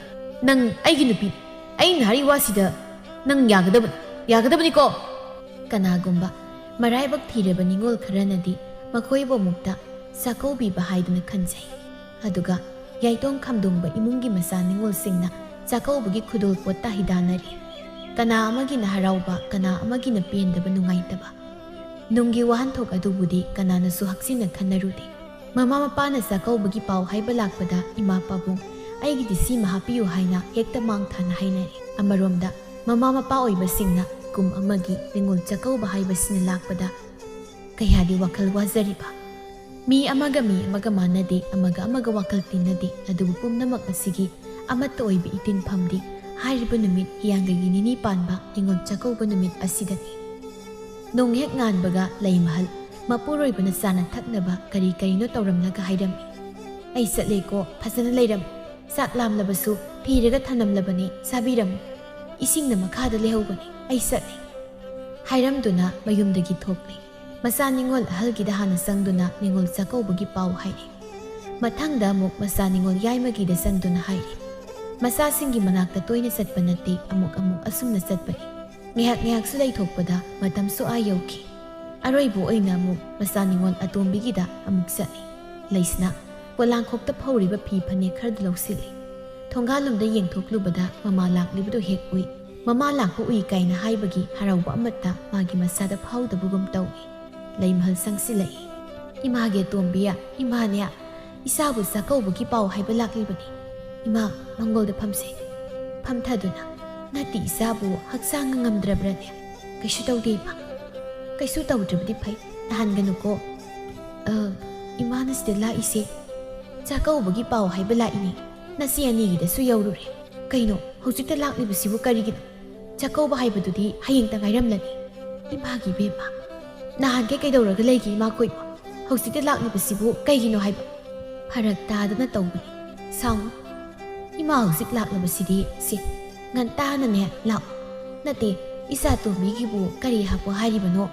ꯅꯪ ꯑꯩꯒꯤ ꯅꯨꯄꯤꯅꯤ꯫ ꯑꯩꯅ ꯍꯥꯏꯔꯤ ꯋꯥꯁꯤꯗ ꯅꯪ ꯌꯥꯒꯗꯕꯅꯤ꯫ ꯌꯥꯒꯗꯕꯅꯤꯀꯣ? ꯀꯅꯥꯒꯨꯝꯕ ꯃꯔꯥꯏꯕꯛ ꯊꯤꯔꯕ ꯅꯤꯉꯣꯜ ꯈꯔꯅꯗꯤ ꯃꯈꯣꯏꯕꯨ ꯑꯃꯨꯛꯇ ꯆꯥꯛꯀꯧꯕꯤꯕ ꯍꯥꯏꯗꯨꯅ ꯈꯟꯖꯩ꯫ ꯑꯗꯨꯒ ꯌꯥꯏꯇꯣꯡ ꯈꯥꯝꯗꯣꯡꯕ ꯏꯃꯨꯡꯒꯤ ꯃꯆꯥ ꯅꯤꯉꯣꯜꯁꯤꯡꯅ ꯆꯥꯛꯀꯧꯕꯒꯤ ꯈꯨꯗꯣꯜꯄꯣꯠꯇ ꯍꯤꯗꯥꯟꯅꯔꯤ꯫ ꯀꯅꯥ ꯑꯃꯒꯤꯅ ꯍꯔꯥꯎꯕ, ꯀꯅꯥ ꯑꯃꯒꯤꯅ ꯄꯦꯟꯗꯕ, ꯅꯨꯡꯉꯥꯏꯇꯕ꯫ ꯅꯨꯡꯒꯤ ꯋꯥꯍꯟꯊꯣꯛ ꯑꯗꯨꯕꯨꯗꯤ ꯀꯅꯥꯅꯁꯨ ꯍꯛꯆꯤꯟꯅ ꯈꯟꯅꯔꯨꯗꯦ꯫ ꯃꯃꯥ ꯃꯄꯥꯅ ꯆꯥꯛꯀꯧꯕꯒꯤ ꯄꯥꯎ ꯍꯥꯏꯕ ꯂꯥꯛꯄꯗ, "ꯏꯃꯥ ꯄꯥꯕꯨꯡ, ꯑꯩꯒꯤꯗꯤ ꯁꯤꯃ ꯍꯥꯞꯄꯤꯌꯨ" ꯍꯥꯏꯅ ꯍꯦꯛꯇ ꯃꯥꯡ ꯊꯥꯅ ꯍꯥꯏꯅꯔꯦ꯫ ꯑꯃꯔꯣꯝꯗ ꯃꯃꯥ ꯃꯄꯥ ꯑꯣꯏꯕꯁꯤꯡꯅ ꯀꯨꯝ ꯑꯃꯒꯤ ꯅꯤꯉꯣꯜ ꯆꯥꯛꯀꯧꯕ ꯍꯥꯏꯕꯁꯤꯅ ꯂꯥꯛꯄꯗ ꯀꯌꯥꯗꯤ ꯋꯥꯈꯜ ꯋꯥꯖꯔꯤꯕ꯫ ꯃꯤ ꯑꯃꯒ ꯃꯤ ꯑꯃꯒ ꯃꯥꯟꯅꯗꯦ, ꯑꯃꯒ ꯑꯃꯒ ꯋꯥꯈꯜ ꯇꯤꯟꯅꯗꯦ, ꯑꯗꯨꯕꯨ ꯄꯨꯝꯅꯃꯛ ꯑꯁꯤꯒꯤ ꯑꯃꯠꯇ ꯑꯣꯏꯕ ꯏꯇꯤꯟꯐꯝꯗꯤ ꯍꯥꯏꯔꯤꯕ ꯅꯨꯃꯤꯠ ꯍꯤꯌꯥꯡꯒꯩꯒꯤ ꯅꯤꯅꯤ ꯄꯥꯟꯕ ꯅꯤꯉꯣꯜ ꯆꯥꯛꯀꯧꯕ ꯅꯨꯃꯤꯠ ꯑꯁꯤꯗꯅꯤ꯫ ꯅꯣꯡ ꯍꯦꯛ ꯉꯥꯟꯕꯒ ꯂꯩꯃꯍꯜ ꯃꯄꯨꯔꯣꯏꯕꯅ ꯆꯥꯅ ꯊꯛꯅꯕ ꯀꯔꯤ ꯀꯔꯤꯅꯣ ꯇꯧꯔꯝꯂꯒ ꯍꯥꯏꯔꯝꯃꯤ, "ꯑꯩ ꯆꯠꯂꯦꯀꯣ, ꯐꯖꯅ ꯂꯩꯔꯝꯃꯨ꯫ ꯆꯥꯛ ꯂꯥꯝꯂꯕꯁꯨ ꯊꯤꯔꯒ ꯊꯅꯝꯂꯕꯅꯤ, ꯆꯥꯕꯤꯔꯝꯃꯨ꯫ ꯏꯁꯤꯡꯅ ꯃꯈꯥꯗ ꯂꯩꯍꯧꯕꯅꯤ, ꯑꯩ ꯆꯠꯂꯦ" ꯍꯥꯏꯔꯝꯗꯨꯅ ꯃꯌꯨꯝꯗꯒꯤ ꯊꯣꯛꯂꯦ꯫ ꯃꯆꯥ ꯅꯤꯉꯣꯜ ꯑꯍꯜꯒꯤꯗ ꯍꯥꯟꯅ ꯆꯪꯗꯨꯅ ꯅꯤꯉꯣꯜ ꯆꯥꯛꯀꯧꯕꯒꯤ ꯄꯥꯎ ꯍꯥꯏꯔꯦ꯫ ꯃꯊꯪꯗ ꯑꯃꯨꯛ ꯃꯆꯥ ꯅꯤꯉꯣꯜ ꯌꯥꯏꯃꯒꯤꯗ ꯆꯪꯗꯨꯅ ꯍꯥꯏꯔꯦ꯫ ꯃꯆꯥꯁꯤꯡꯒꯤ ꯃꯅꯥꯛꯇ ꯇꯣꯏꯅ ꯆꯠꯄ ꯅꯠꯇꯦ, ꯑꯃꯨꯛ ꯑꯃꯨꯛ ꯑꯁꯨꯝꯅ ꯆꯠꯄꯅꯤ꯫ ꯉꯥꯏꯍꯥꯛ ꯉꯥꯏꯍꯥꯛꯁꯨ ꯂꯩꯊꯣꯛꯄꯗ ꯃꯇꯝꯁꯨ ꯑꯥ ꯌꯧꯈꯤ꯫ ꯑꯔꯣꯏꯕ ꯑꯣꯏꯅ ꯑꯃꯨꯛ ꯃꯆꯥ ꯅꯤꯉꯣꯜ ꯑꯇꯣꯝꯕꯤꯒꯤꯗ ꯑꯃꯨꯛ ꯆꯠꯂꯤ꯫ ꯂꯩꯁꯅꯥ ꯄꯣꯂꯥꯡꯈꯣꯛꯇ ꯐꯧꯔꯤꯕ ꯐꯤ ꯐꯅꯦꯛ ꯈꯔꯗꯨ ꯂꯧꯁꯤꯜꯂꯤ꯫ ꯊꯣꯡꯒꯥꯜꯂꯣꯝꯗ ꯌꯦꯡꯊꯣꯛꯂꯨꯕꯗ ꯃꯃꯥ ꯂꯥꯛꯂꯤꯕꯗꯨ ꯍꯦꯛ ꯎꯏ꯫ ꯃꯃꯥ ꯂꯥꯛꯄ ꯎꯏ ꯀꯥꯏꯅ ꯍꯥꯏꯕꯒꯤ ꯍꯔꯥꯎꯕ ꯑꯃꯠꯇ ꯃꯥꯒꯤ ꯃꯁꯥꯗ ꯐꯥꯎꯗꯕꯒꯨꯝ ꯇꯧꯏ꯫ ꯂꯩꯃꯍꯜ ꯆꯪꯁꯤꯜꯂꯛꯏ꯫ "ꯏꯃꯥꯒꯤ ꯑꯇꯣꯝꯕꯤ, ꯏꯃꯥꯅꯦ, ꯏꯆꯥꯕꯨ ꯆꯥꯛꯀꯧꯕꯒꯤ ꯄꯥꯎ ꯍꯥꯏꯕ ꯂꯥꯛꯂꯤꯕꯅꯤ꯫ ꯏꯃꯥ, ꯃꯪꯒꯣꯜꯗ ꯐꯝꯁꯦ꯫" ꯐꯝꯊꯗꯨꯅ, "ꯅꯠꯇꯦ, ꯏꯆꯥꯕꯨ ꯍꯛꯆꯥꯡ ꯉꯝꯗ꯭ꯔꯕ꯭ꯔꯅꯦ?" "ꯀꯩꯁꯨ ꯇꯧꯗꯦ, ꯏꯃꯥ꯫" "ꯀꯩꯁꯨ ꯇꯧꯗ꯭ꯔꯕꯗꯤ ꯐꯩ, ꯅꯥꯍꯟꯒꯅꯨꯀꯣ꯫" ꯑ, ꯏꯃꯥꯅ ꯁꯤꯗ ꯂꯥꯛꯏꯁꯦ ꯆꯥꯛꯀꯧꯕꯒꯤ ꯄꯥꯎ ꯍꯥꯏꯕ ꯂꯥꯛꯏꯅꯦ꯫ ꯅꯆꯦ ꯑꯅꯤꯒꯤꯗꯁꯨ ꯌꯧꯔꯨꯔꯦ꯫ ꯀꯩꯅꯣ, ꯍꯧꯖꯤꯛꯇ ꯂꯥꯛꯂꯤꯕꯁꯤꯕꯨ ꯀꯔꯤꯒꯤꯅꯣ? ꯆꯥꯛꯀꯧꯕ ꯍꯥꯏꯕꯗꯨꯗꯤ ꯍꯌꯦꯡꯇ ꯉꯥꯏꯔꯝꯂꯅꯤ꯫ ꯏꯃꯥꯒꯤ ꯏꯕꯦꯝꯃ, ꯅꯍꯥꯟꯈꯩ ꯀꯩꯗꯧꯔꯒ ꯂꯩꯒꯦ ꯏꯃꯥꯈꯣꯏꯕꯨ? ꯍꯧꯖꯤꯛꯇ ꯂꯥꯛꯂꯤꯕꯁꯤꯕꯨ ꯀꯩꯒꯤꯅꯣ ꯍꯥꯏꯕ? ꯐꯔꯛ ꯇꯥꯗꯅ ꯇꯧꯕꯅꯤ꯫ ꯁꯥꯎꯅꯨ꯫ ꯏꯃꯥ ꯍꯧꯖꯤꯛ ꯂꯥꯛꯂꯕꯁꯤꯗꯤ ꯁꯤ ꯉꯟꯇꯥꯅꯅꯦ ꯂꯥꯛꯑꯣ꯫ ꯅꯠꯇꯦ, ꯏꯆꯥ ꯇꯣꯝꯕꯤꯒꯤꯕꯨ ꯀꯔꯤ ꯍꯥꯞꯄꯣ ꯍꯥꯏꯔꯤꯕꯅꯣ?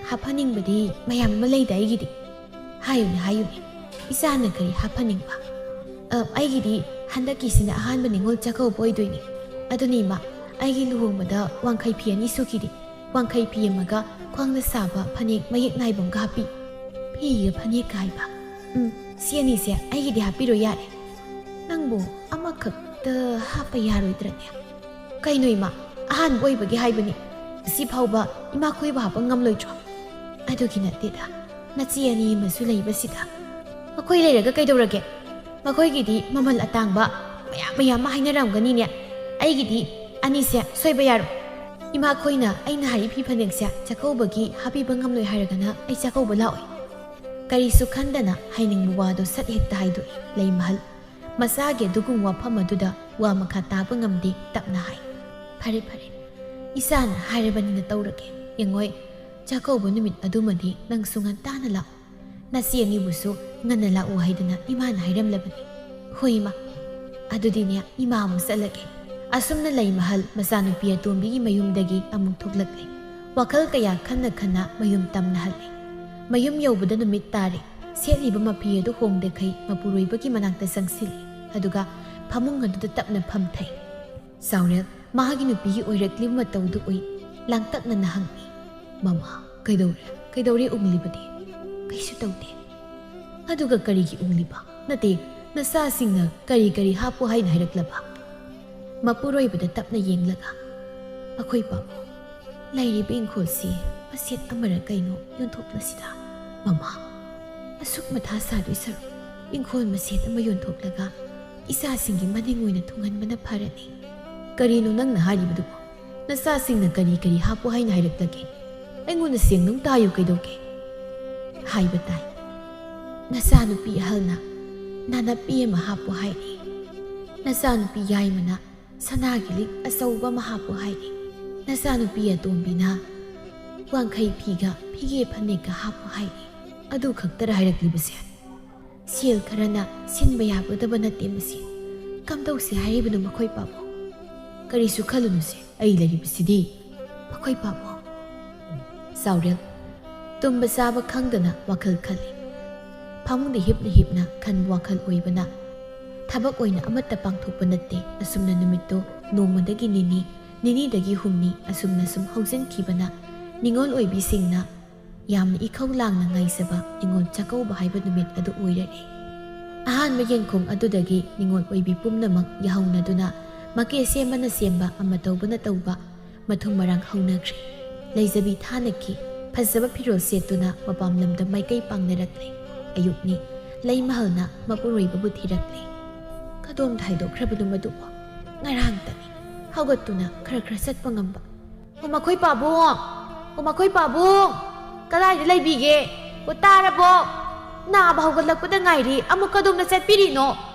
ꯍꯥꯞꯍꯟꯅꯤꯡꯕꯗꯤ ꯃꯌꯥꯝ ꯑꯃ ꯂꯩꯗ ꯑꯩꯒꯤꯗꯤ꯫ ꯍꯥꯏꯌꯨꯅꯦ, ꯍꯥꯏꯌꯨꯅꯦ꯫ ꯏꯆꯥꯅ ꯀꯔꯤ ꯍꯥꯞꯍꯟꯅꯤꯡꯕ? ꯑ, ꯑꯩꯒꯤꯗꯤ ꯍꯟꯗꯛꯀꯤꯁꯤꯅ ꯑꯍꯥꯟꯕ ꯅꯤꯉꯣꯜ ꯆꯥꯛꯀꯧꯕ ꯑꯣꯏꯗꯣꯏꯅꯦ꯫ ꯑꯗꯨꯅꯤ ꯏꯃꯥ, ꯑꯩꯒꯤ ꯂꯨꯍꯣꯡꯕꯗ ꯋꯥꯡꯈꯩ ꯐꯤ ꯑꯅꯤ ꯁꯨꯈꯤꯗꯦ꯫ ꯋꯥꯡꯈꯩ ꯐꯤ ꯑꯃꯒ ꯈ꯭ꯋꯥꯡꯗ ꯁꯥꯕ ꯐꯅꯦꯛ ꯃꯌꯦꯛ ꯅꯥꯏꯕ ꯑꯃꯒ ꯍꯥꯞꯄꯤ꯫ ꯐꯤꯒ ꯐꯅꯦꯛꯀ ꯍꯥꯏꯕ꯫ ꯎꯝ, ꯁꯤ ꯑꯅꯤꯁꯦ ꯑꯩꯒꯤꯗꯤ ꯍꯥꯞꯄꯤꯔꯣ ꯌꯥꯔꯦ꯫ ꯅꯪꯕꯨ ꯑꯃꯈꯛꯇ ꯍꯥꯞꯄ ꯌꯥꯔꯣꯏꯗ꯭ꯔꯅꯦ? ꯀꯩꯅꯣ ꯏꯃꯥ, ꯑꯍꯥꯟꯕ ꯑꯣꯏꯕꯒꯤ ꯍꯥꯏꯕꯅꯤ꯫ ꯁꯤ ꯐꯥꯎꯕ ꯏꯃꯥ ꯈꯣꯏꯕꯨ ꯍꯥꯞꯄ ꯉꯝꯂꯣꯏꯗ꯭ꯔꯣ? ꯑꯗꯨꯒꯤ ꯅꯠꯇꯦꯗ, ꯅꯆꯦ ꯑꯅꯤ ꯑꯃꯁꯨ ꯂꯩꯕꯁꯤꯗ꯫ ꯃꯈꯣꯏ ꯂꯩꯔꯒ ꯀꯩꯗꯧꯔꯒꯦ? ꯃꯈꯣꯏꯒꯤꯗꯤ ꯃꯃꯜ ꯑꯇꯥꯡꯕ ꯃꯌꯥꯝ ꯃꯌꯥꯝ ꯑꯃ ꯍꯥꯏꯅꯔꯝꯒꯅꯤꯅꯦ꯫ ꯑꯩꯒꯤꯗꯤ ꯑꯅꯤꯁꯦ ꯁꯣꯏꯕ ꯌꯥꯔꯣꯏ꯫ ꯏꯃꯥꯈꯣꯏꯅ ꯑꯩꯅ ꯍꯥꯏꯔꯤ ꯐꯤ ꯐꯅꯦꯛꯁꯦ ꯆꯥꯛꯀꯧꯕꯒꯤ ꯍꯥꯞꯄꯤꯕ ꯉꯝꯂꯣꯏ ꯍꯥꯏꯔꯒꯅ ꯑꯩ ꯆꯥꯛꯀꯧꯕ ꯂꯥꯛꯑꯣꯏ꯫ ꯀꯔꯤꯁꯨ ꯈꯟꯗꯅ ꯍꯥꯏꯅꯤꯡꯕ ꯋꯥꯗꯣ ꯁꯠ ꯍꯦꯛꯇ ꯍꯥꯏꯗꯣꯛꯏ ꯂꯩꯃꯍꯜ꯫ ꯃꯆꯥꯒꯤ ꯑꯗꯨꯒꯨꯝꯕ ꯋꯥꯐꯝ ꯑꯗꯨꯗ ꯋꯥ ꯃꯈꯥ ꯇꯥꯕ ꯉꯝꯗꯦ, ꯇꯞꯅ ꯍꯥꯏ꯫ "ꯐꯔꯦ, ꯐꯔꯦ꯫ ꯏꯆꯥꯅ ꯍꯥꯏꯔꯕꯅꯤꯅ ꯇꯧꯔꯒꯦ꯫ ꯌꯦꯡꯉꯣꯏ, ꯆꯥꯛꯀꯧꯕ ꯅꯨꯃꯤꯠ ꯑꯗꯨꯃꯗꯤ ꯅꯪꯁꯨ ꯉꯟꯇꯥꯅ ꯂꯥꯛꯑꯣ꯫ ꯅꯆꯦ ꯑꯅꯤꯕꯨꯁꯨ ꯉꯟꯅ ꯂꯥꯛꯑꯣ ꯍꯥꯏꯗꯅ ꯏꯃꯥꯅ ꯍꯥꯏꯔꯝꯂꯕꯅꯤ꯫" "ꯍꯣꯏ, ꯏꯃꯥ꯫ ꯑꯗꯨꯗꯤꯅꯦ, ꯏꯃꯥ ꯑꯃꯨꯛ ꯆꯠꯂꯒꯦ꯫" ꯑꯁꯨꯝꯅ ꯂꯩꯃꯍꯜ ꯃꯆꯥꯅꯨꯄꯤ ꯑꯇꯣꯝꯕꯤꯒꯤ ꯃꯌꯨꯝꯗꯒꯤ ꯑꯃꯨꯛ ꯊꯣꯛꯂꯛꯂꯦ꯫ ꯋꯥꯈꯜ ꯀꯌꯥ ꯈꯟꯅ ꯈꯟꯅ ꯃꯌꯨꯝ ꯇꯝꯅ ꯍꯜꯂꯦ꯫ ꯃꯌꯨꯝ ꯌꯧꯕꯗ ꯅꯨꯃꯤꯠ ꯇꯥꯔꯦ꯫ ꯁꯦꯠꯂꯤꯕ ꯃꯐꯤ ꯑꯗꯨ ꯍꯣꯡꯗꯈꯩ ꯃꯄꯨꯔꯣꯏꯕꯒꯤ ꯃꯅꯥꯛꯇ ꯆꯪꯁꯤꯜꯂꯤ꯫ ꯑꯗꯨꯒ ꯐꯃꯨꯡ ꯑꯗꯨꯗ ꯇꯞꯅ ꯐꯝꯊꯩ꯫ ꯆꯥꯎꯔꯦꯜ ꯃꯍꯥꯛꯀꯤ ꯅꯨꯄꯤꯒꯤ ꯑꯣꯏꯔꯛꯂꯤꯕ ꯃꯇꯧꯗꯨ ꯎꯏ꯫ ꯂꯥꯡꯇꯛꯅꯅ ꯍꯪꯏ, "ꯃꯃꯥ, ꯀꯩꯗꯧꯔꯦ? ꯀꯩꯗꯧꯔꯦ ꯎꯪꯂꯤꯕꯗꯤ?" "ꯀꯩꯁꯨ ꯇꯧꯗꯦ꯫" "ꯑꯗꯨꯒ ꯀꯔꯤꯒꯤ ꯎꯪꯂꯤꯕ? ꯅꯠꯇꯦ, ꯅꯆꯥꯁꯤꯡꯅ ꯀꯔꯤ ꯀꯔꯤ ꯍꯥꯞꯄꯨ ꯍꯥꯏꯅ ꯍꯥꯏꯔꯛꯂꯕ?" ꯃꯄꯨꯔꯣꯏꯕꯗ ꯇꯞꯅ ꯌꯦꯡꯂꯒ, "ꯑꯩꯈꯣꯏ ꯄꯥꯕꯨꯡ, ꯂꯩꯔꯤꯕ ꯏꯪꯈꯣꯜꯁꯤ ꯃꯆꯦꯠ ꯑꯃꯔ ꯀꯩꯅꯣ ꯌꯣꯟꯊꯣꯛꯂꯁꯤꯗ꯫ ꯃꯃꯥ, ꯑꯁꯨꯛ ꯃꯊꯥ ꯁꯥꯗꯣꯏ ꯁꯔꯨꯛ ꯏꯪꯈꯣꯜ ꯃꯆꯦꯠ ꯑꯃ ꯌꯣꯟꯊꯣꯛꯂꯒ ꯏꯆꯥꯁꯤꯡꯒꯤ ꯃꯅꯤꯡ ꯑꯣꯏꯅ ꯊꯨꯡꯍꯟꯕꯅ ꯐꯔꯅꯤ꯫" "ꯀꯔꯤꯅꯣ ꯅꯪꯅ ꯍꯥꯏꯔꯤꯕꯗꯨꯕꯨ? ꯅꯆꯥꯁꯤꯡꯅ ꯀꯔꯤ ꯀꯔꯤ ꯍꯥꯞꯄꯨ ꯍꯥꯏꯅ ꯍꯥꯏꯔꯛꯂꯒꯦ? ꯑꯩꯉꯣꯟꯗ ꯁꯦꯡꯅ ꯇꯥꯏꯌꯨ ꯀꯩꯗꯧꯒꯦ?" "ꯍꯥꯏꯕ ꯇꯥꯏ, "ꯅꯆꯥꯅꯨꯄꯤ ꯑꯍꯜꯅ ꯅꯥꯅꯞꯄꯤ ꯑꯃ ꯍꯥꯞꯄꯨ ꯍꯥꯏꯔꯤ꯫ ꯅꯆꯥꯅꯨꯄꯤ ꯌꯥꯏꯃꯅ ꯁꯅꯥꯒꯤ ꯂꯤꯛ ꯑꯆꯧꯕ ꯑꯃ ꯍꯥꯞꯄꯨ ꯍꯥꯏꯔꯤ꯫ ꯅꯆꯥꯅꯨꯄꯤ ꯑꯇꯣꯝꯕꯤꯅ ꯋꯥꯡꯈꯩ ꯐꯤꯒ ꯐꯤꯒꯦ ꯐꯅꯦꯛꯀ ꯍꯥꯞꯄꯨ ꯍꯥꯏꯔꯤ꯫ ꯑꯗꯨ ꯈꯛꯇꯔ ꯍꯥꯏꯔꯛꯂꯤꯕꯁꯦ? ꯁꯦꯜ ꯈꯔꯅ ꯁꯤꯟꯕ ꯌꯥꯒꯗꯕ ꯅꯠꯇꯦ ꯃꯁꯤ꯫ ꯀꯝꯗꯧꯁꯦ ꯍꯥꯏꯔꯤꯕꯅꯣ ꯃꯈꯣꯏ ꯄꯥꯕꯨꯡ?" "ꯀꯔꯤꯁꯨ ꯈꯜꯂꯨꯅꯨꯁꯦ, ꯑꯩ ꯂꯩꯔꯤꯕꯁꯤꯗꯤ ꯃꯈꯣꯏ ꯄꯥꯕꯨꯡ꯫" ꯆꯥꯎꯔꯦꯜ ꯇꯨꯝꯕ ꯆꯥꯕ ꯈꯪꯗꯅ ꯋꯥꯈꯜ ꯈꯜꯂꯤ꯫ ꯐꯃꯨꯡꯗ ꯍꯤꯞꯅ ꯍꯤꯞꯅ ꯈꯟꯕ ꯋꯥꯈꯜ ꯑꯣꯏꯕꯅ ꯊꯕꯛ ꯑꯣꯏꯅ ꯑꯃꯠꯇ ꯄꯥꯡꯊꯣꯛꯄ ꯅꯠꯇꯦ꯫ ꯑꯁꯨꯝꯅ ꯅꯨꯃꯤꯠꯇꯨ ꯅꯣꯡꯃꯗꯒꯤ ꯅꯤꯅꯤ, ꯅꯤꯅꯤꯗꯒꯤ ꯍꯨꯝꯅꯤ, ꯑꯁꯨꯝꯅ ꯁꯨꯝ ꯍꯧꯖꯤꯟꯈꯤꯕꯅ ꯅꯤꯉꯣꯜ ꯑꯣꯏꯕꯤꯁꯤꯡꯅ ꯌꯥꯝꯅ ꯏꯈꯧ ꯂꯥꯡꯅ ꯉꯥꯏꯖꯕ ꯅꯤꯉꯣꯜ ꯆꯥꯛꯀꯧꯕ ꯍꯥꯏꯕ ꯅꯨꯃꯤꯠ ꯑꯗꯨ ꯑꯣꯏꯔꯛꯏ꯫ ꯑꯍꯥꯟꯕ ꯌꯦꯡꯈꯣꯡ ꯑꯗꯨꯗꯒꯤ ꯅꯤꯉꯣꯜ ꯑꯣꯏꯕꯤ ꯄꯨꯝꯅꯃꯛ ꯌꯥꯍꯧꯅꯗꯨꯅ ꯃꯀꯦ ꯁꯦꯝꯕꯅ ꯁꯦꯝꯕ, ꯑꯃ ꯇꯧꯕꯅ ꯇꯧꯕ, ꯃꯊꯨꯝ ꯃꯔꯥꯡ ꯍꯧꯅꯈ꯭ꯔꯦ꯫ ꯂꯩꯖꯕꯤ ꯊꯥꯅꯈꯤ꯫ ꯐꯖꯕ ꯐꯤꯔꯣꯜ ꯁꯦꯠꯇꯨꯅ ꯃꯄꯥꯝ ꯂꯝꯗ ꯃꯥꯏꯀꯩ ꯄꯥꯡꯅꯔꯛꯂꯦ꯫ ꯑꯌꯨꯛꯅꯤ꯫ ꯂꯩꯃꯍꯜꯅ ꯃꯄꯨꯔꯣꯏꯕꯕꯨ ꯊꯤꯔꯛꯂꯦ꯫ "ꯀꯗꯣꯝꯗ ꯍꯥꯏꯗꯣꯛꯈ꯭ꯔꯕꯅꯣ ꯃꯗꯨꯕꯣ? ꯉꯔꯥꯡꯇꯅꯤ ꯍꯧꯒꯠꯇꯨꯅ ꯈꯔ ꯈꯔ ꯆꯠꯄ ꯉꯝꯕ꯫" "ꯑꯣ ꯃꯈꯣꯏ ꯄꯥꯕꯨꯡ! ꯑꯣ ꯃꯈꯣꯏ ꯄꯥꯕꯨꯡ! ꯀꯗꯥꯏꯗ ꯂꯩꯕꯤꯒꯦ? ꯑꯣ ꯇꯥꯔꯕꯣ? ꯅꯥꯕ ꯍꯧꯒꯠꯂꯛꯄꯗ ꯉꯥꯏꯔꯤ, ꯑꯃꯨꯛ ꯀꯗꯣꯝꯗ ꯆꯠꯄꯤꯔꯤꯅꯣ?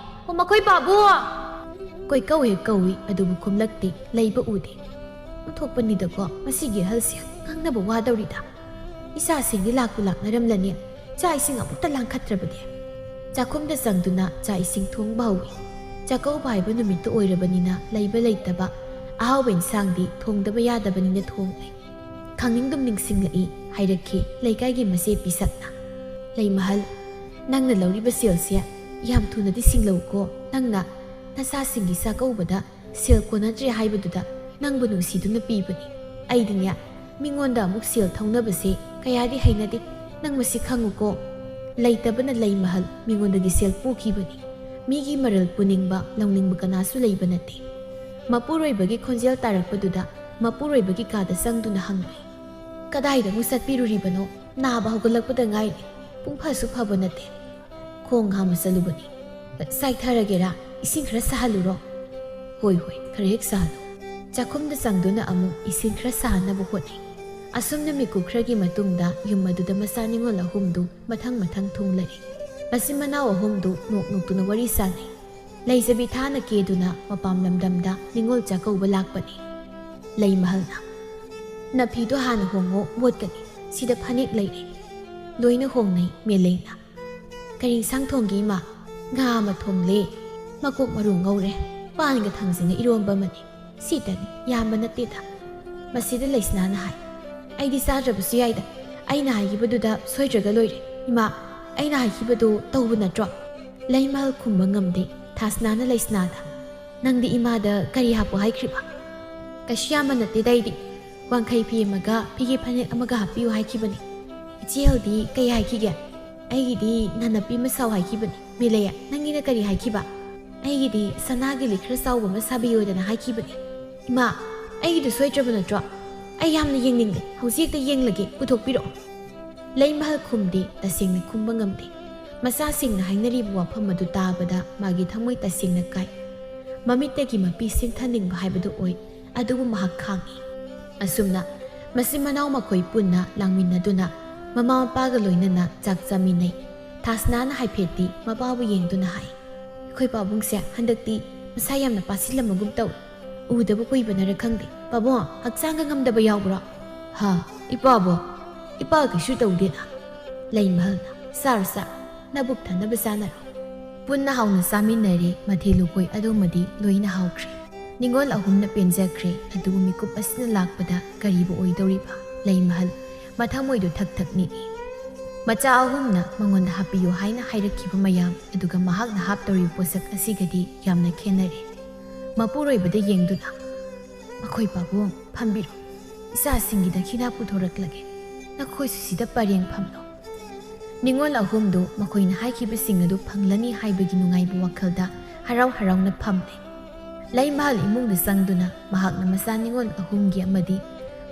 ꯑꯣ ꯃꯈꯣꯏ ꯄꯥꯕꯨꯡ!" ꯀꯣꯏꯀꯧ ꯍꯦꯛ ꯀꯧꯏ, ꯑꯗꯨꯕꯨ ꯈꯨꯝꯂꯛꯇꯦ, ꯂꯩꯕ ꯎꯗꯦ꯫ ꯑꯣꯟꯊꯣꯛꯄꯅꯤꯗꯀꯣ, ꯃꯁꯤꯒꯤ ꯑꯍꯜꯁꯦ ꯉꯥꯡꯅꯕ ꯋꯥꯗꯧꯔꯤꯗ꯫ ꯏꯆꯥꯁꯤꯡꯗꯤ ꯂꯥꯛꯄꯨ ꯂꯥꯛꯅꯔꯝꯂꯅꯤ, ꯆꯥꯛ ꯏꯁꯤꯡ ꯑꯃꯨꯛꯇ ꯂꯥꯡꯈꯠꯇ꯭ꯔꯕꯗꯤ꯫ ꯆꯥꯛꯈꯨꯝꯗ ꯆꯪꯗꯨꯅ ꯆꯥꯛ ꯏꯁꯤꯡ ꯊꯣꯡꯕ ꯍꯧꯏ꯫ ꯆꯥꯛꯀꯧꯕ ꯍꯥꯏꯕ ꯅꯨꯃꯤꯠꯇꯨ ꯑꯣꯏꯔꯕꯅꯤꯅ ꯂꯩꯕ ꯂꯩꯇꯕ ꯑꯍꯥꯎꯕ ꯏꯟꯁꯥꯡꯗꯤ ꯊꯣꯡꯗꯕ ꯌꯥꯗꯕꯅꯤꯅ ꯊꯣꯡꯂꯦ꯫ ꯈꯪꯅꯤꯡꯗꯨꯝ ꯅꯤꯡꯁꯤꯡꯂꯛꯏ, ꯍꯥꯏꯔꯛꯈꯤ ꯂꯩꯀꯥꯏꯒꯤ ꯃꯆꯦ ꯄꯤꯁꯛꯅ꯫ "ꯂꯩꯃꯍꯜ, ꯅꯪꯅ ꯂꯧꯔꯤꯕ ꯁꯦꯜꯁꯦ ꯌꯥꯝ ꯊꯨꯅꯗꯤ ꯁꯤꯡꯂꯧꯀꯣ꯫ ꯅꯪꯅ ꯅꯆꯥꯁꯤꯡꯒꯤ ꯆꯥꯛꯀꯧꯕꯗ ꯁꯦꯜ ꯀꯣꯟꯅꯗ꯭ꯔꯦ ꯍꯥꯏꯕꯗꯨꯗ ꯅꯪꯕꯨ ꯅꯨꯡꯁꯤꯗꯨꯅ ꯄꯤꯕꯅꯤ꯫ ꯑꯩꯗꯤꯅꯦ, ꯃꯤꯉꯣꯟꯗ ꯑꯃꯨꯛ ꯁꯦꯜ ꯊꯧꯅꯕꯁꯦ ꯀꯌꯥꯗꯤ ꯍꯩꯅꯗꯦ꯫ ꯅꯪ ꯃꯁꯤ ꯈꯪꯉꯨꯀꯣ, ꯂꯩꯇꯕꯅ ꯂꯩꯃꯍꯜ ꯃꯤꯉꯣꯟꯗꯒꯤ ꯁꯦꯜ ꯄꯨꯈꯤꯕꯅꯤ꯫ ꯃꯤꯒꯤ ꯃꯔꯜ ꯄꯨꯅꯤꯡꯕ, ꯂꯧꯅꯤꯡꯕ ꯀꯅꯥꯁꯨ ꯂꯩꯕ ꯅꯠꯇꯦ꯫" ꯃꯄꯨꯔꯣꯏꯕꯒꯤ ꯈꯣꯟꯖꯦꯜ ꯇꯥꯔꯛꯄꯗꯨꯗ ꯃꯄꯨꯔꯣꯏꯕꯒꯤ ꯀꯥꯗ ꯆꯪꯗꯨꯅ ꯍꯪꯂꯦ꯫ "ꯀꯗꯥꯏꯗ ꯑꯃꯨꯛ ꯆꯠꯄꯤꯔꯨꯔꯤꯕꯅꯣ? ꯅꯥꯕ ꯍꯧꯒꯠꯂꯛꯄꯗ ꯉꯥꯏꯔꯤ꯫ ꯄꯨꯡ ꯐꯁꯨ ꯐꯕ ꯅꯠꯇꯦ꯫ ꯈꯣꯡ ꯍꯥꯝꯕ ꯆꯠꯂꯨꯕꯅꯤ꯫ ꯆꯥꯏꯊꯔꯒꯦꯔꯥ? ꯏꯁꯤꯡ ꯈꯔ ꯁꯥꯍꯜꯂꯨꯔꯣ?" "ꯍꯣꯏ, ꯍꯣꯏ, ꯈꯔ ꯍꯦꯛ ꯁꯥꯍꯜꯂꯨ꯫" ꯆꯥꯛꯈꯨꯝꯗ ꯆꯪꯗꯨꯅ ꯑꯃꯨꯛ ꯏꯁꯤꯡ ꯈꯔ ꯁꯥꯍꯟꯅꯕ ꯍꯣꯠꯅꯩ꯫ ꯑꯁꯨꯝꯅ ꯃꯤꯀꯨꯞ ꯈꯔꯒꯤ ꯃꯇꯨꯡꯗ ꯌꯨꯝ ꯑꯗꯨꯗ ꯃꯆꯥ ꯅꯤꯉꯣꯜ ꯑꯍꯨꯝꯗꯨ ꯃꯊꯪ ꯃꯊꯪ ꯊꯨꯡꯂꯔꯦ꯫ ꯃꯆꯤꯟ ꯃꯅꯥꯎ ꯑꯍꯨꯝꯗꯨ ꯅꯣꯛ ꯅꯣꯛꯇꯨꯅ ꯋꯥꯔꯤ ꯁꯥꯟꯅꯩ꯫ ꯂꯩꯖꯕꯤ ꯊꯥꯅ ꯀꯦꯗꯨꯅ ꯃꯄꯥꯝ ꯂꯝꯗꯝꯗ ꯅꯤꯉꯣꯜ ꯆꯥꯛꯀꯧꯕ ꯂꯥꯛꯄꯅꯤ꯫ ꯂꯩꯃꯍꯜꯅ, "ꯅꯐꯤꯗꯣ ꯍꯥꯟꯅ ꯍꯣꯡꯉꯣ, ꯃꯣꯠꯀꯅꯤ꯫ ꯁꯤꯗ ꯐꯅꯦꯛ ꯂꯩꯔꯦ꯫" ꯂꯣꯏꯅ ꯍꯣꯡꯅꯩ꯫ ꯃꯦꯂꯩꯅ, "ꯀꯔꯤ ꯏꯟꯁꯥꯡ ꯊꯣꯡꯒꯦ ꯏꯃꯥ?" "ꯉꯥ ꯑꯃ ꯊꯣꯡꯂꯦ, ꯃꯀꯣꯛ ꯃꯔꯨ ꯉꯧꯔꯦ, ꯄꯥꯟꯒ ꯊꯥꯡꯖꯤꯡꯒ ꯏꯔꯣꯝꯕ ꯑꯃꯅꯤ꯫ ꯁꯤꯇꯅꯤ, ꯌꯥꯝꯕ ꯅꯠꯇꯦꯗ꯫" ꯃꯁꯤꯗ ꯂꯩꯁꯅꯥꯅ ꯍꯥꯏ, "ꯑꯩꯗꯤ ꯆꯥꯗ꯭ꯔꯕꯁꯨ ꯌꯥꯏꯗ, ꯑꯩꯅ ꯍꯥꯏꯈꯤꯕꯗꯨꯗ ꯁꯣꯏꯗ꯭ꯔꯒ ꯂꯣꯏꯔꯦ꯫ ꯏꯃꯥ, ꯑꯩꯅ ꯍꯥꯏꯈꯤꯕꯗꯨ ꯇꯧꯕ ꯅꯠꯇ꯭ꯔꯣ?" ꯂꯩꯃꯍꯜ ꯈꯨꯝꯕ ꯉꯝꯗꯦ꯫ ꯊꯥꯁꯅꯥꯅ ꯂꯩꯁꯅꯥꯗ, "ꯅꯪꯗꯤ ꯏꯃꯥꯗ ꯀꯔꯤ ꯍꯥꯞꯄꯣ ꯍꯥꯏꯈ꯭ꯔꯤꯕ?" "ꯀꯩꯁꯨ ꯌꯥꯝꯕ ꯅꯠꯇꯦꯗ, ꯑꯩꯗꯤ ꯋꯥꯡꯈꯩ ꯐꯤ ꯑꯃꯒ ꯐꯤꯒꯦ ꯐꯅꯦꯛ ꯑꯃꯒ ꯍꯥꯞꯄꯤꯌꯨ ꯍꯥꯏꯈꯤꯕꯅꯤ꯫" "ꯏꯆꯦ ꯍꯜꯗꯤ ꯀꯩ ꯍꯥꯏꯈꯤꯒꯦ?" "ꯑꯩꯒꯤꯗꯤ ꯅꯥꯅꯞꯄꯤ ꯑꯃ ꯁꯥꯎ ꯍꯥꯏꯈꯤꯕꯅꯤ꯫" "ꯃꯦꯂꯩꯌꯥ, ꯅꯪꯒꯤꯅ ꯀꯔꯤ ꯍꯥꯏꯈꯤꯕ?" "ꯑꯩꯒꯤꯗꯤ ꯁꯅꯥꯒꯤ ꯂꯤꯛ ꯈꯔ ꯆꯥꯎꯕ ꯑꯃ ꯁꯥꯕꯤꯌꯣꯗꯅ ꯍꯥꯏꯈꯤꯕꯅꯤ꯫" "ꯏꯃꯥ, ꯑꯩꯒꯤꯗꯨ ꯁꯣꯏꯗ꯭ꯔꯕ ꯅꯠꯇ꯭ꯔꯣ? ꯑꯩ ꯌꯥꯝꯅ ꯌꯦꯡꯅꯤꯡꯂꯦ, ꯍꯧꯖꯤꯛ ꯍꯦꯛꯇ ꯌꯦꯡꯂꯒꯦ, ꯄꯨꯊꯣꯛꯄꯤꯔꯛꯑꯣ꯫" ꯂꯩꯃꯍꯜ ꯈꯨꯝꯗꯦ, ꯇꯁꯦꯡꯅ ꯈꯨꯝꯕ ꯉꯝꯗꯦ꯫ ꯃꯆꯥꯁꯤꯡꯅ ꯍꯥꯏꯅꯔꯤꯕ ꯋꯥꯐꯝ ꯑꯗꯨ ꯇꯥꯕꯗ ꯃꯥꯒꯤ ꯊꯃꯣꯏ ꯇꯁꯦꯡꯅ ꯀꯥꯏ꯫ ꯃꯃꯤꯠꯇꯒꯤ ꯃꯄꯤ ꯁꯤꯡꯊꯅꯤꯡꯕ ꯍꯥꯏꯕꯗꯨ ꯑꯣꯏ, ꯑꯗꯨꯕꯨ ꯃꯍꯥꯛ ꯈꯥꯡꯏ꯫ ꯑꯁꯨꯝꯅ ꯃꯆꯤꯟ ꯃꯅꯥꯎ ꯃꯈꯣꯏ ꯄꯨꯟꯅ ꯂꯥꯡꯃꯤꯟꯅꯗꯨꯅ ꯃꯃꯥ ꯃꯄꯥꯒ ꯂꯣꯏꯅꯅ ꯆꯥꯛ ꯆꯥꯃꯤꯟꯅꯩ꯫ ꯊꯥꯁꯅꯥꯅ ꯍꯥꯏꯐꯦꯠꯇꯤ ꯃꯄꯥꯕꯨ ꯌꯦꯡꯗꯨꯅ ꯍꯥꯏ, "ꯑꯩꯈꯣꯏ ꯄꯥꯕꯨꯡꯁꯦ ꯍꯟꯗꯛꯇꯤ ꯃꯁꯥ ꯌꯥꯝꯅ ꯄꯥꯁꯤꯜꯂꯝꯃꯒꯨꯝ ꯇꯧꯏ꯫ ꯎꯗꯕ ꯀꯨꯏꯕꯅꯔ ꯈꯪꯗꯦ꯫ ꯄꯥꯕꯨꯡ, ꯍꯛꯆꯥꯡꯒ ꯉꯝꯗꯕ ꯌꯥꯎꯕ꯭ꯔꯣ?" "ꯍꯥ, ꯏꯄꯥꯕꯣ? ꯏꯄꯥ ꯀꯩꯁꯨ ꯇꯧꯗꯦꯅ꯫" ꯂꯩꯃꯍꯜꯅ, "ꯁꯥꯔꯣ, ꯁꯥꯔꯣ, ꯅꯕꯨꯛ ꯊꯟꯅꯕ ꯆꯥꯅꯔꯣ꯫" ꯄꯨꯟꯅ ꯍꯥꯎꯅ ꯆꯥꯃꯤꯟꯅꯔꯦ꯫ ꯃꯊꯦꯜ ꯂꯨꯀꯣꯏ ꯑꯗꯨꯃꯗꯤ ꯂꯣꯏꯅ ꯍꯥꯎꯈ꯭ꯔꯦ꯫ ꯅꯤꯉꯣꯜ ꯑꯍꯨꯝꯅ ꯄꯦꯟꯖꯈ꯭ꯔꯦ꯫ ꯑꯗꯨꯕꯨ ꯃꯤꯀꯨꯞ ꯑꯁꯤꯅ ꯂꯥꯛꯄꯗ ꯀꯔꯤꯕꯨ ꯑꯣꯏꯗꯧꯔꯤꯕ? ꯂꯩꯃꯍꯜ ꯃꯊꯃꯣꯏꯗꯨ ꯊꯛ ꯊꯛ ꯅꯤꯛꯏ꯫ ꯃꯆꯥ ꯑꯍꯨꯝꯅ ꯃꯉꯣꯟꯗ ꯍꯥꯞꯄꯤꯌꯨ ꯍꯥꯏꯅ ꯍꯥꯏꯔꯛꯈꯤꯕ ꯃꯌꯥꯝ ꯑꯗꯨꯒ ꯃꯍꯥꯛꯅ ꯍꯥꯞꯇꯧꯔꯤꯕ ꯄꯣꯠꯁꯛ ꯑꯁꯤꯒꯗꯤ ꯌꯥꯝꯅ ꯈꯦꯟꯅꯔꯦ꯫ ꯃꯄꯨꯔꯣꯏꯕꯗ ꯌꯦꯡꯗꯨꯅ, "ꯃꯈꯣꯏ ꯄꯥꯕꯨꯡ, ꯐꯝꯕꯤꯔꯣ꯫ ꯏꯆꯥꯁꯤꯡꯒꯤ ꯗꯈꯤꯅꯥ ꯄꯨꯊꯣꯔꯛꯂꯒꯦ꯫ ꯅꯈꯣꯏꯁꯨ ꯁꯤꯗ ꯄꯔꯦꯡ ꯐꯝꯂꯣ꯫" ꯅꯤꯉꯣꯜ ꯑꯍꯨꯝꯗꯨ ꯃꯈꯣꯏꯅ ꯍꯥꯏꯈꯤꯕꯁꯤꯡ ꯑꯗꯨ ꯐꯪꯂꯅꯤ ꯍꯥꯏꯕꯒꯤ ꯅꯨꯡꯉꯥꯏꯕ ꯋꯥꯈꯜꯗ ꯍꯔꯥꯎ ꯍꯔꯥꯎꯅ ꯐꯝꯂꯦ꯫ ꯂꯩꯃꯍꯜ ꯏꯃꯨꯡꯗ ꯆꯪꯗꯨꯅ ꯃꯍꯥꯛꯅ ꯃꯆꯥ ꯅꯤꯉꯣꯜ ꯑꯍꯨꯝꯒꯤ ꯑꯃꯗꯤ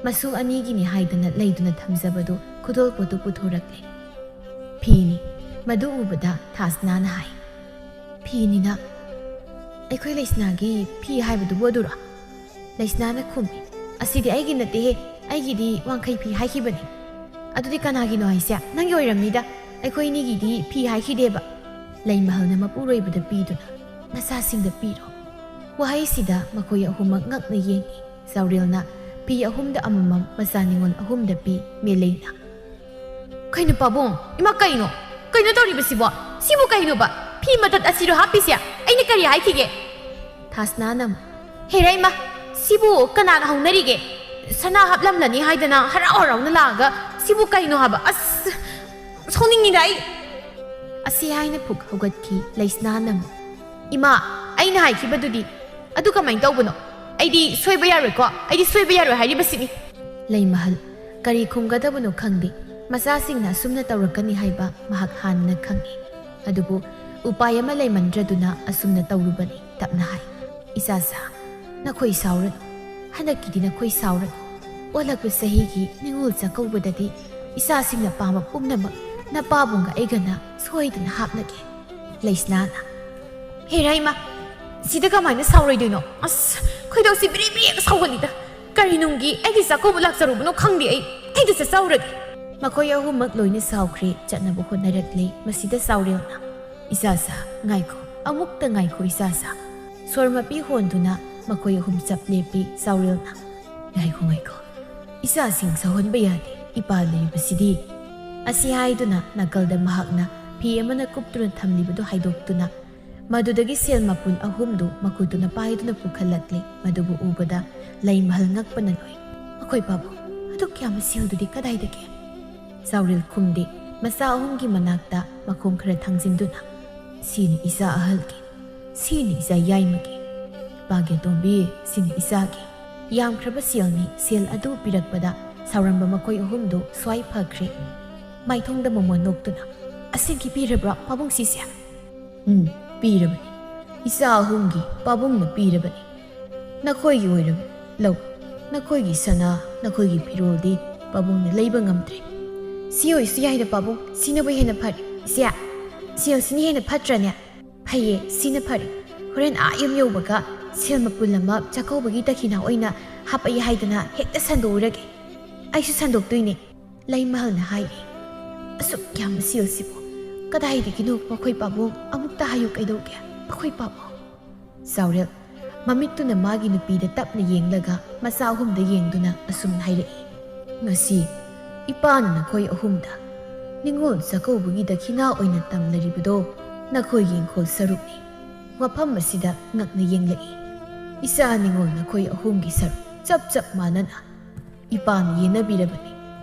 ꯃꯁꯨ ꯑꯅꯤꯒꯤꯅꯤ ꯍꯥꯏꯗꯅ ꯂꯩꯗꯨꯅ ꯊꯝꯖꯕꯗꯨ ꯈꯨꯗꯣꯜꯄꯣꯠꯇꯨ ꯄꯨꯊꯣꯔꯛꯂꯦ꯫ ꯐꯤꯅꯤ꯫ ꯃꯗꯨ ꯎꯕꯗ ꯊꯥꯁꯅꯥꯅ ꯍꯥꯏ, "ꯐꯤꯅꯤꯅ? ꯑꯩꯈꯣꯏ ꯂꯩꯁꯅꯥꯒꯤ ꯐꯤ ꯍꯥꯏꯕꯗꯨꯕꯨ ꯑꯗꯨꯔꯣ?" ꯂꯩꯁꯅꯥꯅ ꯈꯨꯝꯃꯤ, "ꯑꯁꯤꯗꯤ ꯑꯩꯒꯤ ꯅꯠꯇꯦꯍꯦ, ꯑꯩꯒꯤꯗꯤ ꯋꯥꯡꯈꯩ ꯐꯤ ꯍꯥꯏꯈꯤꯕꯅꯤ꯫" "ꯑꯗꯨꯗꯤ ꯀꯅꯥꯒꯤꯅꯣ ꯍꯥꯏꯁꯦ? ꯅꯪꯒꯤ ꯑꯣꯏꯔꯝꯅꯤꯗ꯫" "ꯑꯩꯈꯣꯏꯅꯤꯒꯤꯗꯤ ꯐꯤ ꯍꯥꯏꯈꯤꯗꯦꯕ?" ꯂꯩꯃꯍꯜꯅ ꯃꯄꯨꯔꯣꯏꯕꯗ ꯄꯤꯗꯨꯅ, "ꯅꯆꯥꯁꯤꯡꯗ ꯄꯤꯔꯣ꯫" ꯋꯥꯍꯩꯁꯤꯗ ꯃꯈꯣꯏ ꯑꯍꯨꯝꯃꯛ ꯉꯛꯅ ꯌꯦꯡꯏ꯫ ꯆꯥꯎꯔꯦꯜꯅ ꯐꯤ ꯑꯍꯨꯝꯗ ꯑꯃꯃꯝ ꯃꯆꯥ ꯅꯤꯉꯣꯜ ꯑꯍꯨꯝꯗ ꯄꯤ꯫ ꯃꯦꯂꯩꯅ, "ꯀꯩꯅꯣ ꯄꯥꯕꯨꯡ? ꯏꯃꯥ, ꯀꯩꯅꯣ? ꯀꯩꯅꯣ ꯇꯧꯔꯤꯕꯁꯤꯕꯣ? ꯁꯤꯕꯨ ꯀꯩꯅꯣꯕ? ꯐꯤ ꯃꯇꯠ ꯑꯁꯤꯔꯣ ꯍꯥꯞꯄꯤꯁꯦ? ꯑꯩꯅ ꯀꯔꯤ ꯍꯥꯏꯈꯤꯒꯦ?" ꯊꯥꯁꯅꯥꯅ ꯑꯃꯨꯛ, "ꯍꯦꯔꯥ ꯏꯃꯥ, ꯁꯤꯕꯨ ꯀꯅꯥꯅ ꯍꯧꯅꯔꯤꯒꯦ? ꯁꯅꯥ ꯍꯥꯞꯂꯝꯂꯅꯤ ꯍꯥꯏꯗꯅ ꯍꯔꯥꯎ ꯍꯔꯥꯎꯅ ꯂꯥꯛꯑꯒ ꯁꯤꯕꯨ ꯀꯩꯅꯣ ꯍꯥꯏꯕ? ꯑꯁ, ꯁꯥꯎꯅꯤꯡꯉꯤꯗ ꯑꯩ!" ꯑꯁꯤ ꯍꯥꯏꯅ ꯐꯨꯛ ꯍꯧꯒꯠꯈꯤ ꯂꯩꯁꯅꯥꯅ ꯑꯃꯨꯛ꯫ "ꯏꯃꯥ, ꯑꯩꯅ ꯍꯥꯏꯈꯤꯕꯗꯨꯗꯤ ꯑꯗꯨ ꯀꯃꯥꯏꯅ ꯇꯧꯕꯅꯣ? ꯑꯩꯗꯤ ꯁꯣꯏꯕ ꯌꯥꯔꯣꯏꯀꯣ, ꯑꯩꯗꯤ ꯁꯣꯏꯕ ꯌꯥꯔꯣꯏ ꯍꯥꯏꯔꯤꯕꯁꯤꯅꯤ꯫" ꯂꯩꯃꯍꯜ ꯀꯔꯤ ꯈꯨꯝꯒꯗꯕꯅꯣ ꯈꯪꯗꯦ꯫ ꯃꯆꯥꯁꯤꯡꯅ ꯑꯁꯨꯝꯅ ꯇꯧꯔꯛꯀꯅꯤ ꯍꯥꯏꯕ ꯃꯍꯥꯛ ꯍꯥꯟꯅꯅ ꯈꯪꯏ꯫ ꯑꯗꯨꯕꯨ ꯎꯄꯥꯏ ꯑꯃ ꯂꯩꯃꯟꯗ꯭ꯔꯗꯨꯅ ꯑꯁꯨꯝꯅ ꯇꯧꯔꯨꯕꯅꯤ꯫ ꯇꯞꯅ ꯍꯥꯏ, "ꯏꯆꯥꯁꯥ, ꯅꯈꯣꯏ ꯁꯥꯎꯔꯅꯨ꯫ ꯍꯟꯗꯛꯀꯤꯗꯤ ꯅꯈꯣꯏ ꯁꯥꯎꯔꯅꯨ꯫ ꯑꯣꯜꯂꯛꯄ ꯆꯍꯤꯒꯤ ꯅꯤꯉꯣꯜ ꯆꯥꯛꯀꯧꯕꯗꯗꯤ ꯏꯆꯥꯁꯤꯡꯅ ꯄꯥꯝꯕ ꯄꯨꯝꯅꯃꯛ ꯅꯄꯥꯕꯨꯡꯒ ꯑꯩꯒꯅ ꯁꯣꯏꯗꯅ ꯍꯥꯞꯂꯒꯦ꯫" ꯂꯩꯁꯅꯥꯅ, "ꯍꯦꯔꯥ ꯏꯃꯥ, ꯁꯤꯗ ꯀꯃꯥꯏꯅ ꯁꯥꯎꯔꯣꯏꯗꯣꯏꯅꯣ? ꯑꯁ, ꯈꯣꯏꯗꯧꯁꯤ ꯕ꯭ꯔꯤ ꯕ꯭ꯔꯤ ꯍꯦꯛ ꯁꯥꯎꯒꯠꯂꯤꯗ꯫ ꯀꯔꯤ ꯅꯨꯡꯒꯤ ꯑꯩꯒꯤ ꯆꯥꯛꯀꯧꯕ ꯂꯥꯛꯆꯔꯨꯕꯅꯣ ꯈꯪꯗꯦ ꯑꯩ꯫ ꯑꯩꯗ ꯆꯠꯆꯍꯧꯔꯒꯦ꯫" ꯃꯈꯣꯏ ꯑꯍꯨꯝꯃꯛ ꯂꯣꯏꯅ ꯁꯥꯎꯈ꯭ꯔꯦ꯫ ꯆꯠꯅꯕ ꯍꯣꯠꯅꯔꯛꯂꯦ꯫ ꯃꯁꯤꯗ ꯆꯥꯎꯔꯦꯜꯅ, "ꯏꯆꯥꯁꯥ, ꯉꯥꯏꯈꯣ, ꯑꯃꯨꯛꯇ ꯉꯥꯏꯈꯣ ꯏꯆꯥꯁꯥ꯫" ꯁꯣꯔ ꯃꯄꯤ ꯍꯣꯟꯗꯨꯅ ꯃꯈꯣꯏ ꯑꯍꯨꯝ ꯆꯞ ꯂꯦꯞꯄꯤ꯫ ꯆꯥꯎꯔꯦꯜꯅ, "ꯉꯥꯏꯈꯣ, ꯉꯥꯏꯈꯣ, ꯏꯆꯥꯁꯤꯡ ꯁꯥꯎꯍꯟꯕ ꯌꯥꯗꯦ, ꯏꯄꯥ ꯂꯩꯔꯤꯕꯁꯤꯗꯤ꯫" ꯑꯁꯤ ꯍꯥꯏꯗꯨꯅ ꯅꯥꯀꯜꯗ ꯃꯍꯥꯛꯅ ꯐꯤ ꯑꯃꯅ ꯀꯨꯞꯇꯨꯅ ꯊꯝꯂꯤꯕꯗꯨ ꯍꯥꯏꯗꯣꯛꯇꯨꯅ ꯃꯗꯨꯗꯒꯤ ꯁꯦꯜ ꯃꯄꯨꯟ ꯑꯍꯨꯝꯗꯨ ꯃꯈꯨꯠꯇꯨꯅ ꯄꯥꯏꯗꯨꯅ ꯄꯨꯈꯠꯂꯛꯂꯦ꯫ ꯃꯗꯨꯕꯨ ꯎꯕꯗ ꯂꯩꯃꯍꯜ ꯉꯛꯄꯅ ꯂꯣꯏ꯫ "ꯑꯩꯈꯣꯏ ꯄꯥꯕꯨꯡ, ꯑꯗꯨꯛ ꯌꯥꯝꯕ ꯁꯦꯜꯗꯨꯗꯤ ꯀꯗꯥꯏꯗꯒꯤ?" ꯆꯥꯎꯔꯦꯜ ꯈꯨꯝꯗꯦ꯫ ꯃꯆꯥ ꯑꯍꯨꯝꯒꯤ ꯃꯅꯥꯛꯇ ꯃꯈꯣꯡ ꯈꯔ ꯊꯥꯡꯖꯤꯟꯗꯨꯅ, "ꯁꯤꯅꯤ ꯏꯆꯥ ꯑꯍꯜꯒꯤ, ꯁꯤꯅꯤ ꯏꯆꯥ ꯌꯥꯏꯃꯒꯤ, ꯄꯥꯒꯦꯇꯣꯝꯕꯤ, ꯁꯤꯅꯤ ꯏꯆꯥꯒꯤ꯫" ꯌꯥꯝꯈ꯭ꯔꯕ ꯁꯦꯜꯅꯤ꯫ ꯁꯦꯜ ꯑꯗꯨ ꯄꯤꯔꯛꯄꯗ ꯁꯥꯎꯔꯝꯕ ꯃꯈꯣꯏ ꯑꯍꯨꯝꯗꯨ ꯁ꯭ꯋꯥꯏ ꯐꯈ꯭ꯔꯦ꯫ ꯃꯥꯏꯊꯣꯡꯗ ꯃꯣꯃꯣꯟ ꯅꯣꯛꯇꯨꯅ, "ꯑꯁꯦꯡꯀꯤ ꯄꯤꯔꯕ꯭ꯔꯣ ꯄꯥꯕꯨꯡ ꯁꯤꯁꯦ?" "ꯎꯝ, ꯄꯤꯔꯕꯅꯤ꯫ ꯏꯆꯥ ꯑꯍꯨꯝꯒꯤ ꯄꯥꯕꯨꯡꯅ ꯄꯤꯔꯕꯅꯤ꯫ ꯅꯈꯣꯏꯒꯤ ꯑꯣꯏꯔꯕꯅꯤ꯫ ꯂꯧ, ꯅꯈꯣꯏꯒꯤ ꯁꯅꯥ, ꯅꯈꯣꯏꯒꯤ ꯐꯤꯔꯣꯜꯗꯤ ꯄꯥꯕꯨꯡꯅ ꯂꯩꯕ ꯉꯝꯗ꯭ꯔꯦ꯫" "ꯁꯤ ꯑꯣꯏꯁꯨ ꯌꯥꯏꯗ ꯄꯥꯕꯨꯡ, ꯁꯤꯅꯕꯨ ꯍꯦꯟꯅ ꯐꯔꯦ꯫ ꯏꯆꯦ, ꯁꯦꯜꯁꯤꯅ ꯍꯦꯟꯅ ꯐꯠꯇ꯭ꯔꯅꯦ?" "ꯐꯩꯌꯦ, ꯁꯤꯅ ꯐꯔꯦ꯫ ꯍꯣꯔꯦꯟ ꯑꯥ ꯌꯨꯝ ꯌꯧꯕꯒ ꯁꯦꯜ ꯃꯄꯨꯜ ꯑꯃ ꯆꯥꯛꯀꯧꯕꯒꯤ ꯗꯈꯤꯅꯥ ꯑꯣꯏꯅ ꯍꯥꯞꯄꯛꯏ ꯍꯥꯏꯗꯅ ꯍꯦꯛꯇ ꯁꯟꯗꯣꯛꯎꯔꯒꯦ꯫" "ꯑꯩꯁꯨ ꯁꯟꯗꯣꯛꯇꯣꯏꯅꯦ꯫" ꯂꯩꯃꯍꯜꯅ ꯍꯥꯏꯔꯤ꯫ ꯑꯁꯨꯛ ꯌꯥꯝꯕ ꯁꯦꯜꯁꯤꯕꯨ ꯀꯗꯥꯏꯗꯒꯤꯅꯣ ꯃꯈꯣꯏ ꯄꯥꯕꯨꯡ? ꯑꯃꯨꯛꯇ ꯍꯥꯏꯌꯨ, ꯀꯩꯗꯧꯒꯦ ꯃꯈꯣꯏ ꯄꯥꯕꯨꯡ? ꯆꯥꯎꯔꯦꯜ, ꯃꯃꯤꯠꯇꯨꯅ ꯃꯥꯒꯤ ꯅꯨꯄꯤꯗ ꯇꯞꯅ ꯌꯦꯡꯂꯒ ꯃꯆꯥ ꯑꯍꯨꯝꯗ ꯌꯦꯡꯗꯨꯅ ꯑꯁꯨꯝꯅ ꯍꯥꯏꯔꯛꯏ, "ꯉꯁꯤ ꯏꯄꯥꯅ ꯅꯈꯣꯏ ꯑꯍꯨꯝꯗ ꯅꯤꯉꯣꯜ ꯆꯥꯛꯀꯧꯕꯒꯤ ꯗꯈꯤꯅꯥ ꯑꯣꯏꯅ ꯇꯝꯂꯔꯤꯕꯗꯣ ꯅꯈꯣꯏꯒꯤ ꯏꯪꯈꯣꯜ ꯁꯔꯨꯛꯅꯤ꯫ ꯃꯐꯝ ꯑꯁꯤꯗ ꯉꯛꯅ ꯌꯦꯡꯂꯛꯏ꯫ ꯏꯆꯥ ꯅꯤꯉꯣꯜ ꯅꯈꯣꯏ ꯑꯍꯨꯝꯒꯤ ꯁꯔꯨꯛ ꯆꯞ ꯆꯞ ꯃꯥꯟꯅꯅ ꯏꯄꯥꯅ ꯌꯦꯟꯅꯕꯤꯔꯕꯅꯤ꯫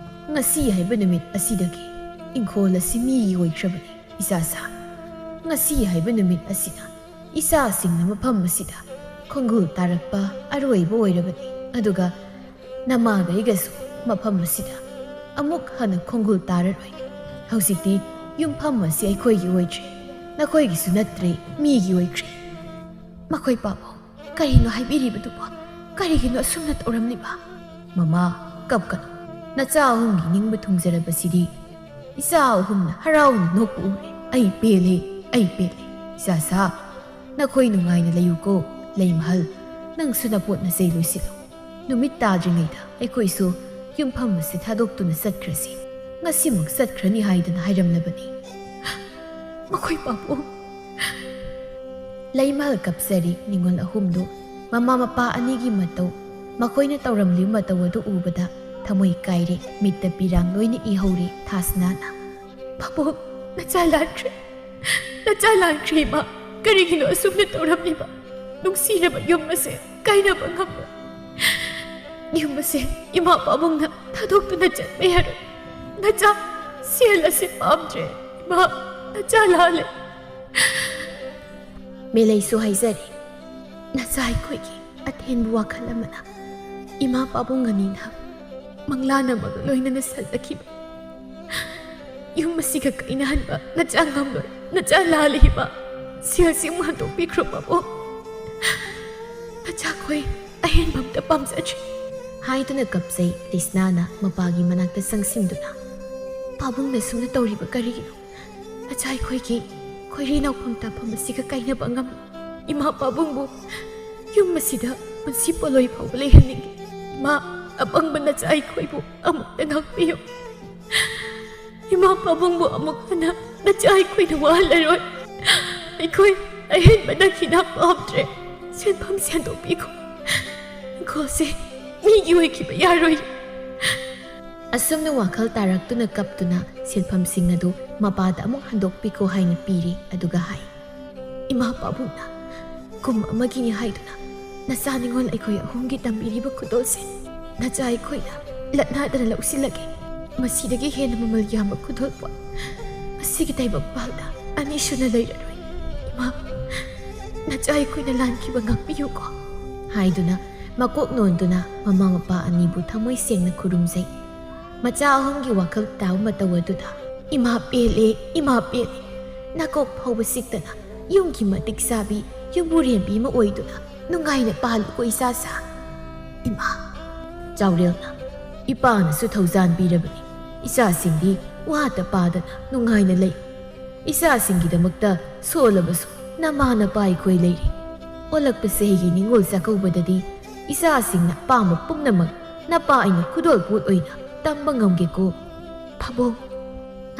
ꯉꯁꯤ ꯍꯥꯏꯕ ꯅꯨꯃꯤꯠ ꯑꯁꯤꯗꯒꯤ ꯏꯪꯈꯣꯜ ꯑꯁꯤ ꯃꯤꯒꯤ ꯑꯣꯏꯈ꯭ꯔꯕꯅꯤ, ꯏꯆꯥꯁꯥ꯫ ꯉꯁꯤ ꯍꯥꯏꯕ ꯅꯨꯃꯤꯠ ꯑꯁꯤꯅ ꯏꯆꯥꯁꯤꯡꯅ ꯃꯐꯝ ꯑꯁꯤꯗ ꯈꯣꯡꯒꯨꯜ ꯇꯥꯔꯛꯄ ꯑꯔꯣꯏꯕ ꯑꯣꯏꯔꯕꯅꯤ꯫ ꯑꯗꯨꯒ ꯅꯃꯥꯒ ꯑꯩꯒꯁꯨ ꯃꯐꯝ ꯑꯁꯤꯗ ꯑꯃꯨꯛ ꯍꯟꯅ ꯈꯣꯡꯒꯨꯜ ꯇꯥꯔꯔꯣꯏ꯫ ꯍꯧꯖꯤꯛꯇꯤ ꯌꯨꯝꯐꯝ ꯑꯁꯤ ꯑꯩꯈꯣꯏꯒꯤ ꯑꯣꯏꯗ꯭ꯔꯦ, ꯅꯈꯣꯏꯒꯤꯁꯨ ꯅꯠꯇ꯭ꯔꯦ, ꯃꯤꯒꯤ ꯑꯣꯏꯈ꯭ꯔꯦ꯫" "ꯃꯈꯣꯏ ꯄꯥꯕꯨꯡ, ꯀꯔꯤꯅꯣ ꯍꯥꯏꯕꯤꯔꯤꯕꯗꯨꯕꯣ? ꯀꯔꯤꯒꯤꯅꯣ ꯑꯁꯨꯝꯅ ꯇꯧꯔꯝꯂꯤꯕ?" "ꯃꯃꯥ, ꯀꯞꯀꯅꯨ꯫ ꯅꯆꯥ ꯑꯍꯨꯝꯒꯤ ꯅꯤꯡꯕ ꯊꯨꯡꯖꯔꯕꯁꯤꯗꯤ ꯏꯆꯥ ꯑꯍꯨꯝꯅ ꯍꯔꯥꯎꯅ ꯅꯣꯛꯄ ꯎꯔꯦ꯫ ꯑꯩ ꯄꯦꯜꯂꯦ, ꯑꯩ ꯄꯦꯜꯂꯦ꯫ ꯏꯆꯥꯁꯥ, ꯅꯈꯣꯏ ꯅꯨꯡꯉꯥꯏꯅ ꯂꯩꯌꯨꯀꯣ꯫ ꯂꯩꯃꯍꯜ, ꯅꯪꯁꯨ ꯅꯄꯣꯠ ꯅꯆꯩ ꯂꯣꯏꯁꯤꯜꯂꯨ꯫ ꯅꯨꯃꯤꯠ ꯇꯥꯗ꯭ꯔꯤꯉꯩꯗ ꯑꯩꯈꯣꯏꯁꯨ ꯌꯨꯝꯐꯝ ꯑꯁꯤ ꯊꯥꯗꯣꯛꯇꯨꯅ ꯆꯠꯈ꯭ꯔꯁꯤ꯫ ꯉꯁꯤꯃꯛ ꯆꯠꯈ꯭ꯔꯅꯤ ꯍꯥꯏꯗꯅ ꯍꯥꯏꯔꯝꯂꯕꯅꯤ꯫" "ꯃꯈꯣꯏ ꯄꯥꯕꯨꯡ!" ꯂꯩꯃꯍꯜ ꯀꯞꯆꯔꯤ꯫ ꯅꯤꯉꯣꯜ ꯑꯍꯨꯝꯗꯨ ꯃꯃꯥ ꯃꯄꯥ ꯑꯅꯤꯒꯤ ꯃꯇꯧ, ꯃꯈꯣꯏꯅ ꯇꯧꯔꯝꯂꯤꯕ ꯃꯇꯧ ꯑꯗꯨ ꯎꯕꯗ ꯊꯃꯣꯏ ꯀꯥꯏꯔꯦ꯫ ꯃꯤꯠꯇ ꯄꯤꯔꯥꯡ ꯂꯣꯏꯅ ꯏꯍꯧꯔꯦ꯫ ꯊꯥꯁꯅꯥꯅ, "ꯄꯥꯕꯨꯡ, ꯅꯆꯥ ꯂꯥꯟꯈ꯭ꯔꯦ꯫ ꯅꯆꯥ ꯂꯥꯟꯈ꯭ꯔꯦ, ꯏꯃꯥ꯫ ꯀꯔꯤꯒꯤꯅꯣ ꯑꯁꯨꯝꯅ ꯇꯧꯔꯝꯂꯤꯕ? ꯅꯨꯡꯁꯤꯔꯕ ꯌꯨꯝ ꯑꯁꯦ ꯀꯥꯏꯅꯕ ꯉꯝꯂꯣꯏ꯫ ꯌꯨꯝ ꯑꯁꯦ ꯏꯃꯥ ꯄꯥꯕꯨꯡꯅ ꯊꯥꯗꯣꯛꯇꯨꯅ ꯆꯠꯄ ꯌꯥꯔꯣꯏ꯫ ꯅꯆꯥ ꯁꯦꯜ ꯑꯁꯤ ꯄꯥꯝꯗ꯭ꯔꯦ꯫ ꯏꯃꯥ, ꯅꯆꯥ ꯂꯥꯜꯂꯦ꯫" ꯃꯦꯂꯩꯁꯨ ꯍꯥꯏꯖꯔꯤ, ꯅꯆꯥ ꯑꯩꯈꯣꯏꯒꯤ ꯑꯊꯦꯟꯕ ꯋꯥꯈꯜ ꯑꯃꯅ ꯏꯃꯥ ꯄꯥꯕꯨꯡ ꯑꯅꯤꯅ ꯃꯪꯂꯥꯟ ꯑꯃꯒ ꯂꯣꯏꯅꯅ ꯁꯥꯖꯈꯤꯕ ꯌꯨꯝ ꯑꯁꯤꯒ ꯀꯥꯏꯅꯍꯟꯕ ꯅꯆꯥ ꯉꯝꯂꯣꯏ꯫ ꯅꯆꯥ ꯂꯥꯜꯂꯤꯕ ꯁꯦꯜꯁꯤꯃꯨꯛ ꯍꯟꯗꯣꯛꯄꯤꯈ꯭ꯔꯣ ꯄꯥꯕꯨꯡ꯫ ꯅꯆꯥꯈꯣꯏ ꯑꯍꯦꯟꯕ ꯑꯝꯇ ꯄꯥꯝꯖꯗ꯭ꯔꯤ꯫ ꯍꯥꯏꯗꯨꯅ ꯀꯞꯆꯩ꯫ ꯂꯤꯁꯅꯥꯅ ꯃꯄꯥꯒꯤ ꯃꯅꯥꯛꯇ ꯆꯪꯁꯤꯟꯗꯨꯅ, "ꯄꯥꯕꯨꯡꯅ ꯁꯨꯝꯅ ꯇꯧꯔꯤꯕ ꯀꯔꯤꯒꯤꯅꯣ? ꯅꯆꯥ ꯑꯩꯈꯣꯏꯒꯤ ꯈꯣꯏꯔꯤ ꯅꯥꯎꯐꯝ ꯇꯥꯐꯝ ꯑꯁꯤꯒ ꯀꯥꯏꯅꯕ ꯉꯝꯂꯣꯏ꯫ ꯏꯃꯥ ꯄꯥꯕꯨꯡꯕꯨ ꯌꯨꯝ ꯑꯁꯤꯗ ꯄꯨꯟꯁꯤ ꯄꯣꯂꯣꯏ ꯐꯥꯎꯕ ꯂꯩꯍꯟꯅꯤꯡꯗꯦ꯫ ꯏꯃꯥ, ꯑꯄꯪꯕ ꯅꯆꯥ ꯑꯩꯈꯣꯏꯕꯨ ꯑꯃꯨꯛꯇ ꯉꯥꯛꯄꯤꯌꯨ꯫" ꯏꯃꯥ ꯄꯥꯕꯨꯡꯕꯨ ꯑꯃꯨꯛ ꯍꯟꯅ ꯅꯆꯥ ꯑꯩꯈꯣꯏꯅ ꯋꯥꯍꯜꯂꯔꯣꯏ꯫ ꯑꯩꯈꯣꯏ ꯑꯍꯦꯟꯕꯗ ꯈꯤꯅ ꯄꯥꯝꯗ꯭ꯔꯦ꯫ ꯁꯦꯟꯐꯝ ꯁꯦꯟꯗꯣꯛꯄꯤꯈꯣ꯫ ꯈꯣꯁꯦ ꯃꯤꯒꯤ ꯑꯣꯏꯈꯤꯕ ꯌꯥꯔꯣꯏ꯫ ꯑꯁꯨꯝꯅ ꯋꯥꯈꯜ ꯇꯥꯔꯛꯇꯨꯅ ꯀꯞꯇꯨꯅ ꯁꯦꯟꯐꯝꯁꯤꯡ ꯑꯗꯨ ꯃꯄꯥꯗ ꯑꯃꯨꯛ ꯍꯟꯗꯣꯛꯄꯤꯈꯣ ꯍꯥꯏꯅ ꯄꯤꯔꯤ꯫ ꯑꯗꯨꯒ ꯍꯥꯏ, ꯏꯃꯥ ꯄꯥꯕꯨꯡꯅ ꯀꯨꯝ ꯑꯃꯒꯤꯅꯤ ꯍꯥꯏꯗꯨꯅ ꯅꯆꯥ ꯅꯤꯉꯣꯜ ꯑꯩꯈꯣꯏ ꯑꯍꯨꯝꯒꯤ ꯇꯝꯕꯤꯔꯤꯕ ꯈꯨꯗꯣꯜꯁꯦ ꯅꯆꯥ ꯑꯩꯈꯣꯏꯅ ꯂꯠꯅꯗꯅ ꯂꯧꯁꯤꯜꯂꯒꯦ꯫ ꯃꯁꯤꯗꯒꯤ ꯍꯦꯟꯅ ꯃꯃꯜ ꯌꯥꯝꯕ ꯈꯨꯗꯣꯜ ꯄꯣꯠ ꯃꯁꯤꯒꯤ ꯇꯥꯏꯕꯪꯄꯥꯜꯗ ꯑꯅꯤꯁꯨꯅ ꯂꯩꯔꯔꯣꯏ꯫ ꯏꯃꯥ, ꯅꯆꯥ ꯑꯩꯈꯣꯏꯅ ꯂꯥꯟꯈꯤꯕ ꯉꯥꯛꯄꯤꯌꯨꯀꯣ꯫ ꯍꯥꯏꯗꯨꯅ ꯃꯀꯣꯛ ꯅꯣꯟꯗꯨꯅ ꯃꯃꯥ ꯃꯄꯥ ꯑꯅꯤꯕꯨ ꯊꯃꯣꯏ ꯁꯦꯡꯅ ꯈꯨꯔꯨꯝꯖꯩ꯫ ꯃꯆꯥ ꯑꯍꯨꯝꯒꯤ ꯋꯥꯈꯜ ꯇꯥꯕ ꯃꯇꯧ ꯑꯗꯨꯗ, "ꯏꯃꯥ ꯄꯦꯜꯂꯦ, ꯏꯃꯥ ꯄꯦꯜꯂꯦ꯫ ꯅꯀꯣꯛ ꯐꯥꯎꯕ ꯆꯤꯛꯇꯅ ꯌꯨꯝꯒꯤ ꯃꯇꯤꯛ ꯆꯥꯕꯤ ꯌꯨꯝꯕꯨꯔꯦꯝꯕꯤ ꯑꯃ ꯑꯣꯏꯗꯨꯅ ꯅꯨꯡꯉꯥꯏꯅ ꯄꯥꯜꯂꯨꯀꯣ ꯏꯆꯥꯁꯥ꯫" ꯏꯃꯥ꯫ ꯆꯥꯎꯔꯦꯜꯅ, "ꯏꯄꯥꯅꯁꯨ ꯊꯧꯖꯥꯟꯕꯤꯔꯕꯅꯤ꯫ ꯏꯆꯥꯁꯤꯡꯗꯤ ꯋꯥꯇ ꯄꯥꯗꯅ ꯅꯨꯡꯉꯥꯏꯅ ꯂꯩ꯫ ꯏꯆꯥꯁꯤꯡꯒꯤꯗꯃꯛꯇ ꯁꯣꯜꯂꯕꯁꯨ ꯅꯃꯥ ꯅꯄꯥ ꯑꯩꯈꯣꯏ ꯂꯩꯔꯤ꯫ ꯑꯣꯜꯂꯛꯄ ꯆꯍꯤꯒꯤ ꯅꯤꯉꯣꯜ ꯆꯥꯛꯀꯧꯕꯗꯗꯤ ꯏꯆꯥꯁꯤꯡꯅ ꯑꯄꯥꯝꯕ ꯄꯨꯝꯅꯃꯛ ꯅꯄꯥ ꯑꯩꯅ ꯈꯨꯗꯣꯜ ꯄꯣꯠ ꯑꯣꯏꯅ ꯇꯝꯕ ꯉꯝꯒꯦꯀꯣ ꯄꯥꯕꯨꯡ꯫"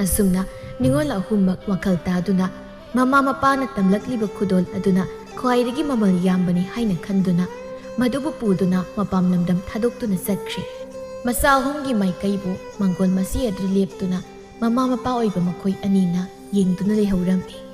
ꯑꯁꯨꯝꯅ ꯅꯤꯉꯣꯜ ꯑꯍꯨꯝꯃꯛ ꯋꯥꯈꯜ ꯇꯥꯗꯨꯅ ꯃꯃꯥ ꯃꯄꯥꯅ ꯇꯝꯂꯛꯂꯤꯕ ꯈꯨꯗꯣꯜ ꯑꯗꯨꯅ ꯈ꯭ꯋꯥꯏꯗꯒꯤ ꯃꯃꯜ ꯌꯥꯝꯕꯅꯤ ꯍꯥꯏꯅ ꯈꯟꯗꯨꯅ ꯃꯗꯨꯕꯨ ꯄꯨꯗꯨꯅ ꯃꯄꯥꯝ ꯂꯝꯗꯝ ꯊꯥꯗꯣꯛꯇꯨꯅ ꯆꯠꯈ꯭ꯔꯤ꯫ ꯃꯆꯥ ꯑꯍꯨꯝꯒꯤ ꯃꯥꯏꯀꯩꯕꯨ ꯃꯥꯡꯒꯣꯜ ꯃꯆꯤ ꯑꯗꯨ ꯂꯦꯞꯇꯨꯅ ꯃꯃꯥ ꯃꯄꯥ ꯑꯣꯏꯕ ꯃꯈꯣꯏ ꯑꯅꯤꯅ ꯌꯦꯡꯗꯨꯅ ꯂꯩꯍꯧꯔꯝꯃꯤ꯫